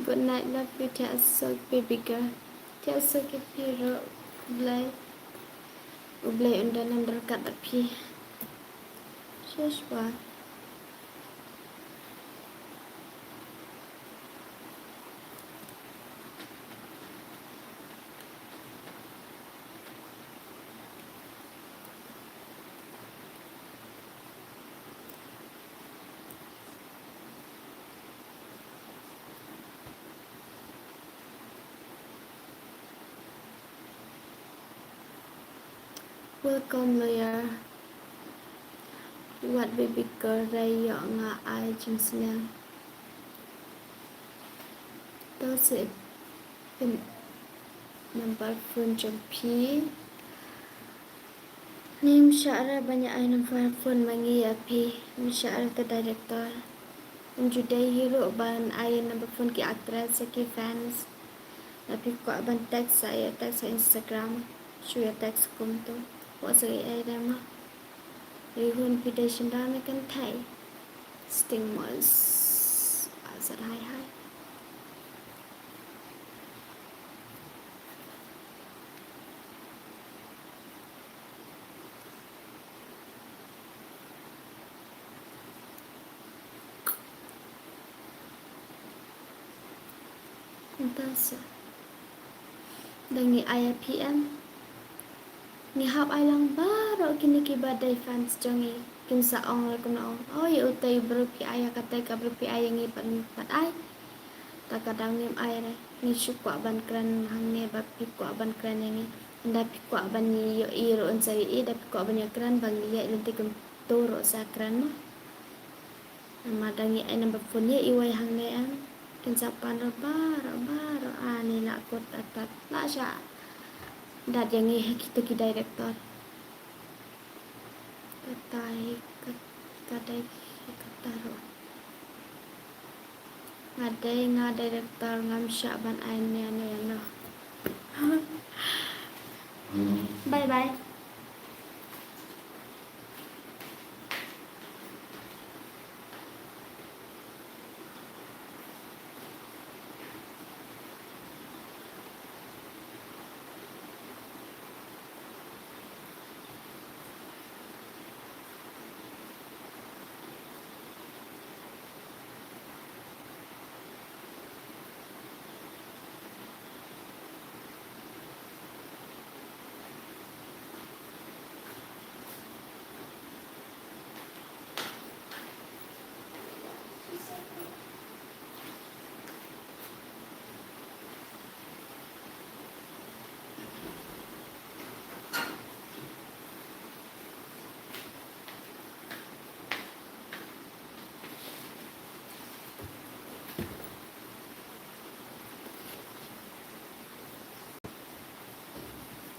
Good night, love you, thiah suk baby girl. Thiah suk ïa phi ruh, khublei. U Blei un don ryngkat bad phi. Shuwa shuwa. Welcome, lawyer. Wat baby girl, rai ïoh nga ai jingsneng. To seh pyn number phone jong phi. Ngim shah re ban ïa ai number phone ma ngi ïa phi. Ngim shah re te director. Ngim ju dei hi ruh ban ai number phone ki actress ki fans. Lada phi kwah ban text sa ïa text ha Instagram. Shu ïa text kumto. Wat sa ïa ai re ma. Ri hun phi dei shynda me kynthei. Sting Moss. Azat hai hai. Mynta sa da ngi ai ïa phi em. Ngi hap ai lang baroh kine kiba dei fans jong ngi. Kin sa ong ruh kumno ong, oi, utei u briew phi ai ïa katei ka briew phi ai ïa ngi pat, pat ai. Ta ka daw ngim ai re. Ngi shu kwah ban kren hangne ba phi kwah ban kren ïa ngi. Ynda phi kwah ban ïohi ruh un sa ïohi, da phi kwah ban ïakren ba ngi ïaid lynti kumto ruh sa kren mo. Namar da ngi ai number phone ïa iwei hangne em. Kin sa pan ruh baroh, baroh, ani la kut atat la sha. Dat ïa ngi ha kito ki director. Kata hi kat-, ka dei hi kata ruh. Nga dei nga director, ngam shah ban ai ne ne no. Bye bye.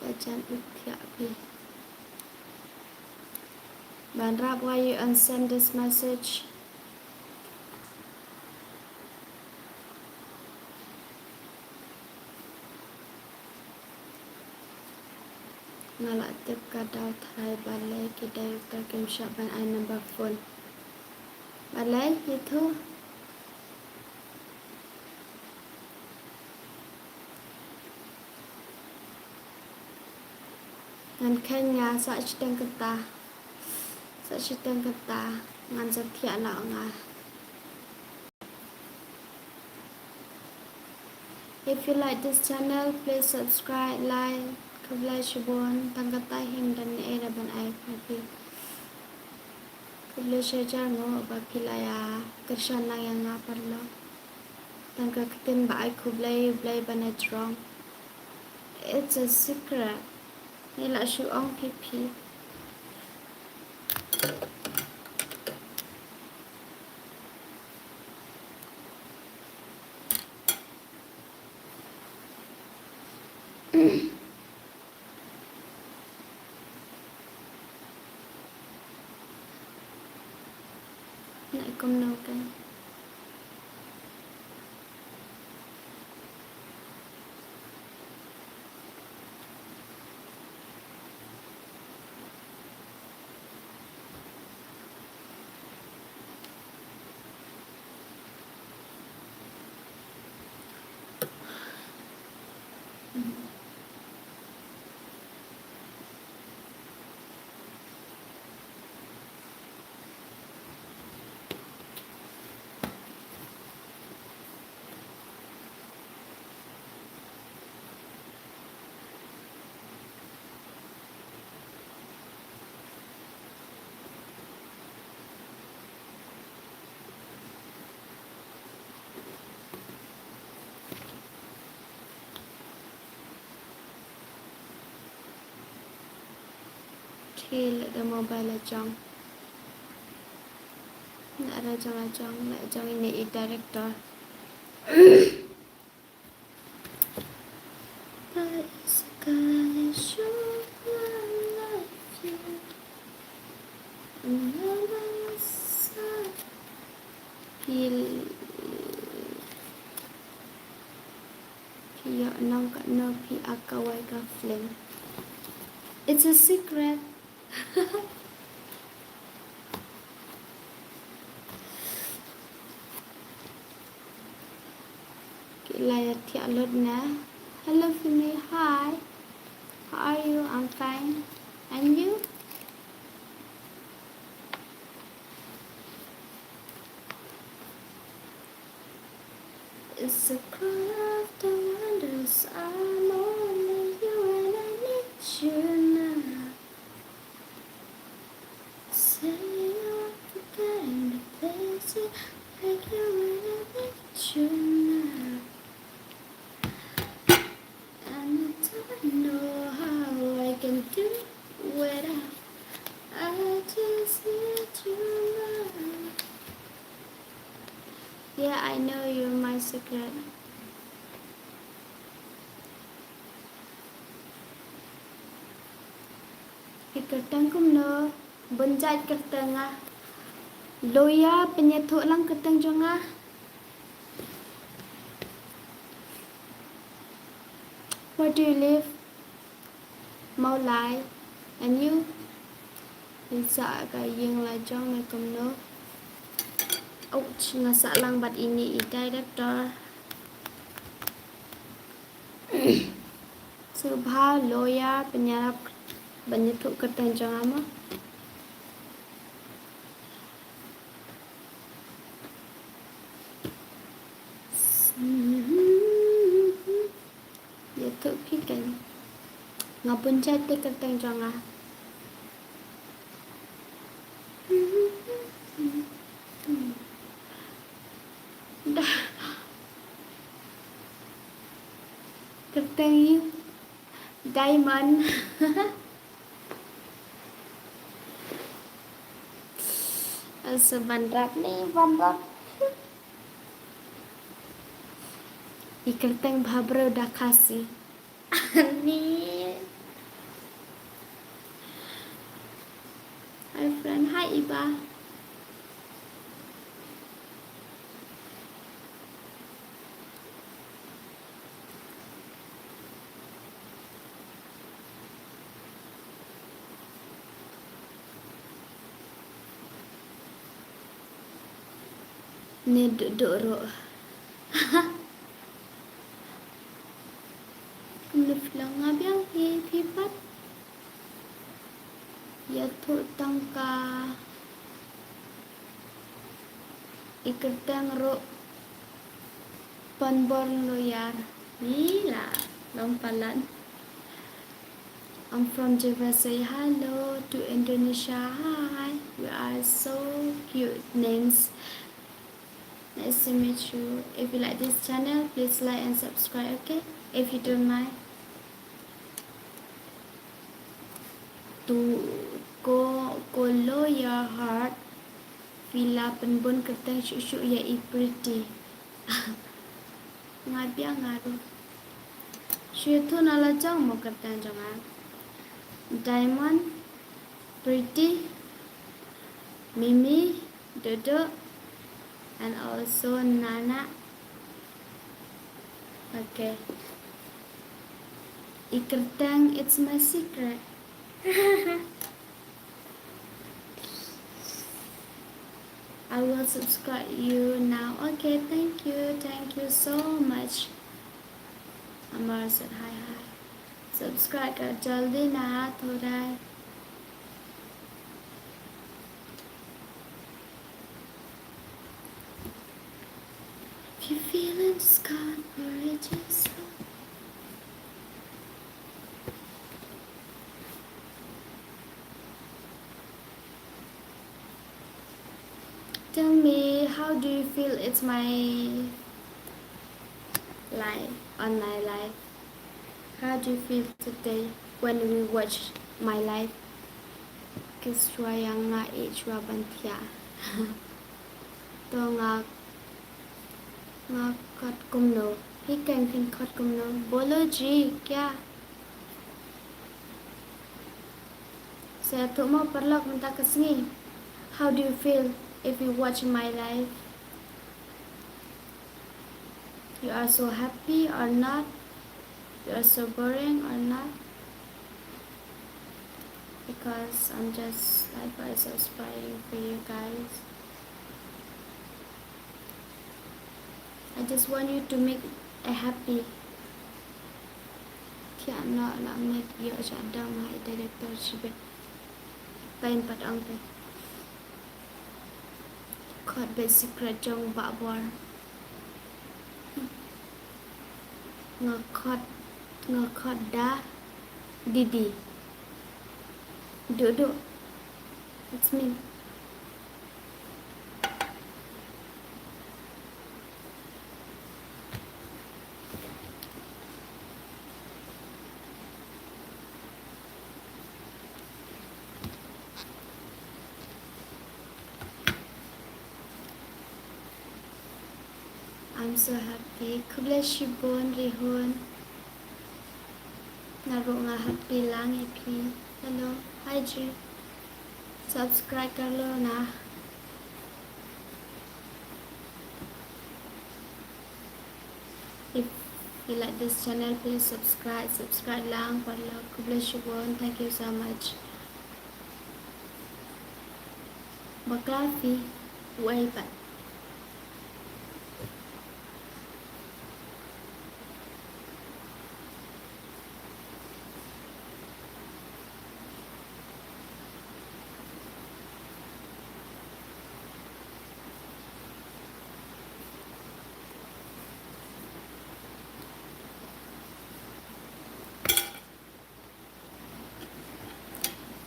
Ba jan u thiah phi. Ban rap why you unsend this message. Nga la tip ka daw tharai balei ki director kim shah ban ai number phone. Balei ki thu. Ngan kheiñ nga sa shiteng kata. Sa shiteng kata. Ngan sa thiah noh nga. If you like this channel, please subscribe, like, khublei shibun, tang katta hi ym don ei ei ban ai phi. Khublei shihajar nguh ba phi la ïa kyrshan lang ïa nga paralok. Tang ka ktien ba ai khublei, U Blei ba na jrong. It's a secret. Ngi la shu ong phi phi. Nai kumno kan. Thil da mobile la jong. Na la jong, la jong, la jong ine i director. Phi, phi ïoh nong katno phi ïa kawei ka film? It's a secret. Ki la ïa thiah lut na. Hello Fimi, hi. How are you? I'm fine. And you? It's a cry of the wonders. I'm only human, I need you now. Say I'm forgetting the places like you, and I need you now. And I don't know how I can do without. I just need you now. Yeah, I know you're my secret. Phi kyrteng kumno? Bun jait kyrteng ah. Loya, pynïathuh lang kyrteng jong nga. Where do you live? Mawlai. And you? Phi sah ka ïing la jong ne kumno? Ouch, nga sah lang bad ine i director. Sngewbha Loya pynïarap ban ïathuh kyrteng jong nga mo. Ïathuh phi kan. Nga bun jait te kyrteng jong nga. Da. Kyrteng ïa u Diamond. Asa ban rap ne ban rap. I kyrteng bha bro da Khasi. Ani. Hi friend, hi Iba. Ne duk duk ruh. Kumno phi long, nga biang hi, phi pat? Ïathuh tang ka i kyrteng ruh. Panbor Loyar. Ni la long palat. I'm from Java. Say hello to Indonesia. Hi. We are so cute names. Nice to meet you. If you like this channel, please like and subscribe, okay? If you don't mind. Tu ko, ko lo your heart. Phi la pynbun kyrteng shuh shuh ïa i Pretty. Nga biang nga ruh. Shu ïathuh na la jong mo kyrteng jong nga. Diamond, Pretty, Mimi, Dodo, and also Nana. Okay. I kyrteng, it's my secret. I will subscribe you now. Okay, thank you. Thank you so much. Amar said hi, hi. Subscribe ka jaldi na thoda. If you feeling scared, or it just Tell me, how do you feel? It's my live, on my live. How do you feel today when we watch my live? Ki shuwa ïa nga, eh, shuwa ban thiah. To nga, nga khot kumno? Hi keng phin khot kumno? Bolo ji, kya? Sa ïathuh mo paralok mynta ka sngi. How do you feel if you watch my live? You are so happy or not? You are so boring or not? Because I'm just, life is so inspiring for you guys. I just want you to make a happy. Thiah noh, la mut ïoh sha dam ha i director shibit. Pain pat ong te. Khot bad secret jong Bah Bor. Nga khot, nga khot da Didi. Duk duk. It's me. I'm so happy. Khublei shibun Rihun. Nga ruh nga happy lang ïa phi. Hello. Hi Ji. Subscribe kar lo na. If you like this channel, please subscribe. Subscribe lang paralok. Khublei shibun. Thank you so much. Bakla phi, uei pat.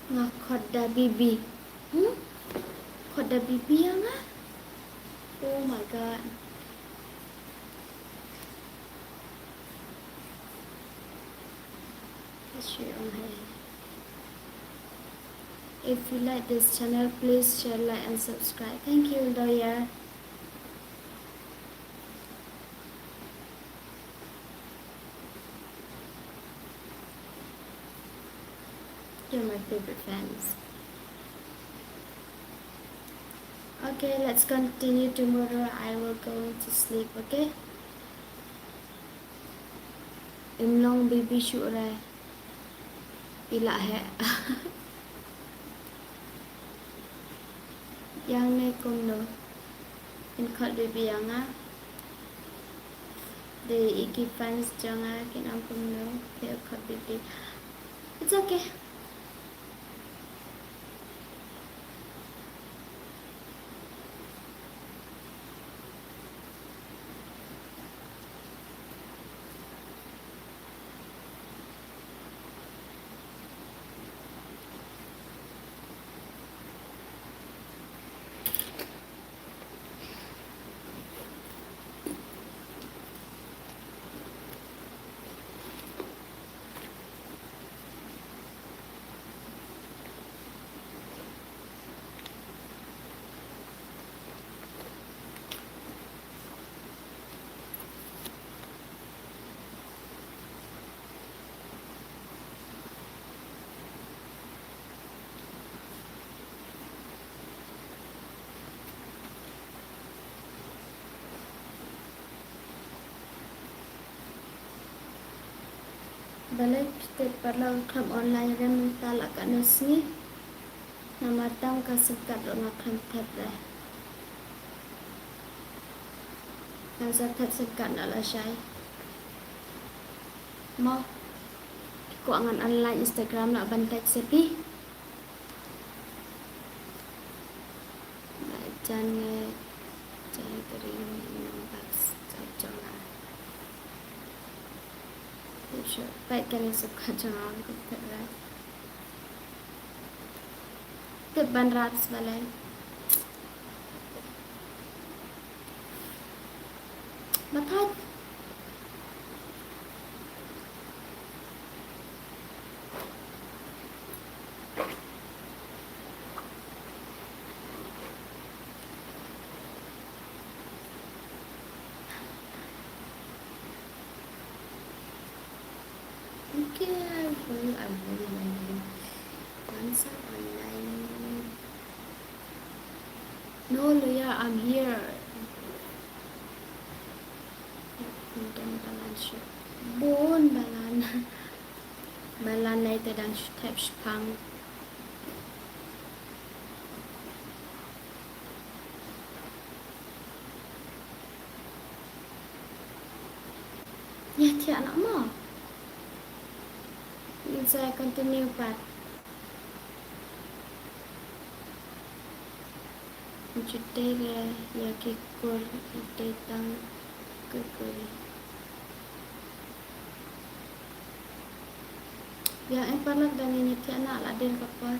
Nga khot da Bibi. Hmm? Khot da Bibi ïa nga? Oh my God. If you like this channel, please share, like, and subscribe. Thank you, lawyer. You're my favorite fans. Okay, let's continue. Tomorrow I will go to sleep, okay? Im long Bibi shuh re. Ila he. Ïa nga kumno? Phin khot Bibi ïa nga. Dei i ki fans jong nga kin ong kumno, phi khot Bibi. It's okay. Balei phi tip paralok, khlem online re mynta la katno sngi. Namar tang ka sim card ruh nga khlem thep re. Nga sa thep sim card na lashai. Mo. Phi kwah ngan online Instagram lah ban text ïa phi. Ba jan ne, jan ne ka ring nang bak sa jong nga. Tip shuh, peit kane sim card jong nga, kum tip re. Tip ban rap sa balei. Batai. Okay, I will, I will, I will. Once I'm online. No, Loya, I'm here. Bun balan shu. Bun balan. Balan lai te dang shu thep shipang. Ïa thiah noh mo. Ngin sa continue pat. Jute re ïa ki kur ite tang ki kur. Ïa, eh, paralok, dang ngin ïa thiah noh, la dei ka por.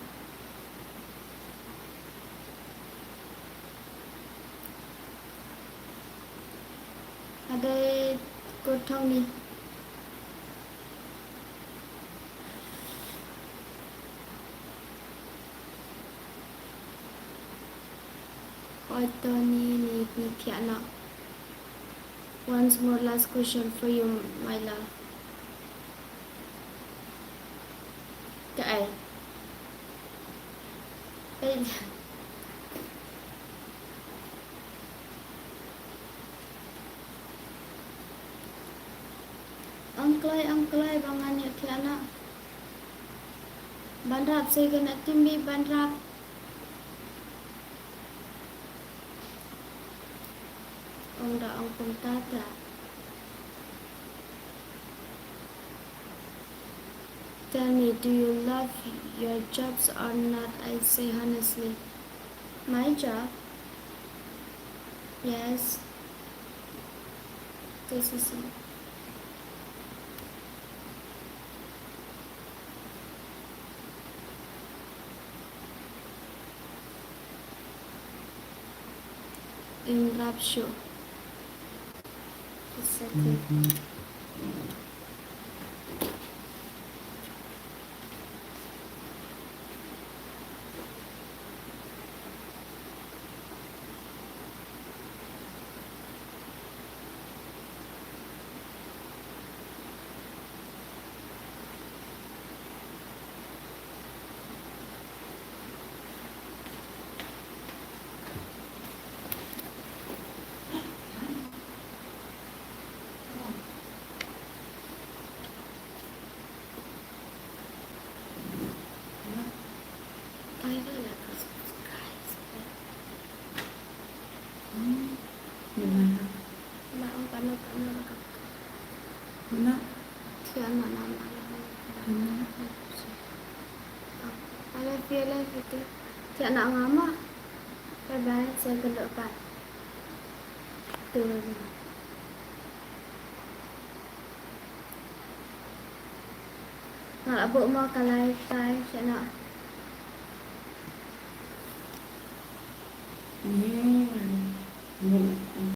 Hadei kur thong ni. Oi Tony, ni, ni thiah noh. Once more, last question for you, my love. Kaei? Ei. Ong kloi, ong kloi ba ngan ïa thiah noh. Ban rap, sa kane team B ban rap. Ong da ong kumta te. Tell me, do you love your jobs or not? I say honestly. My job? Yes. This is it. Ym rap shuh. It's okay. Thiah noh nga ma. Bye bye, sa kynduh pat. Nga la buh mo ka live tai, thiah noh.